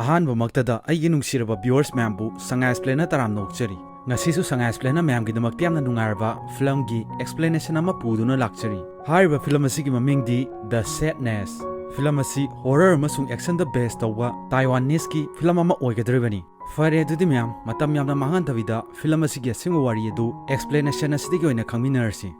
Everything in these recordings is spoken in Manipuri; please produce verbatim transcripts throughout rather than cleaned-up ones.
ꯑꯍꯥꯟꯕꯃꯛꯇꯗ ꯑꯩꯒꯤ ꯅꯨꯡꯁꯤꯔꯕ viewers ꯃꯌꯥꯝꯕꯨ ꯁꯉꯥꯏ Explainꯅ ꯇꯔꯥꯝꯅ ꯑꯣꯛꯆꯔꯤ꯫ ꯉꯁꯤꯁꯨ ꯁꯉꯥꯏ Explainꯅ ꯃꯌꯥꯝꯒꯤꯗꯃꯛꯇ ꯌꯥꯝꯅ ꯅꯨꯡꯉꯥꯏꯔꯕ filmꯒꯤ explanation ꯑꯃ ꯄꯨꯗꯨꯅ ꯂꯥꯛꯆꯔꯤ꯫ ꯍꯥꯏꯔꯤꯕ film ꯑꯁꯤꯒꯤ ꯃꯃꯤꯡꯗꯤ The Sadness꯫ Film ꯑꯁꯤ horror ꯑꯃꯁꯨꯡ actionꯗ base ꯇꯧꯕ Taiwanese film ꯑꯃ ꯑꯣꯏꯒꯗꯧꯔꯤꯕꯅꯤ꯫ ꯐꯔꯦ, ꯑꯗꯨꯗꯤ ꯃꯌꯥꯝ, ꯃꯇꯝ ꯌꯥꯝꯅ ꯃꯥꯡꯍꯟꯗꯕꯤꯗ film ꯑꯁꯤꯒꯤ ꯑꯁꯦꯡꯕ ꯋꯥꯔꯤ ꯑꯗꯨ explanation ꯑꯁꯤꯗꯒꯤ ꯑꯣꯏꯅ ꯈꯪꯃꯤꯟꯅꯔꯁꯤ꯫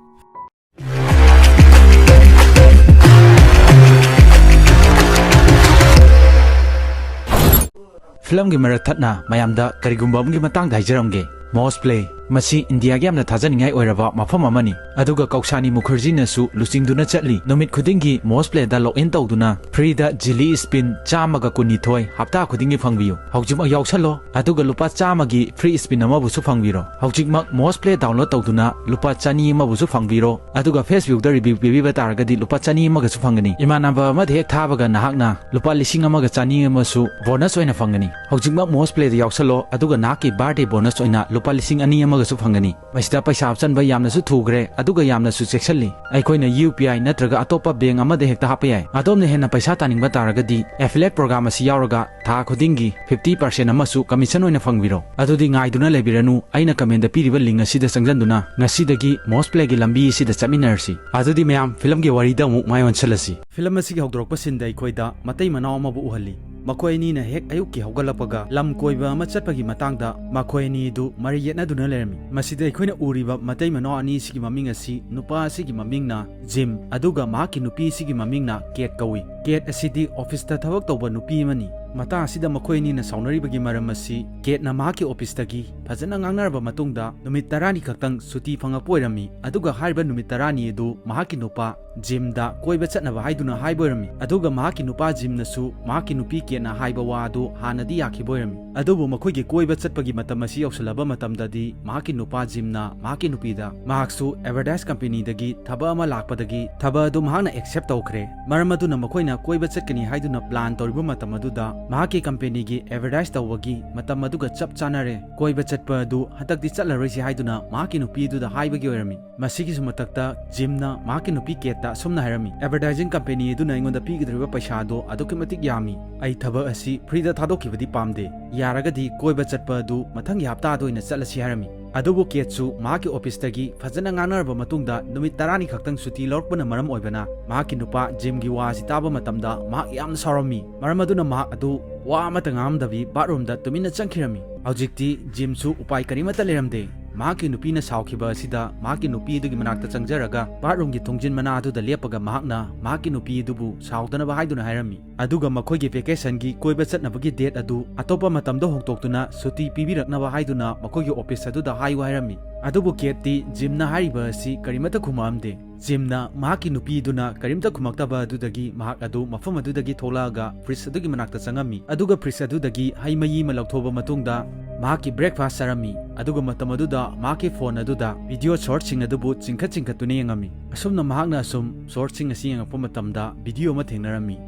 Filmꯒꯤ ꯃꯔꯛ ꯊꯠꯅ ꯃꯌꯥꯝꯗ ꯀꯔꯤꯒꯨꯝꯕ ꯑꯃꯒꯤ ꯃꯇꯥꯡꯗ ꯍꯥꯏꯖꯔꯝꯒꯦ꯫ Moss Play, ꯃꯁꯤ ꯏꯟꯗꯤꯌꯥꯒꯤ ꯌꯥꯝꯅ ꯊꯥꯖꯅꯤꯡꯉꯥꯏ ꯑꯣꯏꯔꯕ ꯃꯐꯝ ꯑꯃꯅꯤ, ꯑꯗꯨꯒ ꯀꯧꯁꯥꯅꯤ ꯃꯨꯈꯔꯖꯤꯅꯁꯨ ꯂꯨꯆꯤꯡꯗꯨꯅ ꯆꯠꯂꯤ꯫ ꯅꯨꯃꯤꯠ ꯈꯨꯗꯤꯡꯒꯤ Moss Playꯗ log in ꯇꯧꯗꯨꯅ freeꯗ ꯖꯤꯂꯤ spin ꯆꯥꯝꯃꯒ ꯀꯨꯟꯅꯤꯊꯣꯏ ꯍꯞꯇꯥ ꯈꯨꯗꯤꯡꯒꯤ ꯐꯪꯕꯤꯌꯨ꯫ ꯍꯧꯖꯤꯛꯃꯛ ꯌꯥꯎꯁꯜꯂꯣ, ꯑꯗꯨꯒ ꯂꯨꯄꯥ ꯆꯥꯝꯃꯒꯤ free spin ꯑꯃꯕꯨꯁꯨ ꯐꯪꯕꯤꯔꯣ꯫ ꯍꯧꯖꯤꯛꯃꯛ Moss Play download ꯇꯧꯗꯨꯅ ꯂꯨꯄꯥ ꯆꯅꯤ ꯑꯃꯕꯨꯁꯨ ꯐꯪꯕꯤꯔꯣ, ꯑꯗꯨꯒ Facebookꯗ review ꯄꯤꯕꯤꯕ ꯇꯥꯔꯒꯗꯤ ꯂꯨꯄꯥ ꯆꯅꯤ ꯑꯃꯒꯁꯨ ꯐꯪꯒꯅꯤ꯫ ꯏꯃꯥꯟꯅꯕ ꯑꯃꯗ ꯍꯦꯛ ꯊꯥꯕꯒ ꯅꯍꯥꯛꯅ ꯂꯨꯄꯥ ꯂꯤꯁꯤꯡ ꯑꯃꯒ ꯆꯅꯤ ꯑꯃꯁꯨ bonus ꯑꯣꯏꯅ ꯐꯪꯒꯅꯤ꯫ ꯍꯧꯖꯤꯛꯃꯛ Moss Playꯗ ꯌꯥꯎꯁꯜꯂꯣ, ꯑꯗꯨꯒ ꯅꯍꯥꯛꯀꯤ birthday bonus ꯑꯣꯏꯅ ꯂꯨꯄꯥ ꯂꯤꯁꯤꯡ ꯑꯅꯤ ꯑꯃꯒꯁꯨ ꯐꯪꯒꯅꯤ꯫ ꯃꯁꯤꯗ ꯄꯩꯁꯥ ꯍꯥꯞꯆꯟꯕ ꯌꯥꯝꯅꯁꯨ ꯊꯨꯈ꯭ꯔꯦ, ꯑꯗꯨꯒ ꯌꯥꯝꯅꯁꯨ ꯆꯦꯛꯁꯤꯜꯂꯤ꯫ ꯑꯩꯈꯣꯏꯅ UPI ꯅꯠꯇ꯭ꯔꯒ ꯑꯇꯣꯞꯄ bank ꯑꯃꯗ ꯍꯦꯛꯇ ꯍꯥꯞꯄ ꯌꯥꯏ꯫ ꯑꯗꯣꯝꯅ ꯍꯦꯟꯅ ꯄꯩꯁꯥ ꯇꯥꯅꯤꯡꯕ ꯇꯥꯔꯒꯗꯤ affiliate program ꯑꯁꯤ ꯌꯥꯎꯔꯒ ꯊꯥ ꯈꯨꯗꯤꯡꯒꯤ fifty percent ꯑꯃꯁꯨ commission ꯑꯣꯏꯅ ꯐꯪꯕꯤꯔꯣ꯫ ꯑꯗꯨꯗꯤ ꯉꯥꯏꯗꯨꯅ ꯂꯩꯕꯤꯔꯅꯨ, ꯑꯩꯅ commentꯗ ꯄꯤꯔꯤꯕ link ꯑꯁꯤꯗ ꯆꯪꯖꯟꯗꯨꯅ ꯉꯁꯤꯗꯒꯤ Moss Playꯒꯤ ꯂꯝꯕꯤ ꯑꯁꯤꯗ ꯆꯠꯃꯤꯟꯅꯔꯁꯤ꯫ ꯑꯗꯨꯗꯤ ꯃꯌꯥꯝ, filmꯒꯤ ꯋꯥꯔꯤꯗ ꯑꯃꯨꯛ ꯃꯥꯏ ꯑꯣꯟꯁꯤꯜꯂꯁꯤ꯫ Film ꯑꯁꯤꯒꯤ ꯍꯧꯗꯣꯔꯛꯄ sceneꯗ ꯑꯩꯈꯣꯏꯗ ꯃꯇꯩ ꯃꯅꯥꯎ ꯑꯃꯕꯨ ꯎꯍꯜꯂꯤ꯫ ꯃꯈꯣꯏ ꯑꯅꯤꯅ ꯍꯦꯛ ꯑꯌꯨꯛꯀꯤ ꯍꯧꯒꯠꯂꯛꯄꯒ ꯂꯝ ꯀꯣꯏꯕ ꯑꯃ ꯆꯠꯄꯒꯤ ꯃꯇꯥꯡꯗ ꯃꯈꯣꯏ ꯑꯅꯤ ꯑꯗꯨ ꯃꯔꯩ ꯌꯦꯠꯅꯗꯨꯅ ꯂꯩꯔꯝꯃꯤ꯫ ꯃꯁꯤꯗ ꯑꯩꯈꯣꯏꯅ ꯎꯔꯤꯕ ꯃꯇꯩ ꯃꯅꯥꯎ ꯑꯅꯤ ꯑꯁꯤꯒꯤ ꯃꯃꯤꯡ ꯑꯁꯤ, ꯅꯨꯄꯥ ꯑꯁꯤꯒꯤ ꯃꯃꯤꯡꯅ ꯖꯤꯝ, ꯑꯗꯨꯒ ꯃꯍꯥꯛꯀꯤ ꯅꯨꯄꯤ ꯑꯁꯤꯒꯤ ꯃꯃꯤꯡꯅ ꯀꯦꯠ ꯀꯧꯏ꯫ ꯀꯦꯠ ꯑꯁꯤꯗꯤ officeꯇ ꯊꯕꯛ ꯇꯧꯕ ꯅꯨꯄꯤ ꯑꯃꯅꯤ꯫ ꯃꯇꯥꯡ ꯑꯁꯤꯗ ꯃꯈꯣꯏ ꯑꯅꯤꯅ ꯁꯥꯎꯅꯔꯤꯕꯒꯤ ꯃꯔꯝ ꯑꯁꯤ ꯀꯦꯠꯅ ꯃꯍꯥꯛꯀꯤ officeꯇꯒꯤ ꯐꯖꯅ ꯉꯥꯡꯅꯔꯕ ꯃꯇꯨꯡꯗ ꯅꯨꯃꯤꯠ ꯇꯔꯥꯅꯤ ꯈꯛꯇꯪ ꯁꯨꯇꯤ ꯐꯪꯂꯛꯄ ꯑꯣꯏꯔꯝꯃꯤ, ꯑꯗꯨꯒ ꯍꯥꯏꯔꯤꯕ ꯅꯨꯃꯤꯠ ꯇꯔꯥꯅꯤ ꯑꯗꯨ ꯃꯍꯥꯛꯀꯤ ꯅꯨꯄꯥ ꯖꯤꯝꯗ ꯀꯣꯏꯕ ꯆꯠꯅꯕ ꯍꯥꯏꯗꯨꯅ ꯍꯥꯏꯕ ꯑꯣꯏꯔꯝꯃꯤ꯫ ꯑꯗꯨꯒ ꯃꯍꯥꯛꯀꯤ ꯅꯨꯄꯥ ꯖꯤꯝꯅꯁꯨ ꯃꯍꯥꯛꯀꯤ ꯅꯨꯄꯤ ꯀꯦꯠꯅ ꯍꯥꯏꯕ ꯋꯥ ꯑꯗꯨ ꯍꯥꯟꯅꯗꯤ ꯌꯥꯈꯤꯕ ꯑꯣꯏꯔꯝꯃꯤ꯫ ꯑꯗꯨꯕꯨ ꯃꯈꯣꯏꯒꯤ ꯀꯣꯏꯕ ꯆꯠꯄꯒꯤ ꯃꯇꯝ ꯑꯁꯤ ꯌꯧꯁꯤꯜꯂꯕ ꯃꯇꯝꯗꯗꯤ ꯃꯍꯥꯛꯀꯤ ꯅꯨꯄꯥ ꯖꯤꯝꯅ ꯃꯍꯥꯛꯀꯤ ꯅꯨꯄꯤꯗ ꯃꯍꯥꯛꯁꯨ advertise companyꯗꯒꯤ ꯊꯕꯛ ꯑꯃ ꯂꯥꯛꯄꯗꯒꯤ ꯊꯕꯛ ꯑꯗꯨ ꯃꯍꯥꯛꯅ accept ꯇꯧꯈ꯭ꯔꯦ꯫ ꯃꯔꯝ ꯑꯗꯨꯅ ꯃꯈꯣꯏꯅ ꯀꯣꯏꯕ ꯆꯠꯀꯅꯤ ꯍꯥꯏꯗꯨꯅ ꯄ꯭ꯂꯥꯟ ꯇꯧꯔꯤꯕ ꯃꯇꯝ ꯑꯗꯨꯗ ꯃꯍꯥꯛꯀꯤ ꯀꯝꯄꯦꯅꯤꯒꯤ ꯑꯦꯗꯚꯔꯇꯥꯏꯁ ꯇꯧꯕꯒꯤ ꯃꯇꯝ ꯑꯗꯨꯒ ꯆꯞ ꯆꯥꯅꯔꯦ꯫ ꯀꯣꯏꯕ ꯆꯠꯄ ꯑꯗꯨ ꯍꯟꯗꯛꯇꯤ ꯆꯠꯂꯔꯣꯏꯁꯤ ꯍꯥꯏꯗꯨꯅ ꯃꯍꯥꯛꯀꯤ ꯅꯨꯄꯤ ꯑꯗꯨꯗ ꯍꯥꯏꯕꯒꯤ ꯑꯣꯏꯔꯝꯃꯤ꯫ ꯃꯁꯤꯒꯤꯁꯨ ꯃꯊꯛꯇ ꯖꯤꯝꯅ ꯃꯍꯥꯛꯀꯤ ꯅꯨꯄꯤ ꯀꯦꯠꯇ ꯑꯁꯨꯝꯅ ꯍꯥꯏꯔꯝꯃꯤ, "ꯑꯦꯗꯚꯔꯇꯥꯏꯖꯤꯡ ꯀꯝꯄꯦꯅꯤ ꯑꯗꯨꯅ ꯑꯩꯉꯣꯟꯗ ꯄꯤꯒꯗꯧꯔꯤꯕ ꯄꯩꯁꯥ ꯑꯗꯣ ꯑꯗꯨꯛꯀꯤ ꯃꯇꯤꯛ ꯌꯥꯝꯃꯤ꯫ ꯑꯩ ꯊꯕꯛ ꯑꯁꯤ ꯐ꯭ꯔꯤꯗ ꯊꯥꯗꯣꯛꯈꯤꯕꯗꯤ ꯄꯥꯝꯗꯦ꯫ ꯌꯥꯔꯒꯗꯤ ꯀꯣꯏꯕ ꯆꯠꯄ ꯑꯗꯨ ꯃꯊꯪꯒꯤ ꯍꯞꯇꯥꯗ ꯑꯣꯏꯅ ꯆꯠꯂꯁꯤ" ꯍꯥꯏꯔꯝꯃꯤ꯫ ꯑꯗꯨꯕꯨ ꯀꯦꯠꯁꯨ ꯃꯍꯥꯛꯀꯤ ꯑꯣꯐꯤꯁꯇꯒꯤ ꯐꯖꯅ ꯉꯥꯡꯅꯔꯕ ꯃꯇꯨꯡꯗ ꯅꯨꯃꯤꯠ ꯇꯔꯥꯅꯤ ꯈꯛꯇꯪ ꯁꯨꯇꯤ ꯂꯧꯔꯛꯄꯅ ꯃꯔꯝ ꯑꯣꯏꯕꯅ ꯃꯍꯥꯛꯀꯤ ꯅꯨꯄꯥ ꯖꯤꯝꯒꯤ ꯋꯥ ꯑꯁꯤ ꯇꯥꯕ ꯃꯇꯝꯗ ꯃꯍꯥꯛ ꯌꯥꯝꯅ ꯁꯥꯎꯔꯝꯃꯤ꯫ ꯃꯔꯝ ꯑꯗꯨꯅ ꯃꯍꯥꯛ ꯑꯗꯨ ꯋꯥ ꯑꯃꯠꯇ ꯉꯥꯡꯂꯝꯗꯕꯤ ꯕꯥꯠꯔꯨꯝꯗ ꯇꯨꯃꯤꯟꯅ ꯆꯪꯈꯤꯔꯝꯃꯤ꯫ ꯍꯧꯖꯤꯛꯇꯤ ꯖꯤꯝꯁꯨ ꯎꯄꯥꯏ ꯀꯔꯤꯃꯠꯇ ꯂꯩꯔꯝꯗꯦ꯫ ꯃꯍꯥꯛꯀꯤ ꯅꯨꯄꯤꯅ ꯁꯥꯎꯈꯤꯕ ꯑꯁꯤꯗ ꯃꯍꯥꯛꯀꯤ ꯅꯨꯄꯤ ꯑꯗꯨꯒꯤ ꯃꯅꯥꯛꯇ ꯆꯪꯖꯔꯒ ꯕꯥꯠꯔꯨꯝꯒꯤ ꯊꯣꯡꯖꯤꯟ ꯃꯅꯥ ꯑꯗꯨꯗ ꯂꯦꯞꯄꯒ ꯃꯍꯥꯛꯅ ꯃꯍꯥꯛꯀꯤ ꯅꯨꯄꯤ ꯑꯗꯨꯕꯨ ꯁꯥꯎꯗꯅꯕ ꯍꯥꯏꯗꯨꯅ ꯍꯥꯏꯔꯝꯃꯤ꯫ ꯑꯗꯨꯒ ꯃꯈꯣꯏꯒꯤ ꯚꯦꯀꯦꯁꯟꯒꯤ ꯀꯣꯏꯕ ꯆꯠꯅꯕꯒꯤ ꯗꯦꯠ ꯑꯗꯨ ꯑꯇꯣꯞꯄ ꯃꯇꯝꯗ ꯍꯣꯡꯗꯣꯛꯇꯨꯅ ꯁꯨꯇꯤ ꯄꯤꯕꯤꯔꯛꯅꯕ ꯍꯥꯏꯗꯨꯅ ꯃꯈꯣꯏꯒꯤ ꯑꯣꯐꯤꯁ ꯑꯗꯨꯗ ꯍꯥꯏꯌꯨ ꯍꯥꯏꯔꯝꯃꯤ꯫ ꯑꯗꯨꯕꯨ ꯀꯦꯠꯇꯤ ꯖꯤꯝꯅ ꯍꯥꯏꯔꯤꯕ ꯑꯁꯤ ꯀꯔꯤꯃꯠꯇ ꯈꯨꯝꯃꯛꯑꯝꯗꯦ꯫ ꯖꯤꯝꯅ ꯃꯍꯥꯛꯀꯤ ꯅꯨꯄꯤꯗꯨꯅ ꯀꯔꯤꯝꯇ ꯈꯨꯝꯃꯛꯇꯕ ꯑꯗꯨꯗꯒꯤ ꯃꯍꯥꯛ ꯑꯗꯨ ꯃꯐꯝ ꯑꯗꯨꯗꯒꯤ ꯊꯣꯛꯂꯛꯑꯒ ꯐ꯭ꯔꯤꯖ ꯑꯗꯨꯒꯤ ꯃꯅꯥꯛꯇ ꯆꯪꯉꯝꯃꯤ꯫ ꯑꯗꯨꯒ ꯐ꯭ꯔꯤꯖ ꯑꯗꯨꯗꯒꯤ ꯍꯩ ꯃꯍꯤ ꯑꯃ ꯂꯧꯊꯣꯛꯑꯕ ꯃꯇꯨꯡꯗ ꯃꯍꯥꯛꯀꯤ ꯕ꯭ꯔꯦꯛꯐꯥꯁ ꯆꯥꯔꯝꯃꯤ꯫ ꯑꯗꯨꯒ ꯃꯇꯝ ꯑꯗꯨꯗ ꯃꯍꯥꯛꯀꯤ ꯐꯣꯟ ꯑꯗꯨꯗ ꯚꯤꯗꯤꯑꯣ ꯁꯣꯔꯠꯁꯤꯡ ꯑꯗꯨꯕꯨ ꯆꯤꯡꯈꯠ ꯆꯤꯡꯈꯠꯇꯨꯅ ꯌꯦꯡꯉꯝꯃꯤ꯫ ꯑꯁꯨꯝꯅ ꯃꯍꯥꯛꯅ ꯑꯁꯨꯝ ꯁꯣꯔꯠꯁꯤꯡ ꯑꯁꯤ ꯌꯦꯡꯉꯛꯄ ꯃꯇꯝꯗ ꯚꯤꯗꯤꯑꯣ ꯑꯃ ꯊꯦꯡꯅꯔꯝꯃꯤ꯫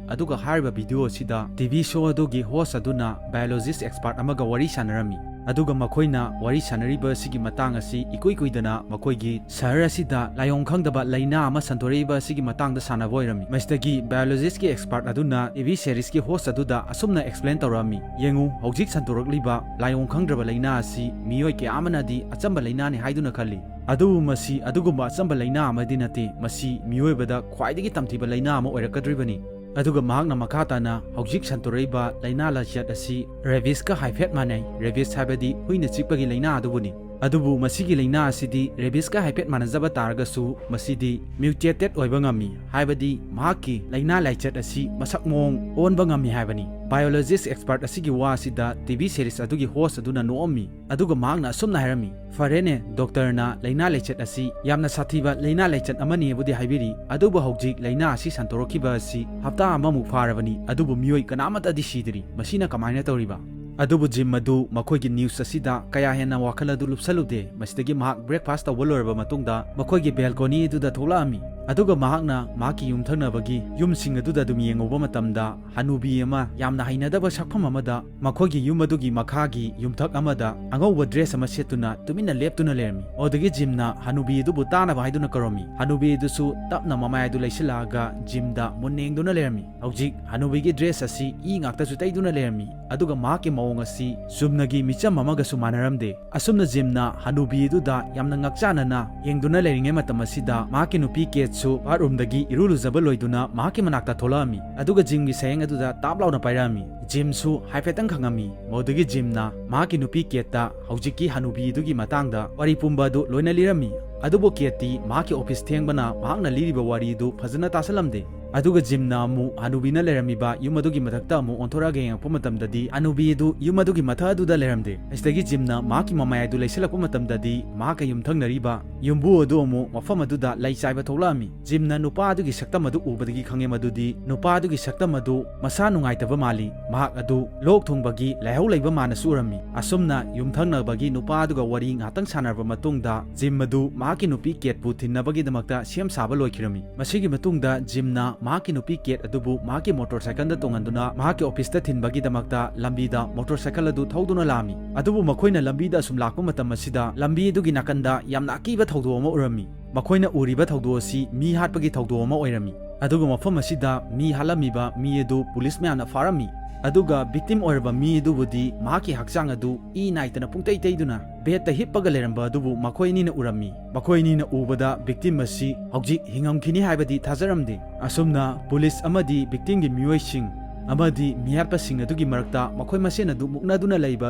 ꯑꯗꯨꯒ ꯍꯥꯏꯔꯤꯕ ꯚꯤꯗꯤꯑꯣ ꯑꯁꯤꯗ ꯇꯤ ꯚꯤ ꯁꯣ ꯑꯗꯨꯒꯤ ꯍꯣꯁ ꯑꯗꯨꯅ ꯕꯥꯏꯑꯣꯂꯣꯖꯤꯁ ꯑꯦꯛꯁꯄꯥꯔꯠ ꯑꯃꯒ ꯋꯥꯔꯤ ꯁꯥꯟꯅꯔꯝꯃꯤ꯫ ꯑꯗꯨꯒ ꯃꯈꯣꯏꯅ ꯋꯥꯔꯤ ꯁꯥꯟꯅꯔꯤꯕ ꯑꯁꯤꯒꯤ ꯃꯇꯥꯡ ꯑꯁꯤ ꯏꯀꯨꯏ ꯀꯨꯏꯗꯅ ꯃꯈꯣꯏꯒꯤ ꯁꯍꯔ ꯑꯁꯤꯗ ꯂꯥꯏꯑꯣꯡ ꯈꯪꯗꯕ ꯂꯥꯏꯅꯥ ꯑꯃ ꯁꯟꯗꯣꯔꯛꯏꯕ ꯑꯁꯤꯒꯤ ꯃꯇꯥꯡꯗ ꯁꯥꯟꯅꯕ ꯑꯣꯏꯔꯝꯃꯤ꯫ ꯃꯁꯤꯗꯒꯤ ꯕꯥꯏꯑꯣꯂꯣꯖꯤꯁꯀꯤ ꯑꯦꯛꯁꯄꯥꯔꯠ ꯑꯗꯨꯅ ꯇꯤ ꯚꯤ ꯁꯦꯔꯤꯁꯀꯤ ꯍꯣꯁ ꯑꯗꯨꯗ ꯑꯁꯨꯝꯅ ꯑꯦꯛꯁꯄ꯭ꯂꯦꯟ ꯇꯧꯔꯛꯑꯝꯃꯤ, "ꯌꯦꯡꯉꯨ, ꯍꯧꯖꯤꯛ ꯁꯟꯗꯣꯔꯛꯂꯤꯕ ꯂꯥꯏꯑꯣꯡ ꯈꯪꯗ꯭ꯔꯕ ꯂꯥꯏꯅꯥ ꯑꯁꯤ ꯃꯤꯑꯣꯏ ꯀꯌꯥ ꯑꯃꯅꯗꯤ ꯑꯆꯝꯕ ꯂꯥꯏꯅꯥꯅꯤ ꯍꯥꯏꯗꯨꯅ ꯈꯜꯂꯤ꯫ ꯑꯗꯨꯕꯨ ꯃꯁꯤ ꯑꯗꯨꯒꯨꯝꯕ ꯑꯆꯝꯕ ꯂꯥꯏꯅꯥ ꯑꯃꯗꯤ ꯅꯠꯇꯦ꯫ ꯃꯁꯤ ꯃꯤꯑꯣꯏꯕꯗ ꯈ꯭ꯋꯥꯏꯗꯒꯤ ꯇꯝꯊꯤꯕ ꯂꯥꯏꯅꯥ ꯑꯃ ꯑꯣꯏꯔꯛꯀꯗꯧꯔꯤꯕꯅꯤ"꯫ ꯑꯗꯨꯒ ꯃꯍꯥꯛꯅ ꯃꯈꯥ ꯇꯥꯅ, "ꯍꯧꯖꯤꯛ ꯁꯟꯗꯣꯔꯛꯏꯕ ꯂꯥꯏꯅꯥ ꯂꯥꯏꯆꯠ ꯑꯁꯤ ꯔꯦꯕꯤꯁꯀ ꯍꯥꯏꯐꯦꯠ ꯃꯥꯟꯅꯩ꯫ ꯔꯦꯕꯤꯁ ꯍꯥꯏꯕꯗꯤ ꯍꯨꯏꯅ ꯆꯤꯛꯄꯒꯤ ꯂꯥꯏꯅꯥ ꯑꯗꯨꯕꯨꯅꯤ꯫ ꯑꯗꯨꯕꯨ ꯃꯁꯤꯒꯤ ꯂꯥꯏꯅꯥ ꯑꯁꯤꯗꯤ ꯔꯦꯕꯤꯁꯀ ꯍꯥꯏꯐꯦꯠ ꯃꯥꯟꯅꯖꯕ ꯇꯥꯔꯒꯁꯨ ꯃꯁꯤꯗꯤ ꯃ꯭ꯌꯨꯇꯦꯇꯦꯠ ꯑꯣꯏꯕ ꯉꯝꯃꯤ, ꯍꯥꯏꯕꯗꯤ ꯃꯍꯥꯛꯀꯤ ꯂꯥꯏꯅꯥ ꯂꯥꯏꯆꯠ ꯑꯁꯤ ꯃꯁꯛ ꯃꯑꯣꯡ ꯑꯣꯟꯕ ꯉꯝꯃꯤ" ꯍꯥꯏꯕꯅꯤ꯫ ꯕꯥꯏꯑꯣꯂꯣꯖꯤꯁ ꯑꯦꯛꯁꯄꯥꯔꯠ ꯑꯁꯤꯒꯤ ꯋꯥ ꯑꯁꯤꯗ ꯇꯤ ꯚꯤ ꯁꯦꯔꯤꯁ ꯑꯗꯨꯒꯤ ꯍꯣꯁ ꯑꯗꯨꯅ ꯅꯣꯛꯑꯝꯃꯤ꯫ ꯑꯗꯨꯒ ꯃꯍꯥꯛꯅ ꯑꯁꯨꯝꯅ ꯍꯥꯏꯔꯝꯃꯤ, "ꯐꯔꯦꯅꯦ, ꯗꯣꯛꯇꯔꯅ ꯂꯥꯏꯅꯥ ꯂꯥꯏꯆꯠ ꯑꯁꯤ ꯌꯥꯝꯅ ꯁꯥꯊꯤꯕ ꯂꯥꯏꯅꯥ ꯂꯥꯏꯆꯠ ꯑꯃꯅꯤꯕꯨꯗꯤ ꯍꯥꯏꯕꯤꯔꯤ, ꯑꯗꯨꯕꯨ ꯍꯧꯖꯤꯛ ꯂꯥꯏꯅꯥ ꯑꯁꯤ ꯁꯟꯗꯣꯔꯛꯈꯤꯕ ꯑꯁꯤ ꯍꯞꯇꯥ ꯑꯃꯃꯨꯛ ꯐꯥꯔꯕꯅꯤ, ꯑꯗꯨꯕꯨ ꯃꯤꯑꯣꯏ ꯀꯅꯥꯃꯠꯇꯗꯤ ꯁꯤꯗ꯭ꯔꯤ꯫ ꯃꯁꯤꯅ ꯀꯃꯥꯏꯅ ꯇꯧꯔꯤꯕ?" ꯑꯗꯨꯕꯨ ꯖꯤꯝ ꯑꯗꯨ ꯃꯈꯣꯏꯒꯤ ꯅ꯭ꯌꯨꯁ ꯑꯁꯤꯗ ꯀꯌꯥ ꯍꯦꯟꯅ ꯋꯥꯈꯜ ꯑꯗꯨ ꯂꯨꯞꯁꯜꯂꯨꯗꯦ꯫ ꯃꯁꯤꯗꯒꯤ ꯃꯍꯥꯛ ꯕ꯭ꯔꯦꯛꯐꯥꯁ ꯇꯧꯕ ꯂꯣꯏꯔꯕ ꯃꯇꯨꯡꯗ ꯃꯈꯣꯏꯒꯤ ꯕꯦꯜꯀꯣꯅꯤ ꯑꯗꯨꯗ ꯊꯣꯛꯂꯛꯑꯝꯃꯤ꯫ ꯑꯗꯨꯒ ꯃꯍꯥꯛꯅ ꯃꯍꯥꯛꯀꯤ ꯌꯨꯝꯊꯪꯅꯕꯒꯤ ꯌꯨꯝꯁꯤꯡ ꯑꯗꯨꯗ ꯑꯗꯨꯝ ꯌꯦꯡꯉꯨꯕ ꯃꯇꯝꯗ, ꯍꯅꯨꯕꯤ ꯑꯃ ꯌꯥꯝꯅ ꯍꯩꯅꯗꯕ ꯁꯛꯐꯝ ꯑꯃꯗ ꯃꯈꯣꯏꯒꯤ ꯌꯨꯝ ꯑꯗꯨꯒꯤ ꯃꯈꯥꯒꯤ ꯌꯨꯝꯊꯛ ꯑꯃꯗ ꯑꯉꯧꯕ dress ꯑꯃ ꯁꯦꯠꯇꯨꯅ ꯇꯨꯃꯤꯟꯅ ꯂꯦꯞꯇꯨꯅ ꯂꯩꯔꯝꯃꯤ꯫ ꯑꯗꯨꯗꯒꯤ ꯖꯤꯝꯅ ꯍꯅꯨꯕꯤ ꯑꯗꯨꯕꯨ ꯇꯥꯅꯕ ꯍꯥꯏꯗꯨꯅ ꯀꯧꯔꯝꯃꯤ꯫ ꯍꯅꯨꯕꯤ ꯑꯗꯨꯁꯨ ꯇꯞꯅ ꯃꯃꯥꯏ ꯑꯗꯨ ꯂꯩꯁꯤꯜꯂꯛꯑꯒ ꯖꯤꯝꯗ ꯃꯨꯟꯅ ꯌꯦꯡꯗꯨꯅ ꯂꯩꯔꯝꯃꯤ꯫ ꯍꯧꯖꯤꯛ ꯍꯅꯨꯕꯤꯒꯤ dress ꯑꯁꯤ ꯏ ꯉꯥꯛꯇꯁꯨ ꯇꯩꯗꯨꯅ ꯂꯩꯔꯝꯃꯤ, ꯑꯗꯨꯒ ꯃꯍꯥꯛꯀꯤ ꯃꯑꯣꯡ ꯑꯁꯤ ꯆꯨꯝꯅꯒꯤ ꯃꯤꯆꯝ ꯑꯃꯒꯁꯨ ꯃꯥꯟꯅꯔꯝꯗꯦ꯫ ꯑꯁꯨꯝꯅ ꯖꯤꯝꯅ ꯍꯅꯨꯕꯤ ꯑꯗꯨꯗ ꯌꯥꯝꯅ ꯉꯛꯆꯥꯅꯅ ꯌꯦꯡꯗꯨꯅ ꯂꯩꯔꯤꯉꯩ ꯃꯇꯝ ꯑꯁꯤꯗ, ꯃꯍꯥꯛꯀꯤ ꯅꯨꯄꯤ ꯀꯦꯠꯁꯨ bathroomꯗꯒꯤ ꯏꯔꯨ ꯂꯨꯖꯕ ꯂꯣꯏꯗꯨꯅ ꯃꯍꯥꯛꯀꯤ ꯃꯅꯥꯛꯇ ꯊꯣꯛꯂꯛꯑꯝꯃꯤ, ꯑꯗꯨꯒ ꯖꯤꯝꯒꯤ ꯁꯌꯦꯡ ꯑꯗꯨꯗ ꯇꯥꯞ ꯂꯥꯎꯅ ꯄꯥꯏꯔꯛꯑꯝꯃꯤ꯫ ꯖꯤꯝꯁꯨ ꯍꯥꯏꯐꯦꯠꯇꯪ ꯈꯪꯉꯝꯃꯤ꯫ ꯃꯗꯨꯗꯒꯤ ꯖꯤꯝꯅ ꯃꯍꯥꯛꯀꯤ ꯅꯨꯄꯤ ꯀꯦꯠꯇ ꯍꯧꯖꯤꯛꯀꯤ ꯍꯅꯨꯕꯤ ꯑꯗꯨꯒꯤ ꯃꯇꯥꯡꯗ ꯋꯥꯔꯤ ꯄꯨꯝꯕ ꯑꯗꯨ ꯂꯣꯏꯅ ꯂꯤꯔꯝꯃꯤ꯫ ꯑꯗꯨꯕꯨ ꯀꯦꯠꯇꯤ ꯃꯍꯥꯛꯀꯤ office ꯊꯦꯡꯕꯅ ꯃꯍꯥꯛꯅ ꯂꯤꯔꯤꯕ ꯋꯥꯔꯤ ꯑꯗꯨ ꯐꯖꯅ ꯇꯥꯁꯜꯂꯝꯗꯦ꯫ ꯑꯗꯨꯒ ꯖꯤꯝꯅ ꯑꯃꯨꯛ ꯍꯅꯨꯕꯤꯅ ꯂꯩꯔꯝꯃꯤꯕ ꯌꯨꯝ ꯑꯗꯨꯒꯤ ꯃꯊꯛꯇ ꯑꯃꯨꯛ ꯑꯣꯟꯊꯣꯔꯛꯑꯒ ꯌꯦꯡꯉꯛꯄ ꯃꯇꯝꯗꯗꯤ, ꯍꯅꯨꯕꯤ ꯑꯗꯨ ꯌꯨꯝ ꯑꯗꯨꯒꯤ ꯃꯊꯛ ꯑꯗꯨꯗ ꯂꯩꯔꯝꯗꯦ꯫ ꯑꯁꯤꯗꯒꯤ ꯖꯤꯝꯅ ꯃꯍꯥꯛꯀꯤ ꯃꯃꯥꯏ ꯑꯗꯨ ꯂꯩꯁꯤꯜꯂꯛꯄ ꯃꯇꯝꯗꯗꯤ, ꯃꯍꯥꯛꯀ ꯌꯨꯝꯊꯪꯅꯔꯤꯕ ꯌꯨꯝꯕꯨ ꯑꯗꯨ ꯑꯃꯨꯛ ꯃꯐꯝ ꯑꯗꯨꯗ ꯂꯩ ꯆꯥꯏꯕ ꯊꯣꯛꯂꯛꯑꯝꯃꯤ꯫ ꯖꯤꯝꯅ ꯅꯨꯄꯥ ꯑꯗꯨꯒꯤ ꯁꯛꯇꯝ ꯑꯗꯨ ꯎꯕꯗꯒꯤ ꯈꯪꯉꯦ ꯃꯗꯨꯗꯤ ꯅꯨꯄꯥ ꯑꯗꯨꯒꯤ ꯁꯛꯇꯝ ꯑꯗꯨ ꯃꯁꯥ ꯅꯨꯡꯉꯥꯏꯇꯕ ꯃꯥꯜꯂꯤ꯫ ꯃꯍꯥꯛ ꯑꯗꯨ ꯂꯣꯛ ꯊꯨꯡꯕꯒꯤ ꯂꯥꯏꯍꯧ ꯂꯩꯕ ꯃꯥꯅꯁꯨ ꯎꯔꯝꯃꯤ꯫ ꯑꯁꯨꯝꯅ ꯌꯨꯝꯊꯪꯅꯕꯒꯤ ꯅꯨꯄꯥ ꯑꯗꯨꯒ ꯋꯥꯔꯤ ꯉꯥꯛꯇꯪ ꯁꯥꯟꯅꯔꯕ ꯃꯇꯨꯡꯗ, ꯖꯤꯝ ꯑꯗꯨ ꯃꯍꯥꯛꯀꯤ ꯅꯨꯄꯤ ꯀꯦꯠꯄꯨ ꯊꯤꯟꯅꯕꯒꯤꯗꯃꯛꯇ ꯁꯦꯝ ꯁꯥꯕ ꯂꯣꯏꯈꯤꯔꯝꯃꯤ꯫ ꯃꯁꯤꯒꯤ ꯃꯇꯨꯡꯗ ꯖꯤꯝꯅ ꯃꯍꯥꯛꯀꯤ ꯅꯨꯄꯤ ꯀꯦꯠ ꯑꯗꯨꯕꯨ ꯃꯍꯥꯛꯀꯤ motorcycleꯗ ꯇꯣꯡꯍꯟꯗꯨꯅ ꯃꯍꯥꯛꯀꯤ officeꯇ ꯊꯤꯟꯕꯒꯤꯗꯃꯛꯇ ꯂꯝꯕꯤꯗ motorcycle ꯑꯗꯨ ꯊꯧꯗꯨꯅ ꯂꯥꯛꯑꯝꯃꯤ꯫ ꯑꯗꯨꯕꯨ ꯃꯈꯣꯏꯅ ꯂꯝꯕꯤꯗ ꯑꯁꯨꯝ ꯂꯥꯛꯄ ꯃꯇꯝ ꯑꯁꯤꯗ, ꯂꯝꯕꯤ ꯑꯗꯨꯒꯤ ꯅꯥꯀꯟꯗ ꯌꯥꯝꯅ ꯑꯀꯤꯕ ꯊꯧꯗꯣꯛ ꯑꯃ ꯎꯔꯝꯃꯤ꯫ ꯃꯈꯣꯏꯅ ꯎꯔꯤꯕ ꯊꯧꯗꯣꯛ ꯑꯁꯤ ꯃꯤ ꯍꯥꯠꯄꯒꯤ ꯊꯧꯗꯣꯛ ꯑꯃ ꯑꯣꯏꯔꯝꯃꯤ꯫ ꯑꯗꯨꯒ ꯃꯐꯝ ꯑꯁꯤꯗ ꯃꯤ ꯍꯥꯠꯂꯝꯃꯤꯕ ꯃꯤ ꯑꯗꯨ ꯄꯨꯂꯤꯁ ꯃꯌꯥꯝꯅ ꯐꯥꯔꯝꯃꯤ꯫ ꯑꯗꯨꯒ victim ꯑꯣꯏꯔꯕ ꯃꯤ ꯑꯗꯨꯕꯨꯗꯤ ꯃꯍꯥꯛꯀꯤ ꯍꯛꯆꯥꯡ ꯑꯗꯨ ꯏ ꯅꯥꯏꯇꯅ ꯄꯨꯡꯇꯩ ꯇꯩꯗꯨꯅ bedꯇ ꯍꯤꯞꯄꯒ ꯂꯩꯔꯝꯕ ꯑꯗꯨꯕꯨ ꯃꯈꯣꯏ ꯑꯅꯤꯅ ꯎꯔꯝꯃꯤ꯫ ꯃꯈꯣꯏ ꯑꯅꯤꯅ ꯎꯕꯗ victim ꯑꯁꯤ ꯍꯧꯖꯤꯛ ꯍꯤꯡꯉꯝꯈꯤꯅꯤ ꯍꯥꯏꯕꯗꯤ ꯊꯥꯖꯔꯝꯗꯦ꯫ ꯑꯁꯨꯝꯅ ꯄꯨꯂꯤꯁ ꯑꯃꯗꯤ victimꯒꯤ ꯃꯤꯑꯣꯏꯁꯤꯡ ꯑꯃꯗꯤ ꯃꯤꯍꯥꯠꯄꯁꯤꯡ ꯑꯗꯨꯒꯤ ꯃꯔꯛꯇ ꯃꯈꯣꯏ ꯃꯁꯦꯟ ꯑꯗꯨ ꯃꯨꯛꯅꯗꯨꯅ ꯂꯩꯕ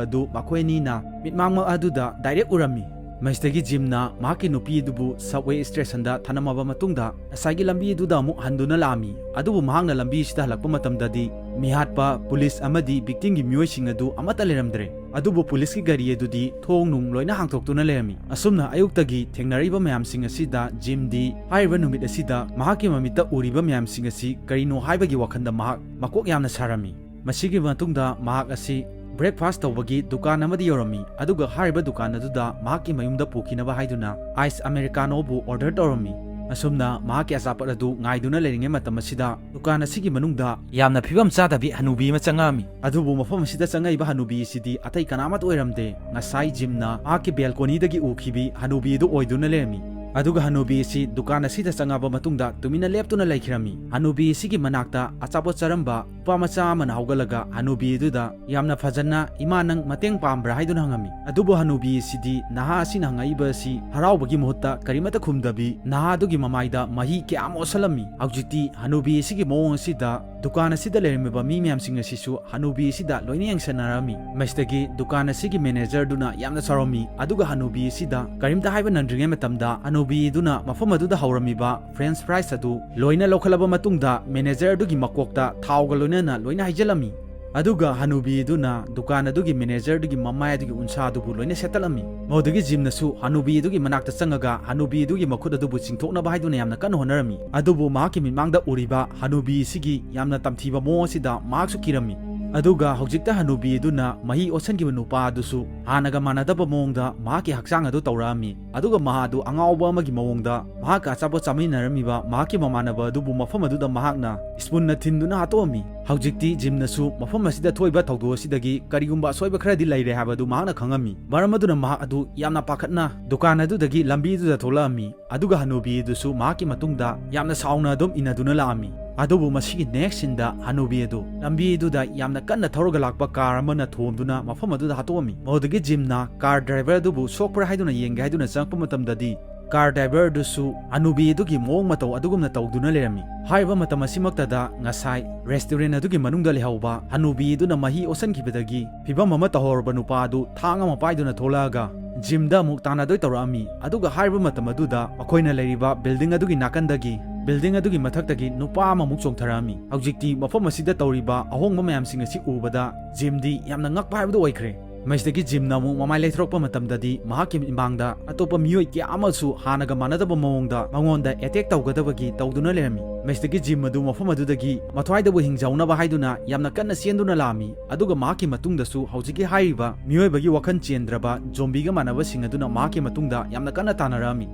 ꯑꯗꯨ ꯃꯈꯣꯏ ꯑꯅꯤꯅ ꯃꯤꯠꯃꯥꯡꯃꯛ ꯑꯗꯨꯗ direct ꯎꯔꯝꯃꯤ꯫ ꯃꯁꯤꯗꯒꯤ ꯖꯤꯝꯅ ꯃꯍꯥꯛꯀꯤ ꯅꯨꯄꯤ ꯑꯗꯨꯕꯨ subway stationꯗ ꯊꯅꯝꯃꯕ ꯃꯇꯨꯡꯗ, ꯉꯁꯥꯏꯒꯤ ꯂꯝꯕꯤ ꯑꯗꯨꯗ ꯑꯃꯨꯛ ꯍꯟꯗꯨꯅ ꯂꯥꯛꯑꯝꯃꯤ꯫ ꯑꯗꯨꯕꯨ ꯃꯍꯥꯛꯅ ꯂꯝꯕꯤ ꯑꯁꯤꯗ ꯍꯜꯂꯛꯄ ꯃꯇꯝꯗꯗꯤ, ꯃꯤꯍꯥꯠꯄ, ꯄꯨꯂꯤꯁ ꯑꯃꯗꯤ victimꯒꯤ ꯃꯤꯑꯣꯏꯁꯤꯡ ꯑꯗꯨ ꯑꯃꯠꯇ ꯂꯩꯔꯝꯗ꯭ꯔꯦ꯫ ꯑꯗꯨꯕꯨ ꯄꯨꯂꯤꯁꯀꯤ ꯒꯥꯔꯤ ꯑꯗꯨꯗꯤ ꯊꯣꯡ ꯅꯨꯡ ꯂꯣꯏꯅ ꯍꯥꯡꯗꯣꯛꯇꯨꯅ ꯂꯩꯔꯝꯃꯤ꯫ ꯑꯁꯨꯝꯅ ꯑꯌꯨꯛꯇꯒꯤ ꯊꯦꯡꯅꯔꯛꯏꯕ ꯃꯌꯥꯝꯁꯤꯡ ꯑꯁꯤꯗ ꯖꯤꯝꯗꯤ ꯍꯥꯏꯔꯤꯕ ꯅꯨꯃꯤꯠ ꯑꯁꯤꯗ ꯃꯍꯥꯛꯀꯤ ꯃꯃꯤꯠꯇ ꯎꯔꯤꯕ ꯃꯌꯥꯝꯁꯤꯡ ꯑꯁꯤ ꯀꯔꯤꯅꯣ ꯍꯥꯏꯕꯒꯤ ꯋꯥꯈꯜꯗ ꯃꯍꯥꯛ ꯃꯀꯣꯛ ꯌꯥꯝꯅ ꯁꯥꯔꯝꯃꯤ꯫ ꯃꯁꯤꯒꯤ ꯃꯇꯨꯡꯗ ꯃꯍꯥꯛ ꯑꯁꯤ breakfast ꯇꯧꯕꯒꯤ ꯗꯨꯀꯥꯟ ꯑꯃꯗ ꯌꯧꯔꯝꯃꯤ, ꯑꯗꯨꯒ ꯍꯥꯏꯔꯤꯕ ꯗꯨꯀꯥꯟ ꯑꯗꯨꯗ ꯃꯍꯥꯛꯀꯤ ꯃꯌꯨꯝꯗ ꯄꯨꯈꯤꯅꯕ ꯍꯥꯏꯗꯨꯅ ice Americanoꯕꯨ order ꯇꯧꯔꯝꯃꯤ꯫ ꯑꯁꯨꯝꯅ ꯃꯍꯥꯛꯀꯤ ꯑꯆꯥꯄꯣꯠ ꯑꯗꯨ ꯉꯥꯏꯗꯨꯅ ꯂꯩꯔꯤꯉꯩ ꯃꯇꯝ ꯑꯁꯤꯗ ꯗꯨꯀꯥꯟ ꯑꯁꯤꯒꯤ ꯃꯅꯨꯡꯗ ꯌꯥꯝꯅ ꯐꯤꯕꯝ ꯆꯥꯗꯕꯤ ꯍꯅꯨꯕꯤ ꯑꯃ ꯆꯪꯉꯛꯑꯝꯃꯤ꯫ ꯑꯗꯨꯕꯨ ꯃꯐꯝ ꯑꯁꯤꯗ ꯆꯪꯉꯛꯏꯕ ꯍꯅꯨꯕꯤ ꯑꯁꯤꯗꯤ ꯑꯇꯩ ꯀꯅꯥꯃꯠꯇ ꯑꯣꯏꯔꯝꯗꯦ꯫ ꯉꯁꯥꯏ ꯖꯤꯝꯅ ꯃꯍꯥꯛꯀꯤ ꯕꯦꯜꯀꯣꯅꯤꯗꯒꯤ ꯎꯈꯤꯕꯤ ꯍꯅꯨꯕꯤ ꯑꯗꯨ ꯑꯣꯏꯗꯨꯅ ꯂꯩꯔꯝꯃꯤ꯫ ꯑꯗꯨꯒ ꯍꯅꯨꯕꯤ ꯑꯁꯤ ꯗꯨꯀꯥꯟ ꯑꯁꯤꯗ ꯆꯪꯉꯛꯑꯕ ꯃꯇꯨꯡꯗ ꯇꯨꯃꯤꯟꯅ ꯂꯦꯞꯇꯨꯅ ꯂꯩꯈꯤꯔꯝꯃꯤ꯫ ꯍꯅꯨꯕꯤ ꯑꯁꯤꯒꯤ ꯃꯅꯥꯛꯇ ꯑꯆꯥꯄꯣꯠ ꯆꯥꯔꯝꯕ ꯅꯨꯄꯥ ꯃꯆꯥ ꯑꯃꯅ ꯍꯧꯒꯠꯂꯒ ꯍꯅꯨꯕꯤ ꯑꯗꯨꯗ ꯌꯥꯝꯅ ꯐꯖꯅ, "ꯏꯃꯥ, ꯅꯪ ꯃꯇꯦꯡ ꯄꯥꯝꯕ꯭ꯔꯥ?" ꯍꯥꯏꯗꯨꯅ ꯍꯪꯉꯝꯃꯤ꯫ ꯑꯗꯨꯕꯨ ꯍꯅꯨꯕꯤ ꯑꯁꯤꯗꯤ ꯅꯍꯥ ꯑꯁꯤꯅ ꯍꯪꯉꯛꯏꯕ ꯑꯁꯤ ꯍꯔꯥꯎꯕꯒꯤ ꯃꯍꯨꯠꯇ ꯀꯔꯤꯃꯠꯇ ꯈꯨꯝꯗꯕꯤ, ꯅꯍꯥ ꯑꯗꯨꯒꯤ ꯃꯃꯥꯏꯗ ꯃꯍꯤ ꯀꯌꯥ ꯑꯃ ꯑꯣꯠꯁꯜꯂꯝꯃꯤ꯫ ꯍꯧꯖꯤꯛꯇꯤ ꯍꯅꯨꯕꯤ ꯑꯁꯤꯒꯤ ꯃꯑꯣꯡ ꯑꯁꯤꯗ ꯗꯨꯀꯥꯟ ꯑꯁꯤꯗ ꯂꯩꯔꯝꯃꯤꯕ ꯃꯤ ꯃꯌꯥꯝꯁꯤꯡ ꯑꯁꯤꯁꯨ ꯍꯅꯨꯕꯤ ꯑꯁꯤꯗ ꯂꯣꯏꯅ ꯌꯦꯡꯁꯟꯅꯔꯝꯃꯤ꯫ ꯃꯁꯤꯗꯒꯤ ꯗꯨꯀꯥꯟ ꯑꯁꯤꯒꯤ ꯃꯦꯅꯦꯖꯔꯗꯨꯅ ꯌꯥꯝꯅ ꯁꯥꯎꯔꯝꯃꯤ, ꯑꯗꯨꯒ ꯍꯅꯨꯕꯤ ꯑꯁꯤꯗ ꯀꯔꯤꯝꯇ ꯍꯥꯏꯕ ꯅꯪꯗ꯭ꯔꯤꯉꯩ ꯃꯇꯝꯗ ꯍꯅꯨꯕꯤ ꯑꯗꯨꯅ ꯃꯐꯝ ꯑꯗꯨꯗ ꯍꯧꯔꯝꯃꯤꯕ ꯐ꯭ꯔꯦꯟꯆ ꯐ꯭ꯔꯥꯏꯁ ꯑꯗꯨ ꯂꯣꯏꯅ ꯂꯧꯈꯠꯂꯕ ꯃꯇꯨꯡꯗ ꯃꯦꯅꯦꯖꯔ ꯑꯗꯨꯒꯤ ꯃꯀꯣꯛꯇ ꯊꯥꯎꯒ ꯂꯣꯏꯅꯅ ꯂꯣꯏꯅ ꯍꯩꯖꯤꯜꯂꯝꯃꯤ꯫ ꯑꯗꯨꯒ ꯍꯅꯨꯕꯤ ꯑꯗꯨꯅ ꯗꯨꯀꯥꯟ ꯑꯗꯨꯒꯤ ꯃꯦꯅꯦꯖꯔ ꯑꯗꯨꯒꯤ ꯃꯃꯥꯏ ꯑꯗꯨꯒꯤ ꯎꯟꯁꯥ ꯑꯗꯨꯕꯨ ꯂꯣꯏꯅ ꯁꯦꯠꯇꯠꯂꯝꯃꯤ꯫ ꯃꯗꯨꯗꯒꯤ ꯖꯤꯝꯅꯁꯨ ꯍꯅꯨꯕꯤ ꯑꯗꯨꯒꯤ ꯃꯅꯥꯛꯇ ꯆꯪꯉꯒ ꯍꯅꯨꯕꯤ ꯑꯗꯨꯒꯤ ꯃꯈꯨꯠ ꯑꯗꯨꯕꯨ ꯆꯤꯡꯊꯣꯛꯅꯕ ꯍꯥꯏꯗꯨꯅ ꯌꯥꯝꯅ ꯀꯟꯅ ꯍꯣꯠꯅꯔꯝꯃꯤ꯫ ꯑꯗꯨꯕꯨ ꯃꯍꯥꯛꯀꯤ ꯃꯤꯠꯃꯥꯡꯗ ꯎꯔꯤꯕ ꯍꯅꯨꯕꯤ ꯑꯁꯤꯒꯤ ꯌꯥꯝꯅ ꯇꯝꯊꯤꯕ ꯃꯑꯣꯡ ꯑꯁꯤꯗ ꯃꯍꯥꯛꯁꯨ ꯀꯤꯔꯝꯃꯤ꯫ ꯑꯗꯨꯒ ꯍꯧꯖꯤꯛꯇ ꯍꯅꯨꯕꯤ ꯑꯗꯨꯅ ꯃꯍꯤ ꯑꯣꯠꯁꯟꯈꯤꯕ ꯅꯨꯄꯥ ꯑꯗꯨꯁꯨ ꯍꯥꯟꯅꯒ ꯃꯥꯟꯅꯗꯕ ꯃꯑꯣꯡꯗ ꯃꯍꯥꯛꯀꯤ ꯍꯛꯆꯥꯡ ꯑꯗꯨ ꯇꯧꯔꯛꯑꯝꯃꯤ꯫ ꯑꯗꯨꯒ ꯃꯍꯥꯛ ꯑꯗꯨ ꯑꯉꯥꯎꯕ ꯑꯃꯒꯤ ꯃꯑꯣꯡꯗ ꯃꯍꯥꯛꯀ ꯑꯆꯥꯄꯣꯠ ꯆꯥꯃꯤꯟꯅꯔꯝꯃꯤꯕ ꯃꯍꯥꯛꯀꯤ ꯃꯃꯥꯟꯅꯕ ꯑꯗꯨꯕꯨ ꯃꯐꯝ ꯑꯗꯨꯗ ꯃꯍꯥꯛꯅ ꯁ꯭ꯄꯨꯟꯅ ꯊꯤꯟꯗꯨꯅ ꯍꯥꯠꯇꯣꯛꯑꯝꯃꯤ꯫ ꯍꯧꯖꯤꯛꯇꯤ ꯖꯤꯝꯅꯁꯨ ꯃꯐꯝ ꯑꯁꯤꯗ ꯊꯣꯛꯏꯕ ꯊꯧꯗꯣꯛ ꯑꯁꯤꯗꯒꯤ ꯀꯔꯤꯒꯨꯝꯕ ꯑꯁꯣꯏꯕ ꯈꯔꯗꯤ ꯂꯩꯔꯦ ꯍꯥꯏꯕꯗꯨ ꯃꯍꯥꯛꯅ ꯈꯪꯉꯝꯃꯤ꯫ ꯃꯔꯝ ꯑꯗꯨꯅ ꯃꯍꯥꯛ ꯑꯗꯨ ꯌꯥꯝꯅ ꯄꯥꯈꯠꯅ ꯗꯨꯀꯥꯟ ꯑꯗꯨꯗꯒꯤ ꯂꯝꯕꯤꯗꯨꯗ ꯊꯣꯛꯂꯛꯑꯝꯃꯤ꯫ ꯑꯗꯨꯒ ꯍꯅꯨꯕꯤ ꯑꯗꯨꯁꯨ ꯃꯍꯥꯛꯀꯤ ꯃꯇꯨꯡꯗ ꯌꯥꯝꯅ ꯁꯥꯎꯅ ꯑꯗꯨꯝ ꯏꯟꯅꯗꯨꯅ ꯂꯥꯛꯑꯝꯃꯤ꯫ ꯑꯗꯨꯕꯨ ꯃꯁꯤꯒꯤ ꯅꯦꯛꯁ ꯁꯤꯟꯗ ꯍꯅꯨꯕꯤ ꯑꯗꯨ ꯂꯝꯕꯤ ꯑꯗꯨꯗ ꯌꯥꯝꯅ ꯀꯟꯅ ꯊꯧꯔꯒ ꯂꯥꯛꯄ ꯀꯥꯔ ꯑꯃꯅ ꯊꯣꯝꯗꯨꯅ ꯃꯐꯝ ꯑꯗꯨꯗ ꯍꯥꯠꯇꯣꯛꯑꯝꯃꯤ꯫ ꯃꯗꯨꯗꯒꯤ ꯖꯤꯝꯅ ꯀꯥꯔ ꯗ꯭ꯔꯥꯏꯚꯔ ꯑꯗꯨꯕꯨ ꯁꯣꯛꯄ꯭ꯔꯥ ꯍꯥꯏꯗꯨꯅ ꯌꯦꯡꯒꯦ ꯍꯥꯏꯗꯨꯅ ꯆꯪꯉꯛꯄ ꯃꯇꯝꯗꯗꯤ ꯀꯥꯔ ꯗ꯭ꯔꯥꯏꯚꯔ ꯑꯗꯨꯁꯨ ꯍꯅꯨꯕꯤ ꯑꯗꯨꯒꯤ ꯃꯑꯣꯡ ꯃꯇꯧ ꯑꯗꯨꯒꯨꯝꯅ ꯇꯧꯗꯨꯅ ꯂꯩꯔꯝꯃꯤ꯫ ꯍꯥꯏꯔꯤꯕ ꯃꯇꯝ ꯑꯁꯤꯃꯛꯇꯗ ꯉꯁꯥꯏ ꯔꯦꯁꯇꯨꯔꯦꯟ ꯑꯗꯨꯒꯤ ꯃꯅꯨꯡꯗ ꯂꯩꯍꯧꯕ ꯍꯅꯨꯕꯤ ꯑꯗꯨꯅ ꯃꯍꯤ ꯑꯣꯠꯁꯟꯈꯤꯕꯗꯒꯤ ꯐꯤꯕꯝ ꯑꯃ ꯇꯧꯍꯧꯔꯕ ꯅꯨꯄꯥ ꯑꯗꯨ ꯊꯥꯡ ꯑꯃ ꯄꯥꯏꯗꯨꯅ ꯊꯣꯛꯂꯛꯑꯒ ꯖꯤꯝꯗ ꯑꯃꯨꯛ ꯇꯥꯟꯅꯗꯣꯏ ꯇꯧꯔꯛꯑꯝꯃꯤ꯫ ꯑꯗꯨꯒ ꯍꯥꯏꯔꯤꯕ ꯃꯇꯝ ꯑꯗꯨꯗ ꯃꯈꯣꯏꯅ ꯂꯩꯔꯤꯕ ꯕꯤꯜꯗꯤꯡ ꯑꯗꯨꯒꯤ ꯅꯥꯀꯟꯗꯒꯤ, ꯕꯤꯜꯗꯤꯡ ꯑꯗꯨꯒꯤ ꯃꯊꯛꯇꯒꯤ ꯅꯨꯄꯥ ꯑꯃꯃꯨꯛ ꯆꯣꯡꯊꯔꯛꯑꯝꯃꯤ꯫ ꯍꯧꯖꯤꯛꯇꯤ ꯃꯐꯝ ꯑꯁꯤꯗ ꯇꯧꯔꯤꯕ ꯑꯍꯣꯡꯕ ꯃꯌꯥꯝꯁꯤꯡ ꯑꯁꯤ ꯎꯕꯗ ꯖꯤꯝꯗꯤ ꯌꯥꯝꯅ ꯉꯛꯄ ꯍꯥꯏꯕꯗꯨ ꯑꯣꯏꯈ꯭ꯔꯦ꯫ ꯃꯁꯤꯗꯒꯤ ꯖꯤꯝꯅ ꯑꯃꯨꯛ ꯃꯃꯥꯏ ꯂꯩꯊꯣꯔꯛꯄ ꯃꯇꯝꯗꯗꯤ ꯃꯍꯥꯛꯀꯤ ꯃꯤꯠꯃꯥꯡꯗ ꯑꯇꯣꯞꯄ ꯃꯤꯑꯣꯏ ꯀꯌꯥ ꯑꯃꯁꯨ ꯍꯥꯟꯅꯒ ꯃꯥꯟꯅꯗꯕ ꯃꯑꯣꯡꯗ ꯃꯉꯣꯟꯗ ꯑꯦꯇꯦꯛ ꯇꯧꯒꯗꯕꯒꯤ ꯇꯧꯗꯨꯅ ꯂꯩꯔꯝꯃꯤ꯫ ꯃꯁꯤꯗꯒꯤ ꯖꯤꯝ ꯑꯗꯨ ꯃꯐꯝ ꯑꯗꯨꯗꯒꯤ ꯃꯊ꯭ꯋꯥꯏꯗꯕꯨ ꯍꯤꯡꯖꯍꯧꯅꯕ ꯍꯥꯏꯗꯨꯅ ꯌꯥꯝꯅ ꯀꯟꯅ ꯆꯦꯟꯗꯨꯅ ꯂꯥꯛꯑꯝꯃꯤ꯫ ꯑꯗꯨꯒ ꯃꯍꯥꯛꯀꯤ ꯃꯇꯨꯡꯗꯁꯨ ꯍꯧꯖꯤꯛꯀꯤ ꯍꯥꯏꯔꯤꯕ ꯃꯤꯑꯣꯏꯕꯒꯤ ꯋꯥꯈꯜ ꯆꯦꯟꯗ꯭ꯔꯕ ꯖꯣꯝꯕꯤꯒ ꯃꯥꯟꯅꯕꯁꯤꯡ ꯑꯗꯨꯅ ꯃꯍꯥꯛꯀꯤ ꯃꯇꯨꯡꯗ ꯌꯥꯝꯅ ꯀꯟꯅ ꯇꯥꯟꯅꯔꯛꯑꯝꯃꯤ꯫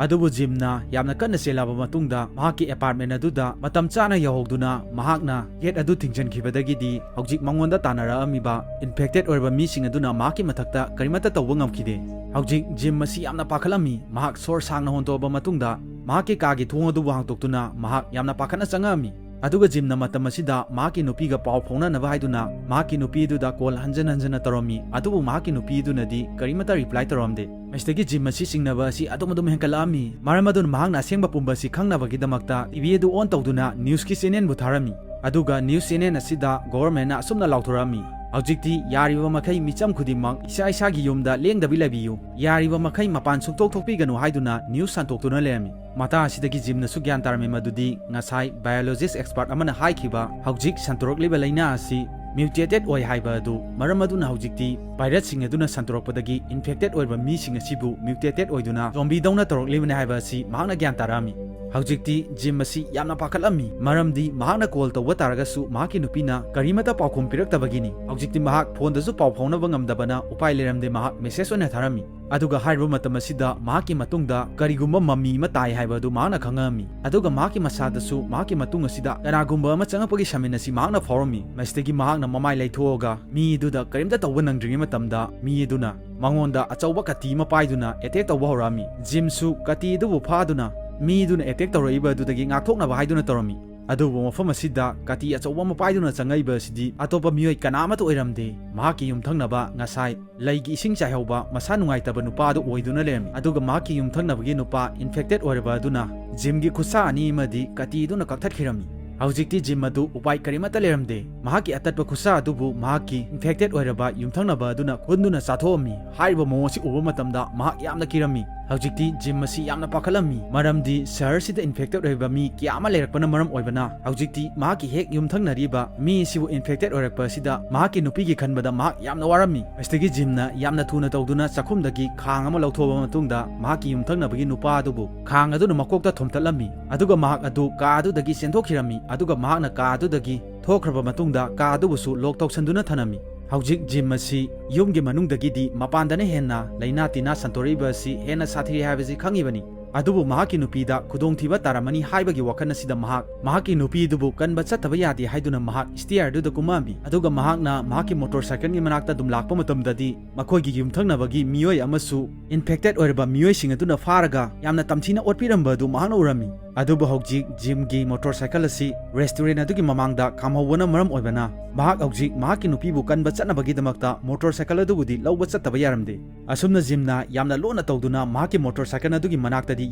ꯑꯗꯨꯕꯨ ꯖꯤꯝꯅ ꯌꯥꯝꯅ ꯀꯟꯅ ꯆꯦꯜꯂꯕ ꯃꯇꯨꯡꯗ ꯃꯍꯥꯛꯀꯤ ꯑꯦꯄꯥꯔꯠꯃꯦꯟ ꯑꯗꯨꯗ ꯃꯇꯝ ꯆꯥꯅ ꯌꯧꯍꯧꯗꯨꯅ ꯃꯍꯥꯛꯅ ꯒꯦꯠ ꯑꯗꯨ ꯊꯤꯡꯖꯤꯟꯈꯤꯕꯗꯒꯤꯗꯤ ꯍꯧꯖꯤꯛ ꯃꯉꯣꯟꯗ ꯇꯥꯟꯅꯔꯛꯑꯝꯃꯤꯕ ꯏꯟꯐꯦꯛꯇꯦꯠ ꯑꯣꯏꯔꯕ ꯃꯤꯁꯤꯡ ꯑꯗꯨꯅ ꯃꯍꯥꯛꯀꯤ ꯃꯊꯛꯇ ꯀꯔꯤꯃꯠꯇ ꯇꯧꯕ ꯉꯝꯈꯤꯗꯦ꯫ ꯍꯧꯖꯤꯛ ꯖꯤꯝ ꯑꯁꯤ ꯌꯥꯝꯅ ꯄꯥꯈꯠꯂꯝꯃꯤ꯫ ꯃꯍꯥꯛ ꯁꯣꯔ ꯁꯥꯡꯅ ꯍꯣꯟꯗꯣꯛꯑꯕ ꯃꯇꯨꯡꯗ ꯃꯍꯥꯛꯀꯤ ꯀꯥꯒꯤ ꯊꯣꯡ ꯑꯗꯨꯕꯨ ꯍꯥꯡꯇꯣꯛꯇꯨꯅ ꯃꯍꯥꯛ ꯌꯥꯝꯅ ꯄꯥꯈꯠꯅ ꯆꯪꯉꯛꯑꯝꯃꯤ꯫ ꯑꯗꯨꯒ ꯖꯤꯝꯅ ꯃꯇꯝ ꯑꯁꯤꯗ ꯃꯍꯥꯛꯀꯤ ꯅꯨꯄꯤꯒ ꯄꯥꯎ ꯐꯥꯎꯅꯅꯕ ꯍꯥꯏꯗꯨꯅ ꯃꯍꯥꯛꯀꯤ ꯅꯨꯄꯤ ꯑꯗꯨꯗ ꯀꯣꯜ ꯍꯟꯖꯟ ꯍꯟꯖꯟꯅ ꯇꯧꯔꯝꯃꯤ, ꯑꯗꯨꯕꯨ ꯃꯍꯥꯛꯀꯤ ꯅꯨꯄꯤ ꯑꯗꯨꯅꯗꯤ ꯀꯔꯤꯃꯠꯇ ꯔꯤꯄ꯭ꯂꯥꯏ ꯇꯧꯔꯝꯗꯦ꯫ ꯃꯁꯤꯗꯒꯤ ꯖꯤꯝ ꯑꯁꯤ ꯆꯤꯡꯅꯕ ꯑꯁꯤ ꯑꯗꯨꯝ ꯑꯗꯨꯝ ꯍꯦꯟꯒꯠꯂꯛꯑꯝꯃꯤ꯫ ꯃꯔꯝ ꯑꯗꯨꯅ ꯃꯍꯥꯛꯅ ꯑꯁꯦꯡꯕ ꯄꯨꯝꯕ ꯑꯁꯤ ꯈꯪꯅꯕꯒꯤꯗꯃꯛꯇ ꯇꯤ ꯚꯤ ꯑꯗꯨ ꯑꯣꯟ ꯇꯧꯗꯨꯅ ꯅ꯭ꯌꯨꯁꯀꯤ ꯆꯦꯅꯦꯜꯕꯨ ꯊꯥꯔꯝꯃꯤ꯫ ꯑꯗꯨꯒ ꯅ꯭ꯌꯨꯁ ꯆꯦꯅꯦꯜ ꯑꯁꯤꯗ ꯒꯣꯚꯔꯟꯃꯦꯟꯠꯅ ꯑꯁꯨꯝꯅ ꯂꯥꯎꯊꯣꯔꯛꯑꯝꯃꯤ, "ꯍꯧꯖꯤꯛꯇꯤ ꯌꯥꯔꯤꯕ ꯃꯈꯩ ꯃꯤꯆꯝ ꯈꯨꯗꯤꯡꯃꯛ ꯏꯁꯥ ꯏꯁꯥꯒꯤ ꯌꯨꯝꯗ ꯂꯦꯡꯗꯕꯤ ꯂꯩꯕꯤꯌꯨ, ꯌꯥꯔꯤꯕ ꯃꯈꯩ ꯃꯄꯥꯟ ꯁꯨꯡꯊꯣꯛ ꯊꯣꯛꯄꯤꯒꯅꯨ" ꯍꯥꯏꯗꯨꯅ ꯅ꯭ꯌꯨꯁ ꯁꯟꯗꯣꯛꯇꯨꯅ ꯂꯩꯔꯝꯃꯤ꯫ ꯃꯇꯥꯡ ꯑꯁꯤꯗꯒꯤ ꯖꯤꯝꯅꯁꯨ ꯒ꯭ꯌꯥꯟ ꯇꯥꯔꯝꯃꯤ ꯃꯗꯨꯗꯤ ꯉꯁꯥꯏ ꯕꯥꯏꯑꯣꯂꯣꯖꯤꯁ ꯑꯦꯛꯁꯄꯥꯔꯠ ꯑꯃꯅ ꯍꯥꯏꯈꯤꯕ ꯍꯧꯖꯤꯛ ꯁꯟꯗꯣꯔꯛꯂꯤꯕ ꯂꯥꯏꯅꯥ ꯑꯁꯤ ꯃ꯭ꯌꯨꯇꯦꯇꯦꯠ ꯑꯣꯏ ꯍꯥꯏꯕ ꯑꯗꯨ, ꯃꯔꯝ ꯑꯗꯨꯅ ꯍꯧꯖꯤꯛꯇꯤ ꯚꯥꯏꯔꯁꯁꯤꯡ ꯑꯗꯨꯅ ꯁꯟꯗꯣꯔꯛꯄꯗꯒꯤ ꯏꯟꯐꯦꯛꯇꯦꯠ ꯑꯣꯏꯕ ꯃꯤꯁꯤꯡ ꯑꯁꯤꯕꯨ ꯃ꯭ꯌꯨꯇꯦꯇꯦꯠ ꯑꯣꯏꯗꯨꯅ ꯖꯣꯝꯕꯤꯗꯧꯅ ꯇꯧꯔꯛꯂꯤꯕꯅꯤ ꯍꯥꯏꯕ ꯑꯁꯤ ꯃꯍꯥꯛꯅ ꯒ꯭ꯌꯥꯟ ꯇꯥꯔꯛꯑꯝꯃꯤ꯫ ꯍꯧꯖꯤꯛꯇꯤ ꯖꯤꯝ ꯑꯁꯤ ꯌꯥꯝꯅ ꯄꯥꯈꯠꯂꯝꯃꯤ, ꯃꯔꯝꯗꯤ ꯃꯍꯥꯛꯅ ꯀꯣꯜ ꯇꯧꯕ ꯇꯥꯔꯒꯁꯨ ꯃꯍꯥꯛꯀꯤ ꯅꯨꯄꯤꯅ ꯀꯔꯤꯃꯠꯇ ꯄꯥꯎꯈꯨꯝ ꯄꯤꯔꯛꯇꯕꯒꯤꯅꯤ꯫ ꯍꯧꯖꯤꯛꯇꯤ ꯃꯍꯥꯛ ꯐꯣꯟꯗꯁꯨ ꯄꯥꯎ ꯐꯥꯎꯅꯕ ꯉꯝꯗꯕꯅ ꯎꯄꯥꯏ ꯂꯩꯔꯝꯗꯦ, ꯃꯍꯥꯛ ꯃꯦꯁꯦꯖ ꯑꯣꯏꯅ ꯊꯥꯔꯝꯃꯤ꯫ ꯑꯗꯨꯒ ꯍꯥꯏꯔꯤꯕ ꯃꯇꯝ ꯑꯁꯤꯗ ꯃꯍꯥꯛꯀꯤ ꯃꯇꯨꯡꯗ ꯀꯔꯤꯒꯨꯝꯕ ꯃꯃꯤ ꯑꯃ ꯇꯥꯏ ꯍꯥꯏꯕ ꯑꯗꯨ ꯃꯍꯥꯛꯅ ꯈꯪꯉꯛꯑꯝꯃꯤ꯫ ꯑꯗꯨꯒ ꯃꯍꯥꯛꯀꯤ ꯃꯁꯥꯗꯁꯨ ꯃꯍꯥꯛꯀꯤ ꯃꯇꯨꯡ ꯑꯁꯤꯗ ꯀꯅꯥꯒꯨꯝꯕ ꯑꯃ ꯆꯪꯉꯛꯄꯒꯤ ꯁꯃꯤꯟ ꯑꯁꯤ ꯃꯍꯥꯛꯅ ꯐꯥꯎꯔꯝꯃꯤ꯫ ꯃꯁꯤꯗꯒꯤ ꯃꯍꯥꯛꯅ ꯃꯃꯥꯏ ꯂꯩꯊꯣꯛꯑꯒ ꯃꯤ ꯑꯗꯨꯗ ꯀꯔꯤꯝꯇ ꯇꯧꯕ ꯅꯪꯗ꯭ꯔꯤꯉꯩ ꯃꯇꯝꯗ ꯃꯤ ꯑꯗꯨꯅ ꯃꯉꯣꯟꯗ ꯑꯆꯧꯕ ꯀꯇꯤ ꯑꯃ ꯄꯥꯏꯗꯨꯅ ꯑꯦꯇꯦꯛ ꯇꯧꯕ ꯍꯧꯔꯛꯑꯝꯃꯤ꯫ ꯖꯤꯝꯁꯨ ꯀꯇꯤ ꯑꯗꯨꯕꯨ ꯐꯥꯗꯨꯅ ꯃꯤ ꯑꯗꯨꯅ ꯑꯦꯇꯦꯛ ꯇꯧꯔꯛꯏꯕ ꯑꯗꯨꯗꯒꯤ ꯉꯥꯛꯊꯣꯛꯅꯕ ꯍꯥꯏꯗꯨꯅ ꯇꯧꯔꯝꯃꯤ꯫ ꯑꯗꯨꯕꯨ ꯃꯐꯝ ꯑꯁꯤꯗ ꯀꯇꯤ ꯑꯆꯧꯕ ꯑꯃ ꯄꯥꯏꯗꯨꯅ ꯆꯪꯉꯛꯏꯕ ꯑꯁꯤꯗꯤ ꯑꯇꯣꯞꯄ ꯃꯤꯑꯣꯏ ꯀꯅꯥ ꯑꯃꯠꯇ ꯑꯣꯏꯔꯝꯗꯦ꯫ ꯃꯍꯥꯛꯀꯤ ꯌꯨꯝꯊꯪꯅꯕ ꯉꯁꯥꯏ ꯂꯩꯒꯤ ꯏꯁꯤꯡ ꯆꯥꯏꯍꯧꯕ ꯃꯁꯥ ꯅꯨꯡꯉꯥꯏꯇꯕ ꯅꯨꯄꯥ ꯑꯗꯨ ꯑꯣꯏꯗꯨꯅ ꯂꯩꯔꯝꯃꯤ꯫ ꯑꯗꯨꯒ ꯃꯍꯥꯛꯀꯤ ꯌꯨꯝꯊꯪꯅꯕꯒꯤ ꯅꯨꯄꯥ ꯏꯟꯐꯦꯛꯇꯦꯠ ꯑꯣꯏꯔꯕ ꯑꯗꯨꯅ ꯖꯤꯝꯒꯤ ꯈꯨꯠꯁꯥ ꯑꯅꯤ ꯑꯃꯗꯤ ꯀꯇꯤ ꯑꯗꯨꯅ ꯀꯛꯊꯠꯈꯤꯔꯝꯃꯤ꯫ ꯍꯧꯖꯤꯛꯇꯤ ꯖꯤꯝ ꯑꯗꯨ ꯎꯄꯥꯏ ꯀꯔꯤꯃꯠꯇ ꯂꯩꯔꯝꯗꯦ꯫ ꯃꯍꯥꯛꯀꯤ ꯑꯇꯠꯄ ꯈꯨꯠꯁꯥ ꯑꯗꯨꯕꯨ ꯃꯍꯥꯛꯀꯤ ꯏꯟꯐꯦꯛꯇꯦꯠ ꯑꯣꯏꯔꯕ ꯌꯨꯝꯊꯪꯅꯕ ꯑꯗꯨꯅ ꯈꯨꯟꯗꯨꯅ ꯆꯥꯊꯣꯛꯑꯝꯃꯤ꯫ ꯍꯥꯏꯔꯤꯕ ꯃꯑꯣꯡ ꯑꯁꯤ ꯎꯕ ꯃꯇꯝꯗ ꯃꯍꯥꯛ ꯌꯥꯝꯅ ꯀꯤꯔꯝꯃꯤ꯫ ꯍꯧꯖꯤꯛꯇꯤ ꯖꯤꯝ ꯑꯁꯤ ꯌꯥꯝꯅ ꯄꯥꯈꯠꯂꯝꯃꯤ, ꯃꯔꯝꯗꯤ ꯁꯍꯔꯁꯤꯗ ꯏꯟꯐꯦꯛꯇꯦꯠ ꯑꯣꯏꯕ ꯃꯤ ꯀꯌꯥ ꯑꯃ ꯂꯩꯔꯛꯄꯅ ꯃꯔꯝ ꯑꯣꯏꯕꯅ꯫ ꯍꯧꯖꯤꯛꯇꯤ ꯃꯍꯥꯛꯀꯤ ꯍꯦꯛ ꯌꯨꯝꯊꯪꯅꯔꯤꯕ ꯃꯤ ꯑꯁꯤꯕꯨ ꯏꯟꯐꯦꯛꯇꯦꯠ ꯑꯣꯏꯔꯛꯄ ꯑꯁꯤꯗ ꯃꯍꯥꯛꯀꯤ ꯅꯨꯄꯤꯒꯤ ꯈꯟꯕꯗ ꯃꯍꯥꯛ ꯌꯥꯝꯅ ꯋꯥꯔꯝꯃꯤ꯫ ꯃꯁꯤꯗꯒꯤ ꯖꯤꯝꯅ ꯌꯥꯝꯅ ꯊꯨꯅ ꯇꯧꯗꯨꯅ ꯆꯥꯛꯈꯨꯝꯗꯒꯤ ꯈꯥꯡ ꯑꯃ ꯂꯧꯊꯣꯛꯑꯕ ꯃꯇꯨꯡꯗ ꯃꯍꯥꯛꯀꯤ ꯌꯨꯝꯊꯪꯅꯕꯒꯤ ꯅꯨꯄꯥ ꯑꯗꯨꯕꯨ ꯈꯥꯡ ꯑꯗꯨꯅ ꯃꯀꯣꯛꯇ ꯊꯣꯝꯇꯠꯂꯝꯃꯤ꯫ ꯑꯗꯨꯒ ꯃꯍꯥꯛ ꯑꯗꯨ ꯀꯥ ꯑꯗꯨꯗꯒꯤ ꯆꯦꯟꯊꯣꯛꯈꯤꯔꯝꯃꯤ꯫ ꯑꯗꯨꯒ ꯃꯍꯥꯛꯅ ꯀꯥ ꯑꯗꯨꯗꯒꯤ ꯊꯣꯛꯈ꯭ꯔꯕ ꯃꯇꯨꯡꯗ ꯀꯥ ꯑꯗꯨꯕꯨꯁꯨ ꯂꯣꯛ ꯇꯧꯁꯟꯗꯨꯅ ꯊꯅꯝꯃꯤ꯫ ꯍꯧꯖꯤꯛ ꯖꯤꯝ ꯑꯁꯤ ꯌꯨꯝꯒꯤ ꯃꯅꯨꯡꯗꯒꯤꯗꯤ ꯃꯄꯥꯟꯗꯅ ꯍꯦꯟꯅ ꯂꯥꯏꯅꯥ ꯇꯤꯟꯅꯥ ꯁꯟꯗꯣꯔꯛꯏꯕ ꯑꯁꯤ ꯍꯦꯟꯅ ꯁꯥꯊꯤꯔꯦ ꯍꯥꯏꯕꯁꯤ ꯈꯪꯉꯤꯕꯅꯤ꯫ ꯑꯗꯨꯕꯨ ꯃꯍꯥꯛꯀꯤ ꯅꯨꯄꯤꯗ ꯈꯨꯗꯣꯡꯊꯤꯕ ꯇꯥꯔꯝꯃꯅꯤ ꯍꯥꯏꯕꯒꯤ ꯋꯥꯈꯜ ꯑꯁꯤꯗ ꯃꯍꯥꯛ ꯃꯍꯥꯛꯀꯤ ꯅꯨꯄꯤ ꯑꯗꯨꯕꯨ ꯀꯟꯕ ꯆꯠꯇꯕ ꯌꯥꯗꯦ ꯍꯥꯏꯗꯨꯅ ꯃꯍꯥꯛ stairꯗꯨꯗ ꯀꯨꯝꯃꯛꯑꯝꯃꯤ꯫ ꯑꯗꯨꯒ ꯃꯍꯥꯛꯅ ꯃꯍꯥꯛꯀꯤ motorcycleꯒꯤ ꯃꯅꯥꯛꯇ ꯑꯗꯨꯝ ꯂꯥꯛꯄ ꯃꯇꯝꯗꯗꯤ ꯃꯈꯣꯏꯒꯤ ꯌꯨꯝꯊꯪꯅꯕꯒꯤ ꯃꯤꯑꯣꯏ ꯑꯃꯁꯨ infected ꯑꯣꯏꯔꯕ ꯃꯤꯑꯣꯏꯁꯤꯡ ꯑꯗꯨꯅ ꯐꯥꯔꯒ ꯌꯥꯝꯅ ꯇꯝꯊꯤꯅ ꯑꯣꯠꯄꯤꯔꯝꯕ ꯑꯗꯨ ꯃꯍꯥꯛꯅ ꯎꯔꯝꯃꯤ꯫ ꯑꯗꯨꯕꯨ ꯍꯧꯖꯤꯛ Jimꯒꯤ motorcycle ꯑꯁꯤ restaurant ꯑꯗꯨꯒꯤ ꯃꯃꯥꯡꯗ ꯈꯥꯝꯍꯧꯕꯅ ꯃꯔꯝ ꯑꯣꯏꯕꯅ ꯃꯍꯥꯛ ꯍꯧꯖꯤꯛ ꯃꯍꯥꯛꯀꯤ ꯅꯨꯄꯤꯕꯨ ꯀꯟꯕ ꯆꯠꯅꯕꯒꯤꯗꯃꯛꯇ motorcycle ꯑꯗꯨꯕꯨꯗꯤ ꯂꯧꯕ ꯆꯠꯇꯕ ꯌꯥꯔꯝꯗꯦ꯫ ꯑꯁꯨꯝꯅ Jimꯅ ꯌꯥꯝꯅ ꯂꯣꯟꯅ ꯇꯧꯗꯨꯅ ꯃꯍꯥꯛꯀꯤ motorcycle ꯑꯗꯨꯒꯤ ꯃꯅꯥꯛꯇꯗꯤ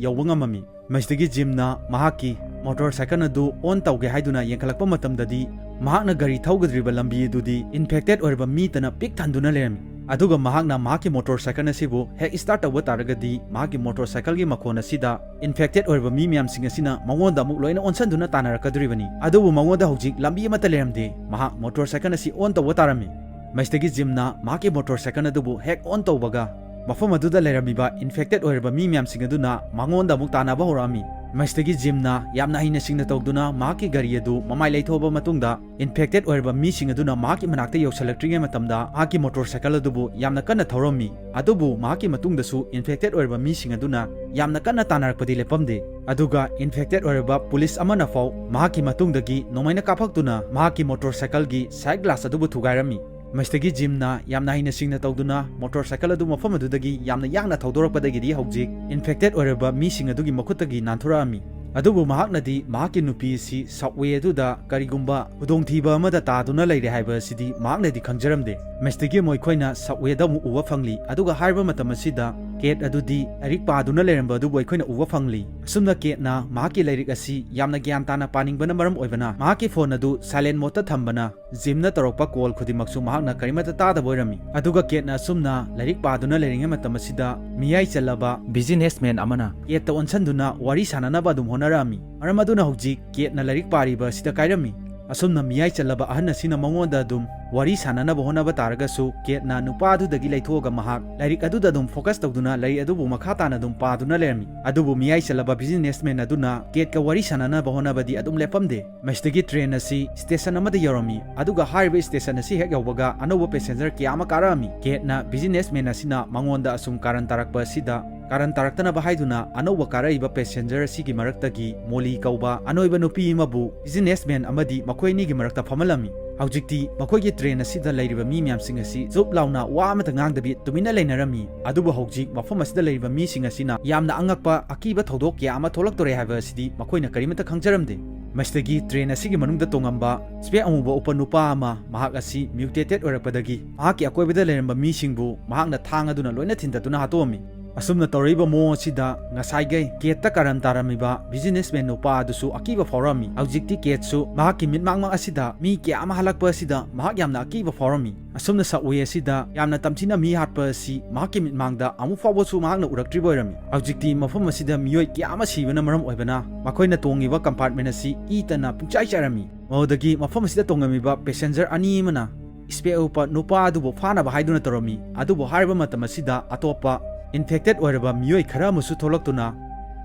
ꯌꯧꯕ ꯉꯝꯃꯝꯃꯤ꯫ ꯃꯁꯤꯗꯒꯤ Jimꯅ ꯃꯍꯥꯛꯀꯤ motorcycle ꯑꯗꯨ on ꯇꯧꯒꯦ ꯍꯥꯏꯗꯨꯅ ꯌꯦꯡꯈꯠꯂꯛꯄ ꯃꯇꯝꯗꯗꯤ ꯃꯍꯥꯛꯅ ꯒꯥꯔꯤ ꯊꯧꯒꯗꯧꯔꯤꯕ ꯂꯝꯕꯤ ꯑꯗꯨꯗꯤ infected ꯑꯣꯏꯔꯕ ꯃꯤꯇꯅ ꯄꯤꯛ ꯊꯟꯗꯨꯅ ꯂꯩꯔꯝꯃꯤ꯫ ꯑꯗꯨꯒ ꯃꯍꯥꯛꯅ ꯃꯍꯥꯛꯀꯤ motorcycle ꯑꯁꯤꯕꯨ ꯍꯦꯛ start ꯇꯧꯕ ꯇꯥꯔꯒꯗꯤ ꯃꯍꯥꯛꯀꯤ motorcycleꯒꯤ ꯃꯈꯣꯟ ꯑꯁꯤꯗ infected ꯑꯣꯏꯔꯕ ꯃꯤ ꯃꯌꯥꯝꯁꯤꯡ ꯑꯁꯤꯅ ꯃꯉꯣꯟꯗ ꯑꯃꯨꯛ ꯂꯣꯏꯅ ꯑꯣꯟꯁꯤꯟꯗꯨꯅ ꯇꯥꯟꯅꯔꯛꯀꯗꯧꯔꯤꯕꯅꯤ꯫ ꯑꯗꯨꯕꯨ ꯃꯉꯣꯟꯗ ꯍꯧꯖꯤꯛ ꯂꯝꯕꯤ ꯑꯃꯠꯇ ꯂꯩꯔꯝꯗꯦ꯫ ꯃꯍꯥꯛ motorcycle ꯑꯁꯤ on ꯇꯧꯕ ꯇꯥꯔꯝꯃꯤ꯫ ꯃꯁꯤꯗꯒꯤ Jimꯅ ꯃꯍꯥꯛꯀꯤ motorcycle ꯑꯗꯨꯕꯨ ꯍꯦꯛ on ꯇꯧꯕꯒ ꯃꯐꯝ ꯑꯗꯨꯗ ꯂꯩꯔꯝꯃꯤꯕ infected ꯑꯣꯏꯔꯕ ꯃꯤ ꯃꯌꯥꯝꯁꯤꯡ ꯑꯗꯨꯅ ꯃꯉꯣꯟꯗ ꯑꯃꯨꯛ ꯇꯥꯟꯅꯕ ꯍꯧꯔꯛꯑꯝꯃꯤ꯫ ꯃꯁꯤꯗꯒꯤ Jimꯅ ꯌꯥꯝꯅ ꯍꯩꯅ ꯁꯤꯡꯅ ꯇꯧꯗꯨꯅ ꯃꯍꯥꯛꯀꯤ ꯒꯥꯔꯤ ꯑꯗꯨ ꯃꯃꯥꯏ ꯂꯩꯊꯣꯛꯑꯕ ꯃꯇꯨꯡꯗ infected ꯑꯣꯏꯔꯕ ꯃꯤꯁꯤꯡ ꯑꯗꯨꯅ ꯃꯍꯥꯛꯀꯤ ꯃꯅꯥꯛꯇ ꯌꯧꯁꯤꯜꯂꯛꯇ꯭ꯔꯤꯉꯩ ꯃꯇꯝꯗ ꯃꯍꯥꯛꯀꯤ motorcycle ꯑꯗꯨꯕꯨ ꯌꯥꯝꯅ ꯀꯟꯅ ꯊꯧꯔꯝꯃꯤ꯫ ꯑꯗꯨꯕꯨ ꯃꯍꯥꯛꯀꯤ ꯃꯇꯨꯡꯗꯁꯨ infected ꯑꯣꯏꯔꯕ ꯃꯤꯁꯤꯡ ꯑꯗꯨꯅ ꯌꯥꯝꯅ ꯀꯟꯅ ꯇꯥꯟꯅꯔꯛꯄꯗꯤ ꯂꯦꯞꯄꯝꯗꯦ꯫ ꯑꯗꯨꯒ infected ꯑꯣꯏꯔꯕ police ꯑꯃꯅ ꯐꯥꯎ ꯃꯍꯥꯛꯀꯤ ꯃꯇꯨꯡꯗꯒꯤ ꯅꯣꯡꯃꯩꯅ ꯀꯥꯞꯄꯛꯇꯨꯅ ꯃꯍꯥꯛꯀꯤ motorcycleꯒꯤ side glass ꯑꯗꯨꯕꯨ ꯊꯨꯒꯥꯏꯔꯝꯃꯤ꯫ ꯃꯁꯤꯗꯒꯤ Jimꯅ ꯌꯥꯝꯅ ꯍꯩꯅ ꯁꯤꯡꯅ ꯇꯧꯗꯨꯅ motorcycle ꯑꯗꯨ ꯃꯐꯝ ꯑꯗꯨꯗꯒꯤ ꯌꯥꯝꯅ ꯌꯥꯡꯅ ꯊꯧꯗꯣꯔꯛꯄꯗꯒꯤꯗꯤ ꯍꯧꯖꯤꯛ infected ꯑꯣꯏꯔꯕ ꯃꯤꯁꯤꯡ ꯑꯗꯨꯒꯤ ꯃꯈꯨꯠꯇꯒꯤ ꯅꯥꯟꯊꯣꯔꯛꯑꯝꯃꯤ꯫ ꯑꯗꯨꯕꯨ ꯃꯍꯥꯛꯅꯗꯤ ꯃꯍꯥꯛꯀꯤ ꯅꯨꯄꯤ ꯑꯁꯤ subway ꯑꯗꯨꯗ ꯀꯔꯤꯒꯨꯝꯕ ꯈꯨꯗꯣꯡꯊꯤꯕ ꯑꯃꯗ ꯇꯥꯗꯨꯅ ꯂꯩꯔꯦ ꯍꯥꯏꯕ ꯑꯁꯤꯗꯤ ꯃꯍꯥꯛꯅꯗꯤ ꯈꯪꯖꯔꯝꯗꯦ꯫ ꯃꯁꯤꯗꯒꯤ ꯃꯈꯣꯏꯅ subwayꯗ ꯑꯃꯨꯛ ꯎꯕ ꯐꯪꯂꯤ꯫ ꯑꯗꯨꯒ ꯍꯥꯏꯔꯤꯕ ꯃꯇꯝ ꯑꯁꯤꯗ Kate ꯑꯗꯨꯗꯤ ꯂꯥꯏꯔꯤꯛ ꯄꯥꯗꯨꯅ ꯂꯩꯔꯝꯕ ꯑꯗꯨꯕꯨ ꯑꯩꯈꯣꯏꯅ ꯎꯕ ꯐꯪꯂꯤ꯫ ꯑꯁꯨꯝꯅ Kateꯅ ꯃꯍꯥꯛꯀꯤ ꯂꯥꯏꯔꯤꯛ ꯑꯁꯤ ꯌꯥꯝꯅ ꯒ꯭ꯌꯥꯟ ꯇꯥꯅ ꯄꯥꯅꯤꯡꯕꯅ ꯃꯔꯝ ꯑꯣꯏꯕꯅ ꯃꯍꯥꯛꯀꯤ phone ꯑꯗꯨ silent modeꯇ ꯊꯝꯕꯅ Jimꯅ ꯇꯧꯔꯛꯄ call ꯈꯨꯗꯤꯡꯃꯛꯁꯨ ꯃꯍꯥꯛꯅ ꯀꯔꯤꯃꯠꯇ ꯇꯥꯗꯕ ꯑꯣꯏꯔꯝꯃꯤ꯫ ꯑꯗꯨꯒ Kateꯅ ꯑꯁꯨꯝꯅ ꯂꯥꯏꯔꯤꯛ ꯄꯥꯗꯨꯅ ꯂꯩꯔꯤꯉꯩ ꯃꯇꯝ ꯑꯁꯤꯗ ꯃꯤꯌꯥꯏ ꯆꯜꯂꯕ businessman ꯑꯃꯅ Kateꯇ ꯑꯣꯟꯁꯤꯟꯗꯨꯅ ꯋꯥꯔꯤ ꯁꯥꯟꯅꯅꯕ ꯑꯗꯨꯝ ꯍꯣꯠꯅꯔꯛꯑꯝꯃꯤ꯫ ꯃꯔꯝ ꯑꯗꯨꯅ ꯍꯧꯖꯤꯛ Kateꯅ ꯂꯥꯏꯔꯤꯛ ꯄꯥꯔꯤꯕ ꯑꯁꯤꯗ ꯀꯥꯏꯔꯝꯃꯤ꯫ ꯑꯁꯨꯝꯅ ꯃꯤꯌꯥꯏ ꯆꯜꯂꯕ ꯑꯍꯟ ꯑꯁꯤꯅ ꯃꯉꯣꯟꯗ ꯑꯗꯨꯝ ꯋꯥꯔꯤ ꯁꯥꯟꯅꯅꯕ ꯍꯣꯠꯅꯕ ꯇꯥꯔꯒꯁꯨ, ꯀꯦꯠꯅ ꯅꯨꯄꯥ ꯑꯗꯨꯗꯒꯤ ꯂꯩꯊꯣꯛꯑꯒ ꯃꯍꯥꯛ ꯂꯥꯏꯔꯤꯛ ꯑꯗꯨꯗ ꯑꯗꯨꯝ focus ꯇꯧꯗꯨꯅ ꯂꯥꯏꯔꯤꯛ ꯑꯗꯨꯕꯨ ꯃꯈꯥ ꯇꯥꯅ ꯑꯗꯨꯝ ꯄꯥꯗꯨꯅ ꯂꯩꯔꯝꯃꯤ꯫ ꯑꯗꯨꯕꯨ ꯃꯤꯌꯥꯏ ꯆꯜꯂꯕ businessman ꯑꯗꯨꯅ ꯀꯦꯠꯀ ꯋꯥꯔꯤ ꯁꯥꯟꯅꯅꯕ ꯍꯣꯠꯅꯕꯗꯤ ꯑꯗꯨꯝ ꯂꯦꯞꯄꯝꯗꯦ꯫ ꯃꯁꯤꯗꯒꯤ train ꯑꯁꯤ station ꯑꯃꯗ ꯌꯧꯔꯝꯃꯤ, ꯑꯗꯨꯒ ꯍꯥꯏꯔꯤꯕ station ꯑꯁꯤ ꯍꯦꯛ ꯌꯧꯕꯒ ꯑꯅꯧꯕ passenger ꯀꯌꯥ ꯑꯃ ꯀꯥꯔꯛꯑꯝꯃꯤ꯫ ꯀꯦꯠꯅ businessman ꯑꯁꯤꯅ ꯃꯉꯣꯟꯗ ꯑꯁꯨꯝ ꯀꯥꯔꯟ ꯇꯥꯔꯛꯄ ꯑꯁꯤꯗ, ꯀꯥꯔꯟ ꯇꯥꯔꯛꯇꯅꯕ ꯍꯥꯏꯗꯨꯅ ꯑꯅꯧꯕ ꯀꯥꯔꯛꯏꯕ passenger ꯑꯁꯤꯒꯤ ꯃꯔꯛꯇꯒꯤ ꯃꯣꯂꯤ ꯀꯧꯕ ꯑꯅꯣꯏꯕ ꯅꯨꯄꯤ ꯑꯃꯕꯨ businessman ꯑꯃꯗꯤ ꯃꯈꯣꯏ ꯑꯅꯤꯒꯤ ꯃꯔꯛꯇ ꯐꯝꯍꯜꯂꯝꯃꯤ꯫ ꯍꯧꯖꯤꯛꯇꯤ ꯃꯈꯣꯏꯒꯤ train ꯑꯁꯤꯗ ꯂꯩꯔꯤꯕ ꯃꯤ ꯃꯌꯥꯝꯁꯤꯡ ꯑꯁꯤ ꯆꯨꯞ ꯂꯥꯎꯅ ꯋꯥ ꯑꯃꯠꯇ ꯉꯥꯡꯗꯕꯤ ꯇꯨꯃꯤꯟꯅ ꯂꯩꯅꯔꯝꯃꯤ꯫ ꯑꯗꯨꯕꯨ ꯍꯧꯖꯤꯛ ꯃꯐꯝ ꯑꯁꯤꯗ ꯂꯩꯔꯤꯕ ꯃꯤꯁꯤꯡ ꯑꯁꯤꯅ ꯌꯥꯝꯅ ꯑꯉꯛꯄ ꯑꯀꯤꯕ ꯊꯧꯗꯣꯛ ꯀꯌꯥ ꯑꯃ ꯊꯣꯛꯂꯛꯇꯣꯔꯦ ꯍꯥꯏꯕ ꯑꯁꯤꯗꯤ ꯃꯈꯣꯏꯅ ꯀꯔꯤꯃꯠꯇ ꯈꯪꯖꯔꯝꯗꯦ꯫ ꯃꯁꯤꯗꯒꯤ train ꯑꯁꯤꯒꯤ ꯃꯅꯨꯡꯗ ꯇꯣꯡꯉꯝꯕ spec ꯑꯃꯨꯕ ꯎꯞꯄ ꯅꯨꯄꯥ ꯑꯃ, ꯃꯍꯥꯛ ꯑꯁꯤ mutated ꯑꯣꯏꯔꯛꯄꯗꯒꯤ ꯃꯍꯥꯛꯀꯤ ꯑꯀꯣꯏꯕꯗ ꯂꯩꯔꯝꯕ ꯃꯤꯁꯤꯡꯕꯨ ꯃꯍꯥꯛꯅ ꯊꯥꯡ ꯑꯗꯨꯅ ꯂꯣꯏꯅ ꯊꯤꯟꯗꯠꯇꯨꯅ ꯍꯥꯠꯇꯣꯛꯑꯝꯃꯤ꯫ ꯑꯁꯨꯝꯅ ꯇꯧꯔꯛꯏꯕ ꯃꯑꯣꯡ ꯑꯁꯤꯗ ꯉꯁꯥꯏꯒꯩ ꯀꯦꯠꯇ ꯀꯥꯔꯟ ꯇꯥꯔꯝꯃꯤꯕ businessman ꯅꯨꯄꯥ ꯑꯗꯨꯁꯨ ꯑꯀꯤꯕ ꯐꯥꯎꯔꯝꯃꯤ꯫ ꯍꯧꯖꯤꯛꯇꯤ ꯀꯦꯠꯁꯨ ꯃꯍꯥꯛꯀꯤ ꯃꯤꯠꯃꯥꯡꯃꯛ ꯑꯁꯤꯗ ꯃꯤ ꯀꯌꯥ ꯑꯃ ꯍꯜꯂꯛꯄ ꯑꯁꯤꯗ ꯃꯍꯥꯛ ꯌꯥꯝꯅ ꯑꯀꯤꯕ ꯐꯥꯎꯔꯝꯃꯤ꯫ ꯑꯁꯨꯝꯅ subway ꯑꯁꯤꯗ ꯌꯥꯝꯅ ꯇꯝꯊꯤꯅ ꯃꯤ ꯍꯥꯠꯄ ꯑꯁꯤ ꯃꯍꯥꯛꯀꯤ ꯃꯤꯠꯃꯥꯡꯗ ꯑꯃꯨꯛ ꯐꯥꯎꯕꯁꯨ ꯃꯍꯥꯛꯅ ꯎꯔꯛꯇ꯭ꯔꯤꯕ ꯑꯣꯏꯔꯝꯃꯤ꯫ ꯍꯧꯖꯤꯛꯇꯤ ꯃꯐꯝ ꯑꯁꯤꯗ ꯃꯤꯑꯣꯏ ꯀꯌꯥ ꯑꯃ ꯁꯤꯕꯅ ꯃꯔꯝ ꯑꯣꯏꯕꯅ ꯃꯈꯣꯏꯅ ꯇꯣꯡꯉꯤꯕ compartment ꯑꯁꯤ ꯏ ꯇꯅ ꯄꯨꯡꯆꯥꯏ ꯆꯥꯏꯔꯝꯃꯤ꯫ ꯃꯗꯨꯗꯒꯤ ꯃꯐꯝ ꯑꯁꯤꯗ ꯇꯣꯡꯉꯝꯃꯤꯕ passenger ꯑꯅꯤ ꯑꯃꯅ spec ꯎꯞꯄ ꯅꯨꯄꯥ ꯑꯗꯨꯕꯨ ꯐꯥꯅꯕ ꯍꯥꯏꯗꯨꯅ ꯇꯧꯔꯝꯃꯤ꯫ ꯑꯗꯨꯕꯨ ꯍꯥꯏꯔꯤꯕ ꯃꯇꯝ ꯑꯁꯤꯗ ꯑꯇꯣꯞꯄ infected ꯑꯣꯏꯔꯕ ꯃꯤꯑꯣꯏ ꯈꯔ ꯑꯃꯁꯨ ꯊꯣꯛꯂꯛꯇꯨꯅ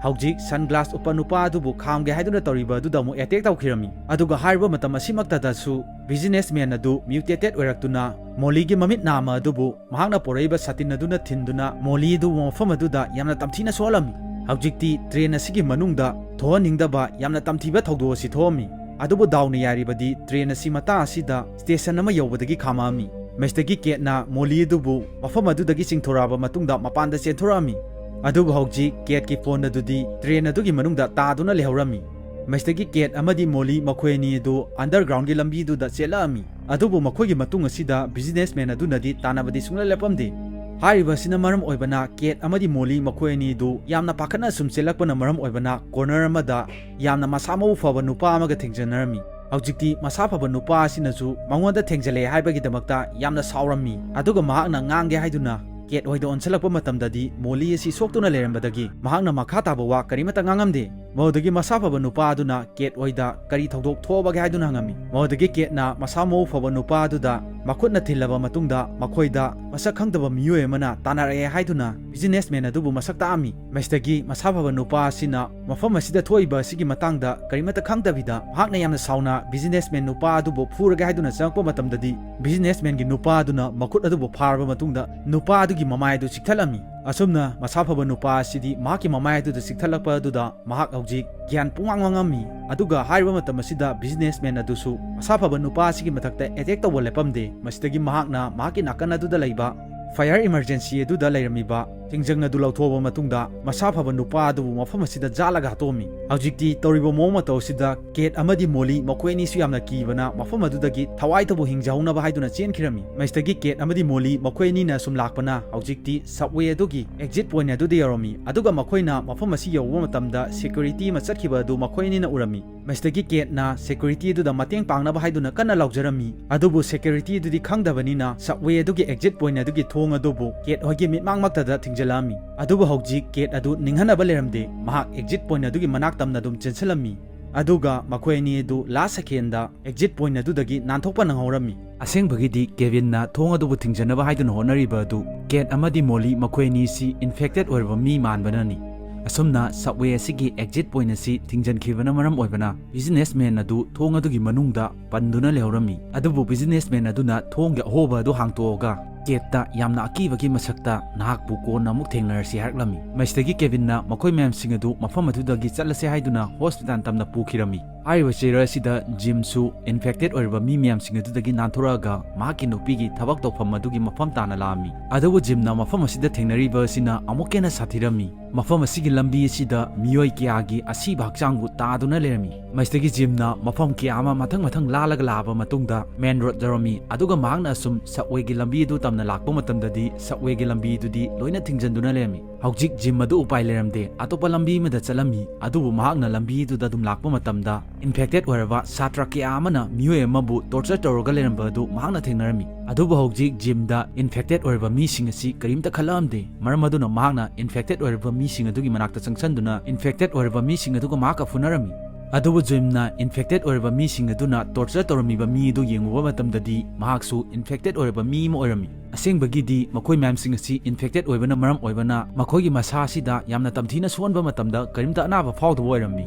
ꯍꯧꯖꯤꯛ sunglass ꯎꯞꯄ ꯅꯨꯄꯥ ꯑꯗꯨꯕꯨ ꯈꯥꯝꯒꯦ ꯍꯥꯏꯗꯨꯅ ꯇꯧꯔꯤꯕ ꯑꯗꯨꯗ ꯑꯃꯨꯛ attack ꯇꯧꯈꯤꯔꯝꯃꯤ꯫ ꯑꯗꯨꯒ ꯍꯥꯏꯔꯤꯕ ꯃꯇꯝ ꯑꯁꯤꯃꯛꯇꯗꯁꯨ businessman ꯑꯗꯨ mutated ꯑꯣꯏꯔꯛꯇꯨꯅ ꯃꯣꯂꯤꯒꯤ ꯃꯃꯤꯠ ꯅꯥꯝꯃ ꯑꯗꯨꯕꯨ ꯃꯍꯥꯛꯅ ꯄꯣꯔꯛꯏꯕ ꯁꯥꯇꯤꯟ ꯑꯗꯨꯅ ꯊꯤꯟꯗꯨꯅ ꯃꯣꯂꯤ ꯑꯗꯨ ꯃꯐꯝ ꯑꯗꯨꯗ ꯌꯥꯝꯅ ꯇꯝꯊꯤꯅ ꯁꯣꯛꯍꯜꯂꯝꯃꯤ꯫ ꯍꯧꯖꯤꯛꯇꯤ train ꯑꯁꯤꯒꯤ ꯃꯅꯨꯡꯗ ꯊꯣꯛꯍꯟꯅꯤꯡꯗꯕ ꯌꯥꯝꯅ ꯇꯝꯊꯤꯕ ꯊꯧꯗꯣꯛ ꯑꯁꯤ ꯊꯣꯛꯑꯝꯃꯤ꯫ ꯑꯗꯨꯕꯨ ꯗꯥꯎꯅ ꯌꯥꯔꯤꯕꯗꯤ train ꯑꯁꯤ ꯃꯇꯥꯡ ꯑꯁꯤꯗ station ꯑꯃ ꯌꯧꯕꯗꯒꯤ ꯈꯥꯝꯃꯛꯑꯝꯃꯤ꯫ ꯃꯁꯤꯗꯒꯤ ꯀꯦꯠꯅ ꯃꯣꯂꯤ ꯑꯗꯨꯕꯨ ꯃꯐꯝ ꯑꯗꯨꯗꯒꯤ ꯆꯤꯡꯊꯣꯔꯛꯑꯕ ꯃꯇꯨꯡꯗ ꯃꯄꯥꯟꯗ ꯆꯦꯟꯊꯣꯔꯛꯑꯝꯃꯤ꯫ ꯑꯗꯨꯕꯨ ꯍꯧꯖꯤꯛ ꯀꯦꯠꯀꯤ phone ꯑꯗꯨꯗꯤ train ꯑꯗꯨꯒꯤ ꯃꯅꯨꯡꯗ ꯇꯥꯗꯨꯅ ꯂꯩꯍꯧꯔꯝꯃꯤ꯫ ꯃꯁꯤꯗꯒꯤ ꯀꯦꯠ ꯑꯃꯗꯤ ꯃꯣꯂꯤ ꯃꯈꯣꯏ ꯑꯅꯤ ꯑꯗꯨ undergroundꯒꯤ ꯂꯝꯕꯤꯗꯨꯗ ꯆꯦꯜꯂꯛꯑꯝꯃꯤ꯫ ꯑꯗꯨꯕꯨ ꯃꯈꯣꯏꯒꯤ ꯃꯇꯨꯡ ꯑꯁꯤꯗ businessman ꯑꯗꯨꯅꯗꯤ ꯇꯥꯟꯅꯕꯗꯤ ꯁꯨꯡꯂꯦꯞ ꯂꯦꯞꯄꯝꯗꯦ꯫ ꯍꯥꯏꯔꯤꯕ ꯑꯁꯤꯅ ꯃꯔꯝ ꯑꯣꯏꯕꯅ ꯀꯦꯠ ꯑꯃꯗꯤ ꯃꯣꯂꯤ ꯃꯈꯣꯏ ꯑꯅꯤ ꯑꯗꯨ ꯌꯥꯝꯅ ꯄꯥꯈꯠꯅ ꯁꯨꯝ ꯆꯦꯜꯂꯛꯄꯅ ꯃꯔꯝ ꯑꯣꯏꯕꯅ corner ꯑꯃꯗ ꯌꯥꯝꯅ ꯃꯁꯥ ꯃꯎ ꯐꯕ ꯅꯨꯄꯥ ꯑꯃꯒ ꯊꯦꯡꯖꯅꯔꯝꯃꯤ꯫ ꯍꯧꯖꯤꯛꯇꯤ ꯃꯁꯥ ꯐꯕ ꯅꯨꯄꯥ ꯑꯁꯤꯅꯁꯨ ꯃꯉꯣꯟꯗ ꯊꯦꯡꯖꯜꯂꯛꯑꯦ ꯍꯥꯏꯕꯒꯤꯗꯃꯛꯇ ꯌꯥꯝꯅ ꯁꯥꯎꯔꯝꯃꯤ꯫ ꯑꯗꯨꯒ ꯃꯍꯥꯛꯅ ꯉꯥꯡꯒꯦ ꯍꯥꯏꯗꯨꯅ ꯀꯦꯠ ꯍꯣꯏꯗ ꯑꯣꯟꯁꯤꯜꯂꯛꯄ ꯃꯇꯝꯗꯗꯤ ꯃꯣꯂꯤ ꯑꯁꯤ ꯁꯣꯛꯇꯨꯅ ꯂꯩꯔꯝꯕꯗꯒꯤ ꯃꯍꯥꯛꯅ ꯃꯈꯥ ꯇꯥꯕ ꯋꯥ ꯀꯔꯤꯃꯠꯇ ꯉꯥꯡꯉꯝꯗꯦ꯫ ꯃꯗꯨꯗꯒꯤ ꯃꯁꯥ ꯐꯕ ꯅꯨꯄꯥ ꯑꯗꯨꯅ ꯀꯦꯠ ꯍꯣꯏꯗ ꯀꯔꯤ ꯊꯧꯗꯣꯛ ꯊꯣꯛꯑꯕꯒꯦ ꯍꯥꯏꯗꯨꯅ ꯍꯪꯉꯝꯃꯤ꯫ ꯃꯗꯨꯗꯒꯤ ꯀꯦꯠꯅ ꯃꯁꯥ ꯃꯎ ꯐꯕ ꯅꯨꯄꯥ ꯑꯗꯨꯗ ꯃꯈꯨꯠꯅ ꯊꯤꯜꯂꯕ ꯃꯇꯨꯡꯗ ꯃꯈꯣꯏꯗ ꯃꯁꯛ ꯈꯪꯗꯕ ꯃꯤꯑꯣꯏ ꯑꯃꯅ ꯇꯥꯟꯅꯔꯛꯑꯦ ꯍꯥꯏꯗꯨꯅ ꯕꯤꯖꯤꯅꯦꯁꯃꯦꯟ ꯑꯗꯨꯕꯨ ꯃꯁꯛ ꯇꯥꯛꯑꯝꯃꯤ꯫ ꯃꯁꯤꯗꯒꯤ ꯃꯁꯥ ꯐꯕ ꯅꯨꯄꯥ ꯑꯁꯤꯅ ꯃꯐꯝ ꯑꯁꯤꯗ ꯊꯣꯛꯏꯕ ꯑꯁꯤꯒꯤ ꯃꯇꯥꯡꯗ ꯀꯔꯤꯃꯠꯇ ꯈꯪꯗꯕꯤꯗ ꯃꯍꯥꯛꯅ ꯌꯥꯝꯅ ꯁꯥꯎꯅ ꯕꯤꯖꯤꯅꯦꯁꯃꯦꯟ ꯅꯨꯄꯥ ꯑꯗꯨꯕꯨ ꯐꯨꯔꯒꯦ ꯍꯥꯏꯗꯨꯅ ꯆꯪꯉꯛꯄ ꯃꯇꯝꯗꯗꯤ ꯕꯤꯖꯤꯅꯦꯁꯃꯦꯟꯒꯤ ꯅꯨꯄꯥ ꯑꯗꯨꯅ ꯃꯈꯨꯠ ꯑꯗꯨꯕꯨ ꯐꯥꯔꯕ ꯃꯇꯨꯡꯗ ꯅꯨꯄꯥ ꯑꯗꯨꯒꯤ ꯃꯃꯥꯏ ꯑꯗꯨ ꯆꯤꯛꯊꯠꯂꯝꯃꯤ꯫ ꯑꯁꯨꯝꯅ ꯃꯁꯥ ꯐꯕ ꯅꯨꯄꯥ ꯑꯁꯤꯗꯤ ꯃꯍꯥꯛꯀꯤ ꯃꯃꯥꯏ ꯑꯗꯨꯗ ꯆꯤꯛꯊꯠꯂꯛꯄ ꯑꯗꯨꯗ ꯃꯍꯥꯛ ꯍꯧꯖꯤꯛ ꯒ꯭ꯌꯥꯟ ꯄꯨꯡꯃꯥꯡ ꯃꯥꯡꯉꯝꯃꯤ꯫ ꯑꯗꯨꯒ ꯍꯥꯏꯔꯤꯕ ꯃꯇꯝ ꯑꯁꯤꯗ ꯕꯤꯖꯤꯅꯦꯁꯃꯦꯟ ꯑꯗꯨꯁꯨ ꯃꯁꯥ ꯐꯕ ꯅꯨꯄꯥ ꯑꯁꯤꯒꯤ ꯃꯊꯛꯇ ꯑꯦꯇꯦꯛ ꯇꯧꯕ ꯂꯦꯞꯄꯝꯗꯦ꯫ ꯃꯁꯤꯗꯒꯤ ꯃꯍꯥꯛꯅ ꯃꯍꯥꯛꯀꯤ ꯅꯥꯀꯟ ꯑꯗꯨꯗ ꯂꯩꯕ ꯐꯥꯌꯔ ꯏꯃꯔꯖꯦꯟꯁꯤ ꯑꯗꯨꯗ ꯂꯩꯔꯝꯃꯤꯕ ꯊꯤꯡꯖꯪ ꯑꯗꯨ ꯂꯧꯊꯣꯛꯑꯕ ꯃꯇꯨꯡꯗ ꯃꯁꯥ ꯐꯕ ꯅꯨꯄꯥ ꯑꯗꯨꯕꯨ ꯃꯐꯝ ꯑꯁꯤꯗ ꯖꯥꯠꯂꯒ ꯍꯥꯠꯇꯣꯛꯑꯝꯃꯤ꯫ ꯍꯧꯖꯤꯛꯇꯤ ꯇꯧꯔꯤꯕ ꯃꯑꯣꯡ ꯃꯇꯧ ꯑꯁꯤꯗ ꯀꯦꯠ ꯑꯃꯗꯤ ꯃꯣꯂꯤ ꯃꯈꯣꯏ ꯑꯅꯤꯁꯨ ꯌꯥꯝꯅ ꯀꯤꯕꯅ ꯃꯐꯝ ꯑꯗꯨꯗꯒꯤ ꯊꯋꯥꯏ ꯇꯧꯕ ꯍꯤꯡꯖꯍꯧꯅꯕ ꯍꯥꯏꯗꯨꯅ ꯆꯦꯟꯈꯤꯔꯝꯃꯤ꯫ ꯃꯁꯤꯗꯒꯤ ꯀꯦꯠ ꯑꯃꯗꯤ ꯃꯣꯂꯤ ꯃꯈꯣꯏ ꯑꯅꯤꯅ ꯁꯨꯝ ꯂꯥꯛꯄꯅ ꯍꯧꯖꯤꯛꯇꯤ ꯁꯕꯋꯦ ꯑꯗꯨꯒꯤ ꯑꯦꯛꯖꯤꯠ ꯄꯣꯏꯟ ꯑꯗꯨꯗ ꯌꯧꯔꯝꯃꯤ꯫ ꯑꯗꯨꯒ ꯃꯈꯣꯏꯅ ꯃꯐꯝ ꯑꯁꯤ ꯌꯧꯕ ꯃꯇꯝꯗ ꯁꯦꯀ꯭ꯌꯨꯔꯤꯇꯤ ꯑꯃ ꯆꯠꯈꯤꯕ ꯑꯗꯨ ꯃꯈꯣꯏ ꯑꯅꯤꯅ ꯎꯔꯝꯃꯤ꯫ ꯃꯁꯤꯗꯒꯤ ꯀꯦꯠꯅ ꯁꯦꯀ꯭ꯌꯨꯔꯤꯇꯤ ꯑꯗꯨꯗ ꯃꯇꯦꯡ ꯄꯥꯡꯅꯕ ꯍꯥꯏꯗꯨꯅ ꯀꯟꯅ ꯂꯥꯎꯖꯔꯝꯃꯤ꯫ ꯑꯗꯨꯕꯨ ꯁꯦꯀ꯭ꯌꯨꯔꯤꯇꯤ ꯑꯗꯨꯗꯤ ꯈꯪꯗꯕꯅꯤꯅ ꯁꯕꯋꯦ ꯑꯗꯨꯒꯤ ꯑꯦꯛꯖꯤꯠ ꯄꯣꯏꯟ ꯑꯗꯨꯒꯤ ꯊꯣꯡ ꯑꯗꯨꯕꯨ ꯀꯦꯠ ꯍꯣꯏꯒꯤ ꯃꯤꯠꯃꯥꯡꯃꯛꯇꯗ ꯊꯤꯡꯖꯤꯜꯂꯛꯑꯝꯃꯤ꯫ ꯑꯗꯨꯕꯨ ꯍꯧꯖꯤꯛ ꯀꯦꯠ ꯑꯗꯨ ꯅꯤꯡꯍꯟꯅꯕ ꯂꯩꯔꯝꯗꯦ꯫ ꯃꯍꯥꯛ ꯑꯦꯛꯖꯤꯠ ꯄꯣꯏꯟ ꯑꯗꯨꯒꯤ ꯃꯅꯥꯛ ꯇꯝꯅ ꯑꯗꯨꯝ ꯆꯦꯟꯁꯤꯜꯂꯝꯃꯤ꯫ ꯑꯗꯨꯒ ꯃꯈꯣꯏ ꯑꯅꯤ ꯑꯗꯨ ꯂꯥꯁ ꯁꯦꯀꯦꯟꯗ ꯑꯦꯛꯖꯤꯠ ꯄꯣꯏꯟ ꯑꯗꯨꯗꯒꯤ ꯅꯥꯟꯊꯣꯛꯄ ꯅꯪꯍꯧꯔꯝꯃꯤ꯫ ꯑꯁꯦꯡꯕꯒꯤꯗꯤ ꯀꯦꯚꯤꯟꯅ ꯊꯣꯡ ꯑꯗꯨꯕꯨ ꯊꯤꯡꯖꯅꯕ ꯍꯥꯏꯗꯨꯅ ꯍꯣꯠꯅꯔꯤꯕ ꯑꯗꯨ ꯀꯦꯠ ꯑꯃꯗꯤ ꯃꯣꯂꯤ ꯃꯈꯣꯏ ꯑꯅꯤꯁꯤ ꯏꯟꯐꯦꯛꯇꯦꯠ ꯑꯣꯏꯔꯕ ꯃꯤ ꯃꯥꯟꯕꯅꯅꯤ꯫ ꯑꯁꯨꯝꯅ ꯁꯕꯋꯦ ꯑꯁꯤꯒꯤ ꯑꯦꯛꯖꯤꯠ ꯄꯣꯏꯟ ꯑꯁꯤ ꯊꯤꯡꯖꯤꯟꯈꯤꯕꯅ ꯃꯔꯝ ꯑꯣꯏꯕꯅ ꯕꯤꯖꯤꯅꯦꯁꯃꯦꯟ ꯑꯗꯨ ꯊꯣꯡ ꯑꯗꯨꯒꯤ ꯃꯅꯨꯡꯗ ꯄꯟꯗꯨꯅ ꯂꯩꯍꯧꯔꯝꯃꯤ꯫ ꯑꯗꯨꯕꯨ ꯕꯤꯖꯤꯅꯦꯁꯃꯦꯟ ꯑꯗꯨꯅ ꯊꯣꯡꯒꯤ ꯑꯍꯣꯕ ꯑꯗꯨ ꯍꯥꯡꯇꯣꯛꯑꯒ ꯀꯦꯠꯇ ꯌꯥꯝꯅ ꯑꯀꯤꯕꯒꯤ ꯃꯁꯛꯇ "ꯅꯍꯥꯛꯄꯨ ꯀꯣꯟꯅ ꯑꯃꯨꯛ ꯊꯦꯡꯅꯔꯁꯤ" ꯍꯥꯏꯔꯛꯂꯝꯃꯤ꯫ ꯃꯁꯤꯗꯒꯤ ꯀꯦꯚꯤꯟꯅ ꯃꯈꯣꯏ ꯃꯌꯥꯝꯁꯤꯡ ꯑꯗꯨ ꯃꯐꯝ ꯑꯗꯨꯗꯒꯤ ꯆꯠꯂꯁꯦ ꯍꯥꯏꯗꯨꯅ ꯍꯣꯁꯄꯤꯇꯥꯜ ꯇꯝꯅ ꯄꯨꯈꯤꯔꯝꯃꯤ꯫ ꯍꯥꯏꯔꯤꯕ ꯆꯦꯔꯣꯜ ꯑꯁꯤꯗ ꯖꯤꯝꯁꯨ ꯏꯟꯐꯦꯛꯇꯦꯠ ꯑꯣꯏꯔꯕ ꯃꯤ ꯃꯌꯥꯝꯁꯤꯡ ꯑꯗꯨꯗꯒꯤ ꯅꯥꯟꯊꯣꯔꯛꯑꯒ ꯃꯍꯥꯛꯀꯤ ꯅꯨꯄꯤꯒꯤ ꯊꯕꯛ ꯇꯧꯐꯝ ꯑꯗꯨꯒꯤ ꯃꯐꯝ ꯇꯥꯅ ꯂꯥꯛꯑꯝꯃꯤ꯫ ꯑꯗꯨꯕꯨ ꯖꯤꯝꯅ ꯃꯐꯝ ꯑꯁꯤꯗ ꯊꯦꯡꯅꯔꯤꯕ ꯑꯁꯤꯅ ꯑꯃꯨꯛꯀ ꯍꯦꯟꯅ ꯁꯥꯊꯤꯔꯝꯃꯤ꯫ ꯃꯐꯝ ꯑꯁꯤꯒꯤ ꯂꯝꯕꯤ ꯑꯁꯤꯗ ꯃꯤꯑꯣꯏ ꯀꯌꯥꯒꯤ ꯑꯁꯤꯕ ꯍꯛꯆꯥꯡꯕꯨ ꯇꯥꯗꯨꯅ ꯂꯩꯔꯝꯃꯤ꯫ ꯃꯁꯤꯗꯒꯤ ꯖꯤꯝꯅ ꯃꯐꯝ ꯀꯌꯥ ꯑꯃ ꯃꯊꯪ ꯃꯊꯪ ꯂꯥꯜꯂꯒ ꯂꯥꯛꯑꯕ ꯃꯇꯨꯡꯗ ꯃꯦꯟ ꯔꯣꯗ ꯌꯧꯔꯝꯃꯤ꯫ ꯑꯗꯨꯒ ꯃꯍꯥꯛꯅ ꯑꯁꯨꯝ ꯁꯕꯋꯦꯒꯤ ꯂꯝꯕꯤ ꯑꯗꯨ ꯇꯝꯅ ꯂꯥꯛꯄ ꯃꯇꯝꯗꯗꯤ ꯁꯕꯋꯦꯒꯤ ꯂꯝꯕꯤ ꯑꯗꯨꯗꯤ ꯂꯣꯏꯅ ꯊꯤꯡꯖꯤꯟꯗꯨꯅ ꯂꯩꯔꯝꯃꯤ꯫ ꯍꯧꯖꯤꯛ ꯖꯤꯝ ꯑꯗꯨ ꯎꯄꯥꯏ ꯂꯩꯔꯝꯗꯦ, ꯑꯇꯣꯞꯄ ꯂꯝꯕꯤ ꯑꯃꯗ ꯆꯠꯂꯝꯃꯤ꯫ ꯑꯗꯨꯕꯨ ꯃꯍꯥꯛꯅ ꯂꯝꯕꯤꯗꯨꯗ ꯑꯗꯨꯝ ꯂꯥꯛꯄ ꯃꯇꯝꯗ, ꯏꯟꯐꯦꯛꯇꯦꯗ ꯑꯣꯏꯔꯕ ꯁꯥꯇ꯭ꯔ ꯀꯌꯥ ꯑꯃꯅ ꯃꯤꯑꯣꯏ ꯑꯃꯕꯨ ꯇꯣꯔꯆꯔ ꯇꯧꯔꯒ ꯂꯩꯔꯝꯕ ꯑꯗꯨ ꯃꯍꯥꯛꯅ ꯊꯦꯡꯅꯔꯝꯃꯤ꯫ ꯑꯗꯨꯕꯨ ꯍꯧꯖꯤꯛ ꯖꯤꯝꯗ ꯏꯟꯐꯦꯛꯇꯦꯗ ꯑꯣꯏꯔꯕ ꯃꯤꯁꯤꯡ ꯑꯁꯤ ꯀꯔꯤꯝꯇ ꯈꯜꯂꯛꯑꯝꯗꯦ꯫ ꯃꯔꯝ ꯑꯗꯨꯅ ꯃꯍꯥꯛꯅ ꯏꯟꯐꯦꯛꯇꯦꯗ ꯑꯣꯏꯔꯕ ꯃꯤꯁꯤꯡ ꯑꯗꯨꯒꯤ ꯃꯅꯥꯛꯇ ꯆꯪꯁꯤꯟꯗꯨꯅ, ꯏꯟꯐꯦꯛꯇꯦꯗ ꯑꯣꯏꯔꯕ ꯃꯤꯁꯤꯡ ꯑꯗꯨꯒ ꯃꯍꯥꯛꯀ ꯐꯨꯅꯔꯝꯃꯤ꯫ ꯑꯗꯨꯕꯨ ꯖꯤꯝꯅ ꯏꯟꯐꯦꯛꯇꯦꯗ ꯑꯣꯏꯔꯕ ꯃꯤꯁꯤꯡ ꯑꯗꯨꯅ ꯇꯣꯔꯆꯔ ꯇꯧꯔꯝꯃꯤꯕ ꯃꯤ ꯑꯗꯨ ꯌꯦꯡꯉꯨꯕ ꯃꯇꯝꯗꯗꯤ, ꯃꯍꯥꯛꯁꯨ ꯏꯟꯐꯦꯛꯇꯦꯗ ꯑꯣꯏꯔꯕ ꯃꯤ ꯑꯃ ꯑꯣꯏꯔꯝꯃꯤ꯫ ꯑꯁꯦꯡꯕꯒꯤꯗꯤ ꯃꯈꯣꯏ ꯃꯌꯥꯝꯁꯤꯡ ꯑꯁꯤ ꯏꯟꯐꯦꯛꯇꯦꯗ ꯑꯣꯏꯕꯅ ꯃꯔꯝ ꯑꯣꯏꯕꯅ, ꯃꯈꯣꯏꯒꯤ ꯃꯁꯥ ꯑꯁꯤꯗ ꯌꯥꯝꯅ ꯇꯝꯊꯤꯅ ꯁꯣꯛꯍꯟꯕ ꯃꯇꯝꯗ ꯀꯔꯤꯝꯇ ꯑꯅꯥꯕ ꯐꯥꯎꯗꯕ ꯑꯣꯏꯔꯝꯃꯤ꯫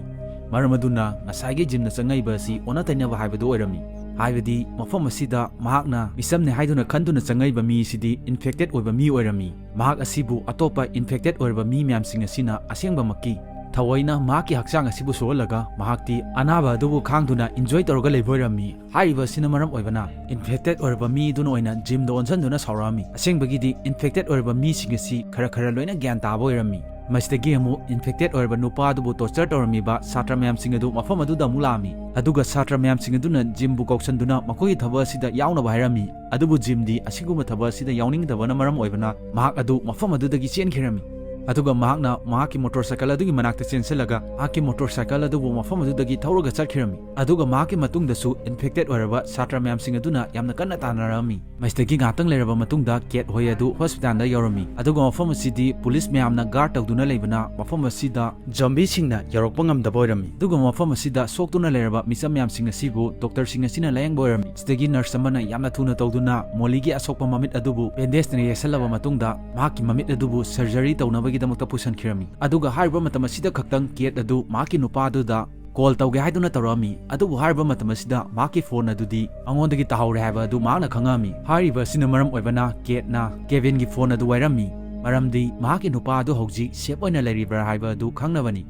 ꯃꯔꯝ ꯑꯗꯨꯅ ꯉꯁꯥꯏꯒꯤ ꯖꯤꯝꯅ ꯆꯪꯉꯛꯏꯕ ꯑꯁꯤ ꯑꯣꯟꯅ ꯇꯩꯅꯕ ꯍꯥꯏꯕꯗꯨ ꯑꯣꯏꯔꯝꯃꯤ꯫ ꯍꯥꯏꯕꯗꯤ ꯃꯐꯝ ꯑꯁꯤꯗ ꯃꯍꯥꯛꯅ ꯃꯤꯆꯝꯅꯤ ꯍꯥꯏꯗꯨꯅ ꯈꯟꯗꯨꯅ ꯆꯪꯉꯛꯏꯕ ꯃꯤ ꯑꯁꯤꯗꯤ ꯏꯟꯐꯦꯛꯇꯦꯗ ꯑꯣꯏꯕ ꯃꯤ ꯑꯣꯏꯔꯝꯃꯤ꯫ ꯃꯍꯥꯛ ꯑꯁꯤꯕꯨ ꯑꯇꯣꯞꯄ ꯏꯟꯐꯦꯛꯇꯦꯗ ꯑꯣꯏꯔꯕ ꯃꯤ ꯃꯌꯥꯝꯁꯤꯡ ꯑꯁꯤꯅ ꯑꯁꯦꯡꯕꯃꯛꯀꯤ ꯊꯑꯣꯏꯅ ꯃꯍꯥꯛꯀꯤ ꯍꯛꯆꯥꯡ ꯑꯁꯤꯕꯨ ꯁꯣꯛꯍꯜꯂꯒ, ꯃꯍꯥꯛꯇꯤ ꯑꯅꯥꯕ ꯑꯗꯨꯕꯨ ꯈꯥꯡꯗꯨꯅ ꯏꯟꯖꯣꯏ ꯇꯧꯔꯒ ꯂꯩꯕ ꯑꯣꯏꯔꯝꯃꯤ꯫ ꯍꯥꯏꯔꯤꯕ ꯑꯁꯤꯅ ꯃꯔꯝ ꯑꯣꯏꯕꯅ, ꯏꯟꯐꯦꯛꯇꯦꯗ ꯑꯣꯏꯔꯕ ꯃꯤꯗꯨꯅ ꯑꯣꯏꯅ ꯖꯤꯝꯗ ꯑꯣꯟꯁꯤꯟꯗꯨꯅ ꯁꯥꯎꯔꯛꯑꯝꯃꯤ꯫ ꯑꯁꯦꯡꯕꯒꯤꯗꯤ ꯏꯟꯐꯦꯛꯇꯦꯗ ꯑꯣꯏꯔꯕ ꯃꯤꯁꯤꯡ ꯑꯁꯤ ꯈꯔ ꯈꯔ ꯂꯣꯏꯅ ꯒ꯭ꯌꯥꯟ ꯇꯥꯕ ꯑꯣꯏꯔꯝꯃꯤ꯫ ꯃꯁꯤꯗꯒꯤ ꯑꯃꯨꯛ ꯏꯟꯐꯦꯛꯇꯦꯗ ꯑꯣꯏꯔꯕ ꯅꯨꯄꯥ ꯑꯗꯨꯕꯨ ꯇꯣꯔꯆꯔ ꯇꯧꯔꯝꯃꯤꯕ ꯁꯥꯇ꯭ꯔ ꯃꯌꯥꯝꯁꯤꯡ ꯑꯗꯨ ꯃꯐꯝ ꯑꯗꯨꯗ ꯑꯃꯨꯛ ꯂꯥꯛꯑꯝꯃꯤ꯫ ꯑꯗꯨꯒ ꯁꯥꯇ꯭ꯔ ꯃꯌꯥꯝꯁꯤꯡ ꯑꯗꯨꯅ ꯖꯤꯝꯕꯨ ꯀꯧꯁꯟꯗꯨꯅ ꯃꯈꯣꯏꯒꯤ ꯊꯕꯛ ꯑꯁꯤꯗ ꯌꯥꯎꯅꯕ ꯍꯥꯏꯔꯝꯃꯤ꯫ ꯑꯗꯨꯕꯨ ꯖꯤꯝꯗꯤ ꯑꯁꯤꯒꯨꯝꯕ ꯊꯕꯛ ꯑꯁꯤꯗ ꯌꯥꯎꯅꯤꯡꯗꯕꯅ ꯃꯔꯝ ꯑꯣꯏꯕꯅ, ꯃꯍꯥꯛ ꯑꯗꯨ ꯃꯐꯝ ꯑꯗꯨꯗꯒꯤ ꯆꯦꯟꯈꯤꯔꯝꯃꯤ꯫ ꯑꯗꯨꯒ ꯃꯍꯥꯛꯅ ꯃꯍꯥꯛꯀꯤ ꯃꯣꯇꯣꯔ ꯁꯥꯏꯀꯜ ꯑꯗꯨꯒꯤ ꯃꯅꯥꯛꯇ ꯆꯦꯟꯁꯤꯜꯂꯒ, ꯃꯍꯥꯛꯀꯤ ꯃꯣꯇꯣꯔ ꯁꯥꯏꯀꯜ ꯑꯗꯨꯕꯨ ꯃꯐꯝ ꯑꯗꯨꯗꯒꯤ ꯊꯧꯔꯒ ꯆꯠꯈꯤꯔꯝꯃꯤ꯫ ꯑꯗꯨꯒ ꯃꯍꯥꯛꯀꯤ ꯃꯇꯨꯡꯗꯁꯨ ꯏꯟꯐꯦꯛꯇꯦꯗ ꯑꯣꯏꯔꯕ ꯁꯥꯇ꯭ꯔ ꯃꯌꯥꯝꯁꯤꯡ ꯑꯗꯨꯅ ꯌꯥꯝꯅ ꯀꯟꯅ ꯇꯥꯟꯅꯔꯛꯑꯝꯃꯤ꯫ ꯃꯁꯤꯗꯒꯤ ꯉꯥꯏꯍꯥꯛꯇꯪ ꯂꯩꯔꯕ ꯃꯇꯨꯡꯗ ꯀꯦꯠ ꯍꯣꯏ ꯑꯗꯨ ꯍꯣꯁꯄꯤꯇꯥꯜꯗ ꯌꯧꯔꯝꯃꯤ꯫ ꯑꯗꯨꯒ ꯃꯐꯝ ꯑꯁꯤꯗꯤ ꯄꯨꯂꯤꯁ ꯃꯌꯥꯝꯅ ꯒꯥꯔꯗ ꯇꯧꯗꯨꯅ ꯂꯩꯕꯅ, ꯃꯐꯝ ꯑꯁꯤꯗ ꯖꯣꯝꯕꯤꯁꯤꯡꯅ ꯌꯧꯔꯛꯄ ꯉꯝꯗꯕ ꯑꯣꯏꯔꯝꯃꯤ꯫ ꯑꯗꯨꯒ ꯃꯐꯝ ꯑꯁꯤꯗ ꯁꯣꯛꯇꯨꯅ ꯂꯩꯔꯕ ꯃꯤꯆꯝ ꯃꯌꯥꯝꯁꯤꯡ ꯑꯁꯤꯕꯨ ꯗꯣꯛꯇꯔꯁꯤꯡ ꯑꯁꯤꯅ ꯂꯥꯌꯦꯡꯕ ꯑꯣꯏꯔꯝꯃꯤ꯫ ꯁꯤꯗꯒꯤ ꯅꯔꯁ ꯑꯃꯅ ꯌꯥꯝꯅ ꯊꯨꯅ ꯇꯧꯗꯨꯅ ꯃꯣꯂꯤꯒꯤ ꯑꯁꯣꯛꯄ ꯃꯃꯤꯠ ꯑꯗꯨꯕꯨ ꯕꯦꯟꯗꯦꯖꯅ ꯌꯦꯠꯁꯜꯂꯕ ꯃꯇꯨꯡꯗ, ꯃꯍꯥꯛꯀꯤ ꯃꯃꯤꯠ ꯑꯗꯨꯕꯨ ꯁꯔꯖꯔꯤ ꯇꯧꯅꯕꯒꯤꯗꯃꯛꯇ ꯄꯨꯁꯤꯟꯈꯤꯔꯝꯃꯤ꯫ ꯑꯗꯨꯒ ꯍꯥꯏꯔꯤꯕ ꯃꯇꯝ ꯑꯁꯤꯗ ꯈꯛꯇꯪ ꯀꯦꯠ ꯑꯗꯨ ꯃꯍꯥꯛꯀꯤ ꯅꯨꯄꯥꯗꯨꯗ ꯀꯣꯜ ꯇꯧꯒꯦ ꯍꯥꯏꯗꯨꯅ ꯇꯧꯔꯛꯑꯝꯃꯤ꯫ ꯑꯗꯨꯕꯨ ꯍꯥꯏꯔꯤꯕ ꯃꯇꯝ ꯑꯁꯤꯗ ꯃꯍꯥꯛꯀꯤ ꯐꯣꯟ ꯑꯗꯨꯗꯤ ꯃꯉꯣꯟꯗꯒꯤ ꯇꯥꯍꯧꯔꯦ ꯍꯥꯏꯕ ꯑꯗꯨ ꯃꯍꯥꯛꯅ ꯈꯪꯉꯛꯑꯝꯃꯤ꯫ ꯍꯥꯏꯔꯤꯕ ꯑꯁꯤꯅ ꯃꯔꯝ ꯑꯣꯏꯕꯅ ꯀꯦꯠꯅ ꯀꯦꯚꯤꯟꯒꯤ ꯐꯣꯟ ꯑꯗꯨ ꯋꯥꯏꯔꯝꯃꯤ, ꯃꯔꯝꯗꯤ ꯃꯍꯥꯛꯀꯤ ꯅꯨꯄꯥ ꯑꯗꯨ ꯍꯧꯖꯤꯛ ꯁꯦꯐ ꯑꯣꯏꯅ ꯂꯩꯔꯤꯕ꯭ꯔꯥ ꯍꯥꯏꯕ ꯑꯗꯨ ꯈꯪꯅꯕꯅꯤ꯫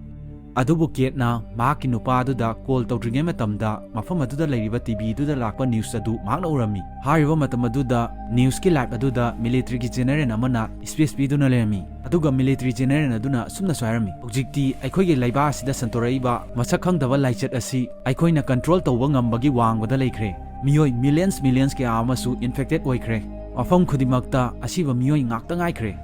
ꯑꯗꯨꯕꯨ ꯀꯦꯠꯅ ꯃꯍꯥꯛꯀꯤ ꯅꯨꯄꯥ ꯑꯗꯨꯗ ꯀꯣꯜ ꯇꯧꯗ꯭ꯔꯤꯉꯩ ꯃꯇꯝꯗ ꯃꯐꯝ ꯑꯗꯨꯗ ꯂꯩꯔꯤꯕ ꯇꯤ ꯚꯤꯗꯨꯗ ꯂꯥꯛꯄ ꯅ꯭ꯌꯨꯁ ꯑꯗꯨ ꯃꯍꯥꯛꯅ ꯎꯔꯝꯃꯤ꯫ ꯍꯥꯏꯔꯤꯕ ꯃꯇꯝ ꯑꯗꯨꯗ ꯅ꯭ꯌꯨꯁꯀꯤ ꯂꯥꯏꯚ ꯑꯗꯨꯗ ꯃꯤꯂꯤꯇꯔꯤꯒꯤ ꯖꯦꯅꯔꯦꯜ ꯑꯃꯅ ꯁ꯭ꯄꯤꯆ ꯄꯤꯗꯨꯅ ꯂꯩꯔꯝꯃꯤ꯫ ꯑꯗꯨꯒ ꯃꯤꯂꯤꯇꯔꯤ ꯖꯦꯅꯔꯦꯜ ꯑꯗꯨꯅ ꯑꯁꯨꯝꯅꯁꯨ ꯍꯥꯏꯔꯝꯃꯤ, "ꯍꯧꯖꯤꯛꯇꯤ ꯑꯩꯈꯣꯏꯒꯤ ꯂꯩꯕꯥꯛ ꯑꯁꯤꯗ ꯁꯟꯗꯣꯔꯛꯏꯕ ꯃꯁꯛ ꯈꯪꯗꯕ ꯂꯥꯏꯆꯠ ꯑꯁꯤ ꯑꯩꯈꯣꯏꯅ ꯀꯟꯇ꯭ꯔꯣꯜ ꯇꯧꯕ ꯉꯝꯕꯒꯤ ꯋꯥꯡꯃꯗ ꯂꯩꯈ꯭ꯔꯦ꯫ ꯃꯤꯑꯣꯏ ꯃꯤꯂꯤꯌꯟꯁ ꯃꯤꯂꯤꯌꯟꯁ ꯀꯌꯥ ꯑꯃꯁꯨ ꯏꯟꯐꯦꯛꯇꯦꯗ ꯑꯣꯏꯈ꯭ꯔꯦ꯫ ꯃꯐꯝ ꯈꯨꯗꯤꯡꯃꯛꯇ ꯑꯁꯤꯕ ꯃꯤꯑꯣꯏ ꯉꯥꯛꯇ ꯉꯥꯏꯈ꯭ꯔꯦ꯫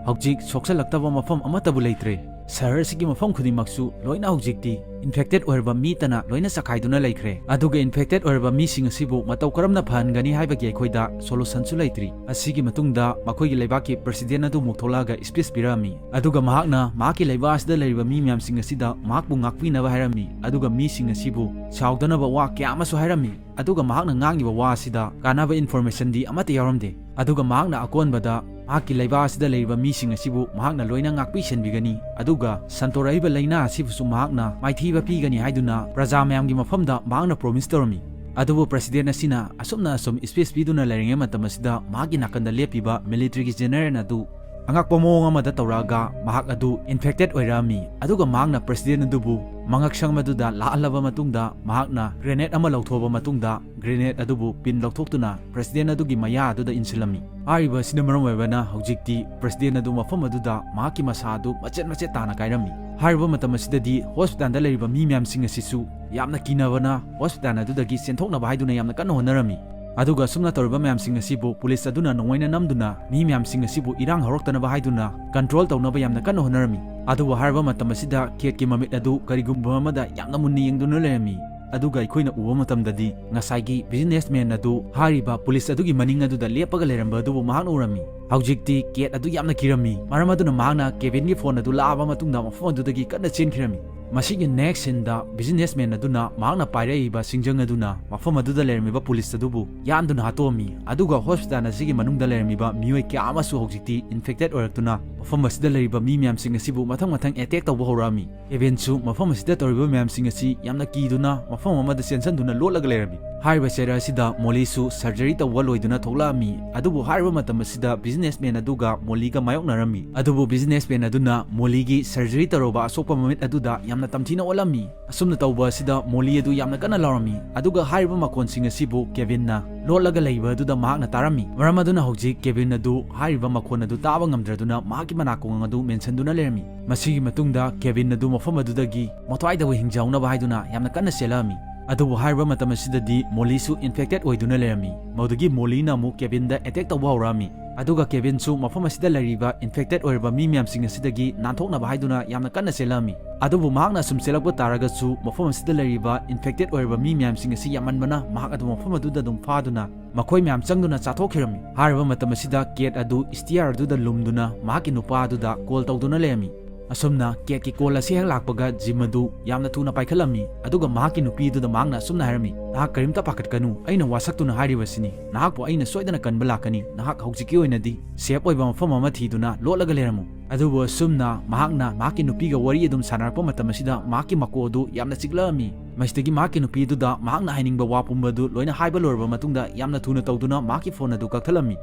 ꯍꯧꯖꯤꯛ ꯁꯣꯛꯆꯜꯂꯛꯇꯕ ꯃꯐꯝ ꯑꯃꯠꯇꯕꯨ ꯂꯩꯇ꯭ꯔꯦ꯫ ꯁꯍꯔ ꯑꯁꯤꯒꯤ ꯃꯐꯝ ꯈꯨꯗꯤꯡꯃꯛꯁꯨ ꯂꯣꯏꯅ ꯍꯧꯖꯤꯛꯇꯤ ꯏꯟꯐꯦꯛꯇꯦꯗ ꯑꯣꯏꯔꯕ ꯃꯤꯇꯅ ꯂꯣꯏꯅ ꯆꯈꯥꯏꯗꯨꯅ ꯂꯩꯈ꯭ꯔꯦ꯫ ꯑꯗꯨꯒ ꯏꯟꯐꯦꯛꯇꯦꯗ ꯑꯣꯏꯔꯕ ꯃꯤꯁꯤꯡ ꯑꯁꯤꯕꯨ ꯃꯇꯧ ꯀꯔꯝꯅ ꯐꯍꯟꯒꯅꯤ ꯍꯥꯏꯕꯒꯤ ꯑꯩꯈꯣꯏꯗ ꯁꯣꯂꯨꯁꯟꯁꯨ ꯂꯩꯇ꯭ꯔꯤ꯫ ꯑꯁꯤꯒꯤ ꯃꯇꯨꯡꯗ ꯃꯈꯣꯏꯒꯤ ꯂꯩꯕꯥꯛꯀꯤ ꯄ꯭ꯔꯁꯤꯗꯦꯟ ꯑꯗꯨ ꯑꯃꯨꯛ ꯊꯣꯛꯂꯛꯑꯒ ꯁ꯭ꯄꯤꯆ ꯄꯤꯔꯛꯑꯝꯃꯤ꯫ ꯑꯗꯨꯒ ꯃꯍꯥꯛꯅ ꯃꯍꯥꯛꯀꯤ ꯂꯩꯕꯥꯛ ꯑꯁꯤꯗ ꯂꯩꯔꯤꯕ ꯃꯤ ꯃꯌꯥꯝꯁꯤꯡ ꯑꯁꯤꯗ ꯃꯍꯥꯛꯄꯨ ꯉꯥꯛꯄꯤꯅꯕ ꯍꯥꯏꯔꯝꯃꯤ꯫ ꯑꯗꯨꯒ ꯃꯤꯁꯤꯡ ꯑꯁꯤꯕꯨ ꯁꯥꯎꯗꯅꯕ ꯋꯥ ꯀꯌꯥ ꯑꯃꯁꯨ ꯍꯥꯏꯔꯝꯃꯤ꯫ ꯑꯗꯨꯒ ꯃꯍꯥꯛꯅ ꯉꯥꯡꯉꯤꯕ ꯋꯥ ꯑꯁꯤꯗ ꯀꯥꯟꯅꯕ ꯏꯟꯐꯣꯔꯃꯦꯁꯟꯗꯤ ꯑꯃꯠꯇ ꯌꯥꯎꯔꯝꯗꯦ꯫ ꯑꯗꯨꯒ ꯃꯍꯥꯛꯅ ꯑꯀꯣꯟꯕꯗ ꯃꯍꯥꯛꯀꯤ ꯂꯩꯕꯥꯛ ꯑꯁꯤꯗ ꯂꯩꯔꯤꯕ ꯃꯤꯁꯤꯡ ꯑꯁꯤꯕꯨ ꯃꯍꯥꯛꯅ ꯂꯣꯏꯅ ꯉꯥꯛꯄꯤ ꯁꯦꯟꯕꯤꯒꯅꯤ, ꯑꯗꯨꯒ ꯁꯟꯗꯣꯔꯛꯏꯕ ꯂꯥꯏꯅꯥ ꯑꯁꯤꯕꯨꯁꯨ ꯃꯍꯥꯛꯅ ꯃꯥꯏꯊꯤꯕ ꯄꯤꯒꯅꯤ ꯍꯥꯏꯗꯨꯅ ꯄ꯭ꯔꯖꯥ ꯃꯌꯥꯝꯒꯤ ꯃꯐꯝꯗ ꯃꯍꯥꯛꯅ ꯄ꯭ꯔꯣꯃꯤꯁ ꯇꯧꯔꯝꯃꯤ꯫ ꯑꯗꯨꯕꯨ ꯄ꯭ꯔꯁꯤꯗꯦꯟ ꯑꯁꯤꯅ ꯑꯁꯨꯝꯅ ꯑꯁꯨꯝ ꯁ꯭ꯄꯤꯆ ꯄꯤꯗꯨꯅ ꯂꯩꯔꯤꯉꯩ ꯃꯇꯝ ꯑꯁꯤꯗ ꯃꯍꯥꯛꯀꯤ ꯅꯥꯀꯟꯗ ꯂꯦꯞꯄꯤꯕ ꯃꯤꯂꯤꯇꯔꯤꯒꯤ ꯖꯦꯅꯔꯦꯜ ꯑꯗꯨ ꯑꯉꯛꯄ ꯃꯑꯣꯡ ꯑꯃꯗ ꯇꯧꯔꯛꯑꯒ ꯃꯍꯥꯛ ꯑꯗꯨ ꯏꯟꯐꯦꯛꯇꯦꯗ ꯑꯣꯏꯔꯛꯑꯝꯃꯤ꯫ ꯑꯗꯨꯒ ꯃꯍꯥꯛꯅ ꯄ꯭ꯔꯁꯤꯗꯦꯟ ꯑꯗꯨꯕꯨ ꯃꯉꯛꯁꯝ ꯑꯗꯨꯗ ꯂꯥꯛꯍꯜꯂꯕ ꯃꯇꯨꯡꯗ ꯃꯍꯥꯛꯅ ꯒ꯭ꯔꯦꯅꯦꯗ ꯑꯃ ꯂꯧꯊꯣꯛꯑꯕ ꯃꯇꯨꯡꯗ ꯒ꯭ꯔꯦꯅꯦꯗ ꯑꯗꯨꯕꯨ ꯄꯤꯟ ꯂꯧꯊꯣꯛꯇꯨꯅ ꯄ꯭ꯔꯁꯤꯗꯦꯟ ꯑꯗꯨꯒꯤ ꯃꯌꯥ ꯑꯗꯨꯗ ꯏꯟꯁꯤꯜꯂꯝꯃꯤ꯫ ꯍꯥꯏꯔꯤꯕ ꯑꯁꯤꯅ ꯃꯔꯝ ꯑꯣꯏꯕꯅ ꯍꯧꯖꯤꯛꯇꯤ ꯄ꯭ꯔꯁꯤꯗꯦꯟ ꯑꯗꯨ ꯃꯐꯝ ꯑꯗꯨꯗ ꯃꯍꯥꯛꯀꯤ ꯃꯁꯥ ꯑꯗꯨ ꯃꯆꯦꯠ ꯃꯆꯦꯠ ꯇꯥꯅ ꯀꯥꯏꯔꯝꯃꯤ꯫ ꯍꯥꯏꯔꯤꯕ ꯃꯇꯝ ꯑꯁꯤꯗꯗꯤ ꯍꯣꯁꯄꯤꯇꯥꯜꯗ ꯂꯩꯔꯤꯕ ꯃꯤ ꯃꯌꯥꯝꯁꯤꯡ ꯑꯁꯤꯁꯨ ꯌꯥꯝꯅ ꯀꯤꯅꯕꯅ ꯍꯣꯁꯄꯤꯇꯥꯜ ꯑꯗꯨꯗꯒꯤ ꯆꯦꯟꯊꯣꯛꯅꯕ ꯍꯥꯏꯗꯨꯅ ꯌꯥꯝꯅ ꯀꯟꯅ ꯍꯣꯠꯅꯔꯝꯃꯤ꯫ ꯑꯗꯨꯒ ꯑꯁꯨꯝꯅ ꯇꯧꯔꯤꯕ ꯃꯌꯥꯝꯁꯤꯡ ꯑꯁꯤꯕꯨ ꯄꯨꯂꯤꯁ ꯑꯗꯨꯅ ꯅꯣꯡꯃꯩꯅ ꯅꯝꯗꯨꯅ ꯃꯤ ꯃꯌꯥꯝꯁꯤꯡ ꯑꯁꯤꯕꯨ ꯏꯔꯥꯡ ꯍꯧꯔꯛꯇꯅꯕ ꯍꯥꯏꯗꯨꯅ ꯀꯟꯇ꯭ꯔꯣꯜ ꯇꯧꯅꯕ ꯌꯥꯝꯅ ꯀꯟꯅ ꯍꯣꯠꯅꯔꯝꯃꯤ꯫ ꯑꯗꯨꯕꯨ ꯍꯥꯏꯔꯤꯕ ꯃꯇꯝ ꯑꯁꯤꯗ ꯀꯦꯠꯀꯤ ꯃꯃꯤꯠ ꯑꯗꯨ ꯀꯔꯤꯒꯨꯝꯕ ꯑꯃꯗ ꯌꯥꯝꯅ ꯃꯨꯟꯅ ꯌꯦꯡꯗꯨꯅ ꯂꯩꯔꯝꯃꯤ꯫ ꯑꯗꯨꯒ ꯑꯩꯈꯣꯏꯅ ꯎꯕ ꯃꯇꯝꯗꯗꯤ ꯉꯁꯥꯏꯒꯤ ꯕꯤꯖꯤꯅꯦꯁꯃꯦꯟ ꯑꯗꯨ ꯍꯥꯏꯔꯤꯕ ꯄꯨꯂꯤꯁ ꯑꯗꯨꯒꯤ ꯃꯅꯤꯡ ꯑꯗꯨꯗ ꯂꯦꯞꯄꯒ ꯂꯩꯔꯝꯕ ꯑꯗꯨꯕꯨ ꯃꯍꯥꯛꯅ ꯎꯔꯝꯃꯤ꯫ ꯍꯧꯖꯤꯛꯇꯤ ꯀꯦꯠ ꯑꯗꯨ ꯌꯥꯝꯅ ꯀꯤꯔꯝꯃꯤ, ꯃꯔꯝ ꯑꯗꯨꯅ ꯃꯍꯥꯛꯅ ꯀꯦꯕꯤꯟꯒꯤ ꯐꯣꯟ ꯑꯗꯨ ꯂꯥꯛꯑꯕ ꯃꯇꯨꯡꯗ ꯃꯐꯝ ꯑꯗꯨꯗꯒꯤ ꯀꯟꯅ ꯆꯦꯟꯈꯤꯔꯝꯃꯤ꯫ ꯃꯁꯤꯒꯤ ꯅꯦꯛꯁ ꯁꯤꯟꯗ ꯕꯤꯖꯤꯅꯦꯁꯃꯦꯟ ꯑꯗꯨꯅ ꯃꯍꯥꯛꯅ ꯄꯥꯏꯔꯛꯏꯕ ꯁꯤꯡꯖꯪ ꯑꯗꯨꯅ ꯃꯐꯝ ꯑꯗꯨꯗ ꯂꯩꯔꯝꯃꯤꯕ ꯄꯨꯂꯤꯁ ꯑꯗꯨꯕꯨ ꯌꯥꯟꯗꯨꯅ ꯍꯥꯠꯇꯣꯛꯑꯝꯃꯤ꯫ ꯑꯗꯨꯒ ꯍꯣꯁꯄꯤꯇꯥꯜ ꯑꯁꯤꯒꯤ ꯃꯅꯨꯡꯗ ꯂꯩꯔꯝꯃꯤꯕ ꯃꯤꯑꯣꯏ ꯀꯌꯥ ꯑꯃꯁꯨ ꯍꯧꯖꯤꯛꯇꯤ ꯏꯟꯐꯦꯛꯇꯦꯗ ꯑꯣꯏꯔꯛꯇꯨꯅ ꯃꯐꯝ ꯑꯁꯤꯗ ꯂꯩꯔꯤꯕ ꯃꯤ ꯃꯌꯥꯝꯁꯤꯡ ꯑꯁꯤꯕꯨ ꯃꯊꯪ ꯃꯊꯪ ꯑꯦꯇꯦꯛ ꯇꯧꯕ ꯍꯧꯔꯛꯑꯝꯃꯤ꯫ ꯀꯦꯕꯤꯟꯁꯨ ꯃꯐꯝ ꯑꯁꯤꯗ ꯇꯧꯔꯤꯕ ꯃꯌꯥꯝꯁꯤꯡ ꯑꯁꯤ ꯌꯥꯝꯅ ꯀꯤꯗꯨꯅ ꯃꯐꯝ ꯑꯃꯗ ꯆꯦꯟꯁꯤꯟꯗꯨꯅ ꯂꯣꯠꯂꯒ ꯂꯩꯔꯝꯃꯤ꯫ ꯍꯥꯏꯔꯤꯕ ꯆꯩꯔꯥꯛ ꯑꯁꯤꯗ ꯃꯣꯂꯤꯁꯨ ꯁꯔꯖꯔꯤ ꯇꯧꯕ ꯂꯣꯏꯗꯨꯅ ꯊꯣꯛꯂꯛꯑꯝꯃꯤ꯫ ꯑꯗꯨꯕꯨ ꯍꯥꯏꯔꯤꯕ ꯃꯇꯝ ꯑꯁꯤꯗ ꯕꯤꯖꯤꯅꯦꯁꯃꯦꯟ ꯑꯗꯨꯒ ꯃꯣꯂꯤꯒ ꯃꯥꯌꯣꯛꯅꯔꯝꯃꯤ꯫ ꯑꯗꯨꯕꯨ ꯕꯤꯖꯤꯅꯦꯁꯃꯦꯟ ꯑꯗꯨꯅ ꯃꯣꯂꯤꯒꯤ ꯁꯔꯖꯔꯤ ꯇꯧꯔꯨꯕ ꯑꯁꯣꯛꯄ ꯃꯃꯤꯠ ꯑꯗꯨꯗ ꯌꯥꯝꯅ ꯇꯝꯊꯤꯅ ꯑꯣꯠꯂꯝꯃꯤ꯫ ꯑꯁꯨꯝꯅ ꯇꯧꯕ ꯑꯁꯤꯗ ꯃꯣꯂꯤ ꯑꯗꯨ ꯌꯥꯝꯅ ꯀꯟꯅ ꯂꯥꯎꯔꯝꯃꯤ꯫ ꯑꯗꯨꯒ ꯍꯥꯏꯔꯤꯕ ꯃꯈꯣꯟꯁꯤꯡ ꯑꯁꯤꯕꯨ ꯀꯦꯕꯤꯟꯅ ꯂꯣꯠꯂꯒ ꯂꯩꯕ ꯑꯗꯨꯗ ꯃꯍꯥꯛꯅ ꯇꯥꯔꯝꯃꯤ꯫ ꯃꯔꯝ ꯑꯗꯨꯅ ꯍꯧꯖꯤꯛ ꯀꯦꯕꯤꯟ ꯑꯗꯨ ꯍꯥꯏꯔꯤꯕ ꯃꯈꯣꯟ ꯑꯗꯨ ꯇꯥꯕ ꯉꯝꯗ꯭ꯔꯗꯨꯅ ꯃꯍꯥꯛꯀꯤ ꯃꯅꯥꯀꯣꯡ ꯑꯗꯨ ꯃꯦꯟꯁꯤꯟꯗꯨꯅ ꯂꯩꯔꯝꯃꯤ꯫ ꯃꯁꯤꯒꯤ ꯃꯇꯨꯡꯗ ꯀꯦꯕꯤꯟ ꯑꯗꯨ ꯃꯐꯝ ꯑꯗꯨꯗꯒꯤ ꯃꯊ꯭ꯋꯥꯏꯗꯕꯨ ꯍꯤꯡꯖꯍꯧꯅꯕ ꯍꯥꯏꯗꯨꯅ ꯌꯥꯝꯅ ꯀꯟꯅ ꯆꯦꯜꯂꯛꯑꯝꯃꯤ꯫ ꯑꯗꯨꯕꯨ ꯍꯥꯏꯔꯤꯕ ꯃꯇꯝ ꯑꯁꯤꯗꯗꯤ ꯃꯣꯂꯤꯁꯨ ꯏꯟꯐꯦꯛꯇꯦꯠ ꯑꯣꯏꯗꯨꯅ ꯂꯩꯔꯝꯃꯤ꯫ ꯃꯗꯨꯗꯒꯤ ꯃꯣꯂꯤꯅ ꯑꯃꯨꯛ ꯀꯦꯕꯤꯟꯗ ꯑꯦꯇꯦꯛ ꯇꯧꯕ ꯍꯧꯔꯛꯑꯝꯃꯤ꯫ ꯑꯗꯨꯒ ꯀꯦꯕꯤꯟꯁꯨ ꯃꯐꯝ ꯑꯁꯤꯗ ꯂꯩꯔꯤꯕ ꯏꯟꯐꯦꯛꯇꯦꯠ ꯑꯣꯏꯔꯕ ꯃꯤ ꯃꯌꯥꯝꯁꯤꯡ ꯑꯁꯤꯗꯒꯤ ꯅꯥꯟꯊꯣꯛꯅꯕ ꯍꯥꯏꯗꯨꯅ ꯌꯥꯝꯅ ꯀꯟꯅ ꯆꯦꯜꯂꯛꯑꯝꯃꯤ꯫ ꯑꯗꯨꯕꯨ ꯃꯍꯥꯛꯅ ꯑꯁꯨꯝ ꯆꯦꯜꯂꯛꯄ ꯇꯥꯔꯒꯁꯨ ꯃꯐꯝ ꯑꯁꯤꯗ ꯂꯩꯔꯤꯕ ꯏꯟꯐꯦꯛꯇꯦꯠ ꯑꯣꯏꯔꯕ ꯃꯤ ꯃꯌꯥꯝꯁꯤꯡ ꯑꯁꯤ ꯌꯥꯝꯃꯟꯕꯅ ꯃꯍꯥꯛ ꯑꯗꯨ ꯃꯐꯝ ꯑꯗꯨꯗ ꯑꯗꯨꯝ ꯐꯥꯗꯨꯅ ꯃꯈꯣꯏ ꯃꯌꯥꯝ ꯆꯪꯗꯨꯅ ꯆꯥꯊꯣꯛꯈꯤꯔꯝꯃꯤ꯫ ꯍꯥꯏꯔꯤꯕ ꯃꯇꯝ ꯑꯁꯤꯗ ꯀꯦꯠ ꯑꯗꯨ ꯁ꯭ꯇꯤꯌꯥꯔ ꯑꯗꯨꯗ ꯂꯨꯝꯗꯨꯅ ꯃꯍꯥꯛꯀꯤ ꯅꯨꯄꯥ ꯑꯗꯨꯗ ꯀꯣꯜ ꯇꯧꯗꯨꯅ ꯂꯩꯔꯝꯃꯤ꯫ ꯑꯁꯨꯝꯅ ꯀꯦꯠꯀꯤ ꯀꯣꯜ ꯑꯁꯤ ꯍꯦꯛ ꯂꯥꯛꯄꯒ ꯖꯤꯝ ꯑꯗꯨ ꯌꯥꯝꯅ ꯊꯨꯅ ꯄꯥꯏꯈꯠꯂꯝꯃꯤ꯫ ꯑꯗꯨꯒ ꯃꯍꯥꯛꯀꯤ ꯅꯨꯄꯤ ꯑꯗꯨꯗ ꯃꯍꯥꯛꯅ ꯑꯁꯨꯝꯅ ꯍꯥꯏꯔꯝꯃꯤ, "ꯅꯍꯥꯛ ꯀꯔꯤꯝꯇ ꯄꯥꯈꯠꯀꯅꯨ, ꯑꯩꯅ ꯋꯥꯁꯛꯇꯨꯅ ꯍꯥꯏꯔꯤꯕꯁꯤꯅꯤ, ꯅꯍꯥꯛꯄꯨ ꯑꯩꯅ ꯁꯣꯏꯗꯅ ꯀꯟꯕ ꯂꯥꯛꯀꯅꯤ꯫ ꯅꯍꯥꯛ ꯍꯧꯖꯤꯛꯀꯤ ꯑꯣꯏꯅꯗꯤ ꯁꯦꯐ ꯑꯣꯏꯕ ꯃꯐꯝ ꯑꯃ ꯊꯤꯗꯨꯅ ꯂꯣꯠꯂꯒ ꯂꯩꯔꯝꯃꯨ"꯫ ꯑꯗꯨꯕꯨ ꯑꯁꯨꯝꯅ ꯃꯍꯥꯛꯅ ꯃꯍꯥꯛꯀꯤ ꯅꯨꯄꯤꯒ ꯋꯥꯔꯤ ꯑꯗꯨꯝ ꯁꯥꯟꯅꯔꯛꯄ ꯃꯇꯝ ꯑꯁꯤꯗ ꯃꯍꯥꯛꯀꯤ ꯃꯀꯣꯛ ꯑꯗꯨ ꯌꯥꯝꯅ ꯆꯤꯛꯂꯛꯑꯝꯃꯤ꯫ ꯃꯁꯤꯗꯒꯤ ꯃꯍꯥꯛꯀꯤ ꯅꯨꯄꯤ ꯑꯗꯨꯗ ꯃꯍꯥꯛꯅ ꯍꯥꯏꯅꯤꯡꯕ ꯋꯥ ꯄꯨꯝꯕ ꯑꯗꯨ ꯂꯣꯏꯅ ꯍꯥꯏꯕ ꯂꯣꯏꯔꯕ ꯃꯇꯨꯡꯗ ꯌꯥꯝꯅ ꯊꯨꯅ ꯇꯧꯗꯨꯅ ꯃꯍꯥꯛꯀꯤ ꯐꯣꯟ ꯑꯗꯨ ꯀꯛꯊꯠꯂꯝꯃꯤ꯫